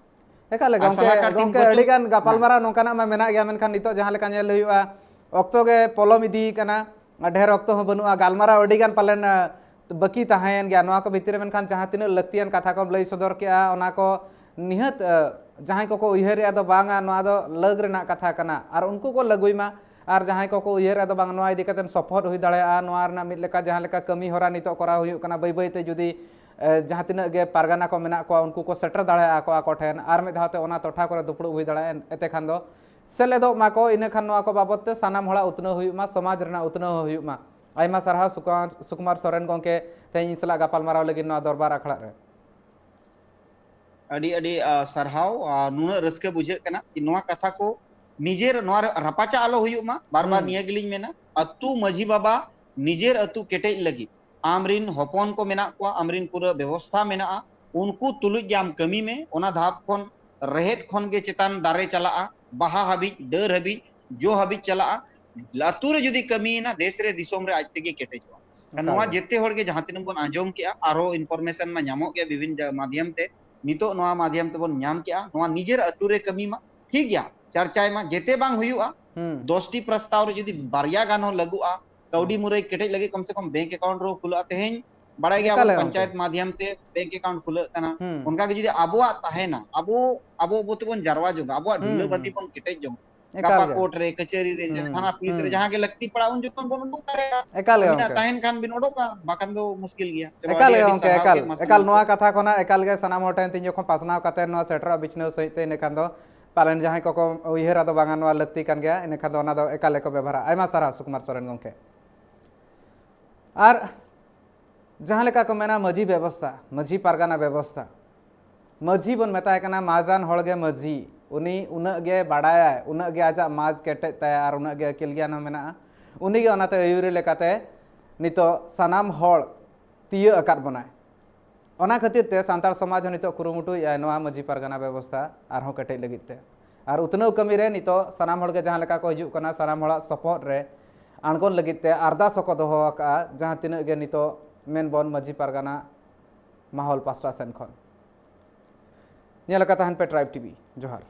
ᱮᱠᱟᱞ ᱜᱮ ᱟᱨ ᱜᱚᱢᱠᱮ, ᱥᱟᱞᱟᱠᱟ ᱴᱤᱢ ᱜᱚᱢᱠᱮ ᱠᱚ ᱟᱹᱰᱤ ᱪᱩᱯ ᱜᱟᱱ ᱢᱟ᱾ ᱜᱟᱯᱟᱞᱢᱟᱨᱟᱣ ᱱᱚᱝᱠᱟᱱᱟᱜ ᱢᱟ ᱢᱮᱱᱟᱜ ᱜᱮᱭᱟ, ᱢᱮᱱᱠᱷᱟᱱ ᱱᱤᱛᱚᱜ ᱡᱟᱦᱟᱸ ᱞᱮᱠᱟ ᱧᱮᱞ ᱦᱩᱭᱩᱜᱼᱟ, ᱚᱠᱛᱚ ᱜᱮ ᱯᱚᱞᱚᱢ ᱤᱫᱤ ᱠᱟᱱᱟ, ᱰᱷᱮᱨ ᱚᱠᱛᱚ ᱦᱚᱸ ᱵᱟᱹᱱᱩᱜᱼᱟ, ᱜᱟᱞᱢᱟᱨᱟᱣ ᱟᱹᱰᱤ ᱜᱟᱱ ᱯᱟᱞᱮᱱ, ᱟ, ᱵᱟᱹᱠᱤ ᱛᱟᱦᱮᱸᱭᱮᱱ ᱜᱮᱭᱟ᱾ ᱱᱚᱣᱟ ᱠᱚ ᱵᱷᱤᱛᱤᱨ ᱨᱮ ᱢᱮᱱᱠᱷᱟᱱ ᱡᱟᱦᱟᱸ ᱛᱤᱱᱟᱹᱜ ᱞᱟᱹᱠᱛᱤᱭᱟᱱ ᱠᱟᱛᱷᱟ ᱠᱚᱢ ᱞᱟᱹᱭ ᱥᱚᱫᱚᱨ ᱠᱮᱜᱼᱟ, ᱚᱱᱟ ᱠᱚ ᱱᱤᱦᱟᱹᱛ, ᱟ, ᱡᱟᱦᱟᱸᱭ ᱠᱚᱠᱚ ᱩᱭᱦᱟᱹᱨᱮᱜᱼᱟ ᱫᱚ ᱵᱟᱝᱟ, ᱱᱚᱣᱟ ᱫᱚ ᱞᱟᱹᱜᱽ ᱨᱮᱱᱟᱜ ᱠᱟᱛᱷᱟ ᱠᱟᱱᱟ, ᱟᱨ ᱩᱱᱠᱩ ᱠᱚ ᱞᱟᱹᱜᱩᱭ ᱢᱟ᱾ ᱟᱨ ᱡᱟᱦᱟᱸᱭ ᱠᱚᱠᱚ ᱩᱭᱦᱟᱹᱨᱮᱜᱼᱟ ᱫᱚ ᱵᱟᱝ, ᱱᱚᱣᱟ ᱤᱫᱤ ᱠᱟᱛᱮ ᱥᱚᱯᱚᱦᱚᱫ ᱦᱩᱭ ᱫᱟᱲᱮᱭᱟᱜᱼᱟ, ᱱᱚᱣᱟ ᱨᱮᱱᱟᱜ ᱢᱤᱫ ᱞᱮᱠᱟ ᱡᱟᱦᱟᱸ ᱞᱮᱠᱟ ᱠᱟᱹᱢᱤ ᱦᱚᱨᱟ ᱱᱤᱛᱚᱜ ᱠᱚᱨᱟᱣ ᱦᱩᱭᱩᱜ ᱠᱟᱱᱟ, ᱵᱟᱹᱭ ᱵᱟᱹᱭ ᱛᱮ ᱡᱩᱫᱤ, ᱮ, ᱡᱟᱦᱟᱸ ᱛᱤᱱᱟᱹᱜ ᱜᱮ ᱯᱟᱨᱜᱟᱱᱟ ᱠᱚ ᱢᱮᱱᱟᱜ ᱠᱚᱣᱟ, ᱩᱱᱠᱩ ᱠᱚ ᱥᱮᱴᱮᱨ ᱫᱟᱲᱮᱭᱟᱜᱼᱟ ᱠᱚ ᱟᱠᱚ ᱴᱷᱮᱱ, ᱟᱨ ᱢᱤᱫ ᱫᱷᱟᱣ ᱛᱮ ᱚᱱᱟ ᱴᱚᱴᱷᱟ ᱠᱚᱨᱮ ᱫᱩᱯᱲᱩᱵ ᱦᱩᱭ ᱫᱟᱲᱮᱭᱟᱜᱼᱟ, ᱮᱱᱛᱮ ᱠᱷᱟᱱ ᱫᱚ ᱥᱮᱞᱮᱫᱚᱜ ᱢᱟᱠᱚ, ᱤᱱᱟᱹ ᱠᱷᱟᱱ ᱱᱚᱣᱟ ᱠᱚ ᱵᱟᱵᱚᱫ ᱛᱮ ᱥᱟᱱᱟᱢ ᱦᱚᱲᱟᱜ ᱩᱛᱱᱟᱹᱣ ᱦᱩᱭᱩᱜ ᱢᱟ, ᱥᱚᱢᱟᱡᱽ ᱨᱮᱱᱟᱜ ᱩᱛᱱᱟᱹᱣ ᱦᱚᱸ ᱦᱩᱭᱩᱜ ᱢᱟ᱾ ᱟᱭᱢᱟ ᱥᱟᱨᱦᱟᱣ ᱥᱩᱠᱩᱢᱟᱨ, ᱥᱩᱠᱩᱢᱟᱨ ᱥᱚᱨᱮᱱ ᱜᱚᱢᱠᱮ, ᱛᱮᱦᱮᱧ ᱤᱧ ᱥᱟᱞᱟᱜ ᱜᱟᱯᱟᱞᱢᱟᱨᱟᱣ ᱞᱟᱹᱜᱤᱫ ᱱᱚᱣᱟ ᱫᱚᱨᱵᱟᱨ ᱟᱠᱷᱲᱟ ᱨᱮ᱾ ᱟᱹᱰᱤ ᱟᱹᱰᱤ, ᱟ, ᱥᱟᱨᱦᱟᱣ᱾ ᱟ, ᱱᱩᱱᱟᱹᱜ ᱨᱟᱹᱥᱠᱟᱹ ᱵᱩᱡᱷᱟᱹᱜ ᱠᱟᱱᱟ ᱠᱤ ᱱᱚᱣᱟ ᱠᱟᱛᱷᱟ ᱠᱚ ᱱᱤᱡᱮᱨ ᱱᱚᱣᱟ ᱨᱮ ᱨᱟᱯᱟᱪᱟᱜ ᱟᱞᱚ ᱦᱩᱭᱩᱜ ᱢᱟ᱾ ᱵᱟᱨ ᱵᱟᱨ ᱦᱩᱸ᱾ ᱱᱤᱭᱟᱹ ᱜᱮᱞᱤᱧ ᱢᱮᱱᱟ, ᱟᱹᱛᱩ ᱢᱟᱹᱡᱷᱤ ᱵᱟᱵᱟ ᱱᱤᱡᱮᱨ ᱟᱹᱛᱩ ᱠᱮᱴᱮᱡ ᱞᱟᱹᱜᱤᱫ ᱟᱢᱨᱤᱱ ᱦᱚᱯᱚᱱ ᱠᱚ ᱢᱮᱱᱟᱜ ᱠᱚᱣᱟ, ᱟᱢᱨᱤᱱ ᱯᱩᱨᱟᱹ ᱵᱮᱵᱚᱥᱛᱷᱟ ᱢᱮᱱᱟᱜᱼᱟ, ᱩᱱᱠᱩ ᱛᱩᱞᱩᱡ ᱜᱮ ᱟᱢ ᱠᱟᱹᱢᱤ ᱢᱮ᱾ ᱚᱱᱟ ᱫᱷᱟᱯ ᱠᱷᱚᱱ, ᱨᱮᱦᱮᱫ ᱠᱷᱚᱱ ᱜᱮ ᱪᱮᱛᱟᱱ ᱫᱟᱨᱮ ᱪᱟᱞᱟᱜᱼᱟ, ᱵᱟᱦᱟ ᱦᱟᱹᱵᱤᱡ, ᱰᱟᱹᱨ ᱦᱟᱹᱵᱤᱡ, ᱡᱚ ᱦᱟᱹᱵᱤᱡ ᱪᱟᱞᱟᱜᱼᱟ᱾ ᱟᱹᱛᱩ ᱨᱮ ᱡᱩᱫᱤ ᱠᱟᱹᱢᱤᱭᱮᱱᱟ, ᱫᱮᱥ ᱨᱮ, ᱫᱤᱥᱚᱢ ᱨᱮ ᱟᱡ ᱛᱮᱜᱮ ᱠᱮᱴᱮᱡᱚᱜᱼᱟ᱾ ᱮᱠᱟᱞ ᱱᱚᱣᱟ ᱜᱮ᱾ ᱡᱮᱛᱮ ᱦᱚᱲ ᱜᱮ ᱡᱟᱦᱟᱸ ᱛᱤᱱᱟᱹᱜ ᱵᱚᱱ ᱟᱸᱡᱚᱢ ᱠᱮᱜᱼᱟ, ᱟᱨᱦᱚᱸ information ᱢᱟ ᱧᱟᱢᱚᱜ ᱜᱮᱭᱟ ᱵᱤᱵᱷᱤᱱ ᱡᱟ-, ᱢᱟᱫᱷᱭᱚᱢ ᱛᱮ, ᱱᱤᱛᱚᱜ ᱱᱚᱣᱟ ᱢᱟᱫᱷᱭᱚᱢ ᱛᱮᱵᱚᱱ ᱧᱟᱢ ᱠᱮᱜᱼᱟ, ᱱᱚᱣᱟ ᱱᱤᱡᱮᱨ ᱟᱹᱛᱩ ᱨᱮ ᱠᱟᱹᱢᱤ ᱢᱟ, ᱴᱷᱤᱠ ᱜᱮᱭᱟ, ᱪᱟᱨᱪᱟᱭ ᱢᱟ, ᱡᱮᱛᱮ ᱵᱟᱝ ᱦᱩᱭᱩᱜᱼᱟ, ᱦᱩᱸ᱾ ᱫᱚᱥ ᱴᱤ ᱯᱨᱚᱥᱛᱟᱵ ᱨᱮ ᱡᱩᱫᱤ ᱵᱟᱨᱭᱟ ᱜᱟᱱ ᱦᱚᱸ ᱞᱟᱹᱜᱩᱜᱼᱟ, ᱠᱟᱹᱣᱰᱤ ᱦᱩᱸ᱾ ᱢᱩᱨᱟᱹᱭ ᱠᱮᱴᱮᱡ ᱞᱟᱹᱜᱤᱫ ᱠᱚᱢ ᱥᱮ ᱠᱚᱢ bank account ᱨᱮᱦᱚᱸ ᱠᱷᱩᱞᱟᱹᱜᱼᱟ᱾ ᱛᱮᱦᱮᱧ ᱵᱟᱲᱟᱭ ᱮᱠᱟᱞ ᱜᱮᱭᱟᱵᱚᱱ ᱜᱮ ᱜᱚᱢᱠᱮ᱾ ᱯᱚᱧᱪᱟᱭᱮᱛ ᱢᱟᱫᱷᱭᱚᱢ ᱛᱮ bank account ᱠᱷᱩᱞᱟᱹᱜ ᱠᱟᱱᱟ᱾ ᱦᱩᱸ᱾ ᱚᱱᱠᱟ ᱜᱮ ᱡᱩᱫᱤ ᱟᱵᱚᱣᱟᱜ ᱛᱟᱦᱮᱱᱟ, ᱟᱵᱚ, ᱟᱵᱚ, ᱟᱵᱚ ᱛᱮᱵᱚᱱ ᱡᱟᱨᱣᱟ ᱡᱚᱝᱟ, ᱟᱵᱚᱣᱟᱜ ᱦᱩᱸ, ᱰᱷᱤᱞᱟᱹ ᱵᱟᱸᱫᱤ ᱦᱩᱸ᱾ ᱵᱚᱱ ᱠᱮᱴᱮᱡ ᱡᱚᱝᱟ, ᱮᱠᱟᱞ ᱜᱟᱯᱟ ᱜᱮ᱾ ᱠᱳᱨᱴ ᱨᱮ, ᱠᱟᱹᱪᱟᱹᱨᱤ ᱨᱮ, ᱦᱩᱸ, ᱛᱷᱟᱱᱟ ᱯᱩᱞᱤᱥ ᱨᱮ, ᱦᱩᱸ᱾ ᱡᱟᱦᱟᱸ ᱜᱮ ᱞᱟᱹᱠᱛᱤ ᱯᱟᱲᱟᱜ, ᱩᱱ ᱡᱚᱠᱷᱚᱱ ᱵᱚᱱ ᱩᱰᱩᱠ ᱫᱟᱲᱮᱭᱟᱜᱼᱟ᱾ ᱮᱠᱟᱞ ᱜᱮ ᱟᱹᱵᱤᱱᱟᱜ ᱜᱚᱢᱠᱮ᱾ ᱛᱟᱦᱮᱱ ᱠᱷᱟᱱ ᱵᱤᱱ ᱚᱰᱚᱠᱟ, ᱵᱟᱠᱷᱟᱱ ᱫᱚ ᱢᱩᱥᱠᱤᱞ ᱜᱮᱭᱟ᱾ ᱪᱚᱞᱚ, ᱮᱠᱟᱞ ᱟᱹᱰᱤ ᱜᱮ ᱟᱹᱰᱤ ᱜᱚᱢᱠᱮ, ᱥᱟᱨᱦᱟᱣ ᱮᱠᱟᱞ, ᱜᱮ, ᱢᱟᱥᱮ ᱮᱠᱟᱞ ᱞᱟᱹᱭ ᱱᱚᱣᱟ ᱯᱮ᱾ ᱠᱟᱛᱷᱟ ᱠᱷᱚᱱᱟᱜ ᱮᱠᱟᱞ ᱜᱮ ᱥᱟᱱᱟᱢ ᱦᱚᱲ ᱴᱷᱮᱱ ᱛᱤᱧ ᱡᱚᱠᱷᱚᱱ ᱯᱟᱥᱱᱟᱣ ᱠᱟᱛᱮ ᱱᱚᱣᱟ ᱥᱮᱴᱮᱨᱚᱜᱼᱟ ᱵᱤᱪᱷᱱᱟᱹᱣ ᱥᱟᱹᱦᱤᱡ ᱛᱮ, ᱤᱱᱟᱹ ᱠᱷᱟᱱ ᱫᱚ ᱯᱟᱞᱮᱱ ᱡᱟᱦᱟᱸᱭ ᱠᱚᱠᱚ ᱩᱭᱦᱟᱹᱨᱟ ᱫᱚ ᱵᱟᱝᱟ ᱱᱚᱣᱟ ᱞᱟᱹᱠᱛᱤ ᱠᱟᱱ ᱜᱮᱭᱟ, ᱤᱱᱟᱹ ᱠᱷᱟᱱ ᱫᱚ ᱚᱱᱟ ᱫᱚ ᱮᱠᱟᱞ ᱜᱮᱠᱚ ᱵᱮᱵᱷᱟᱨᱟ᱾ ᱟᱭᱢᱟ ᱥᱟᱨᱦᱟᱣ ᱥᱩᱠᱩᱢᱟᱨ ᱥᱚᱨᱮᱱ ᱜᱚᱢᱠᱮ᱾ ᱟᱨ ᱡᱟᱦᱟᱸ ᱞᱮᱠᱟ ᱠᱚ ᱢᱮᱱᱟ ᱢᱟᱹᱡᱷᱤ ᱵᱮᱵᱚᱥᱛᱷᱟ, ᱢᱟᱹᱡᱷᱤ ᱯᱟᱨᱜᱟᱱᱟ ᱵᱮᱵᱚᱥᱛᱷᱟ, ᱢᱟᱹᱡᱷᱤ ᱵᱚᱱ ᱢᱮᱛᱟᱭ ᱠᱟᱱᱟ, ᱢᱟᱡᱟᱱ ᱦᱚᱲ ᱜᱮ ᱢᱟᱹᱡᱷᱤ᱾ ᱩᱱᱤ ᱩᱱᱟᱹᱜ ᱜᱮ ᱵᱟᱲᱟᱭᱟᱭ, ᱩᱱᱟᱹᱜ ᱜᱮ ᱟᱡᱟᱜ ᱢᱟᱡᱽ ᱠᱮᱴᱮᱡ ᱛᱟᱭᱟ ᱟᱨ ᱩᱱᱟᱹᱜ ᱜᱮ ᱟᱹᱠᱤᱞ ᱜᱮᱭᱟᱱ ᱦᱚᱸ ᱢᱮᱱᱟᱜᱼᱟ᱾ ᱩᱱᱤ ᱜᱮ ᱚᱱᱟᱛᱮ ᱟᱹᱭᱩᱨᱤ ᱞᱮᱠᱟᱛᱮ ᱱᱤᱛᱚᱜ ᱥᱟᱱᱟᱢ ᱦᱚᱲ ᱛᱤᱭᱟᱹᱜ ᱟᱠᱟᱫ ᱵᱚᱱᱟᱭ᱾ ᱚᱱᱟ ᱠᱷᱟᱹᱛᱤᱨ ᱛᱮ ᱥᱟᱱᱛᱟᱲ ᱥᱚᱢᱟᱡᱽ ᱦᱚᱸ ᱱᱤᱛᱚᱜ ᱠᱩᱨᱩᱢᱩᱴᱩᱭᱮᱫᱼᱟᱭ ᱱᱚᱣᱟ ᱢᱟᱹᱡᱷᱤ ᱯᱟᱨᱜᱟᱱᱟ ᱵᱮᱵᱚᱥᱛᱷᱟ ᱟᱨᱦᱚᱸ ᱠᱮᱴᱮᱡ ᱞᱟᱹᱜᱤᱫ ᱛᱮ᱾ ᱟᱨ ᱩᱛᱱᱟᱹᱣ ᱠᱟᱹᱢᱤ ᱨᱮ ᱱᱤᱛᱚᱜ ᱥᱟᱱᱟᱢ ᱦᱚᱲ ᱜᱮ ᱡᱟᱦᱟᱸ ᱞᱮᱠᱟ ᱠᱚ ᱦᱤᱡᱩᱜ ᱠᱟᱱᱟ, ᱥᱟᱱᱟᱢ ᱦᱚᱲᱟᱜ ᱥᱚᱯᱚᱦᱚᱫ ᱨᱮ ᱟᱬᱜᱚᱱ ᱞᱟᱹᱜᱤᱫ ᱛᱮ ᱟᱨᱫᱟᱥ ᱦᱚᱸᱠᱚ ᱫᱚᱦᱚ ᱟᱠᱟᱫᱼᱟ, ᱡᱟᱦᱟᱸ ᱛᱤᱱᱟᱹᱜ ᱜᱮ ᱱᱤᱛᱚᱜ ᱢᱮᱱ ᱵᱚᱱ ᱢᱟᱹᱡᱷᱤ ᱯᱟᱨᱜᱟᱱᱟ ᱢᱟᱦᱚᱞ ᱯᱟᱥᱴᱟ ᱥᱮᱱ ᱠᱷᱚᱱ᱾ ᱧᱮᱞ ᱟᱠᱟᱫ ᱛᱟᱦᱮᱱ ᱯᱮ ᱴᱨᱟᱭᱤᱵᱽ ᱴᱤᱵᱷᱤ᱾ ᱡᱚᱦᱟᱨ᱾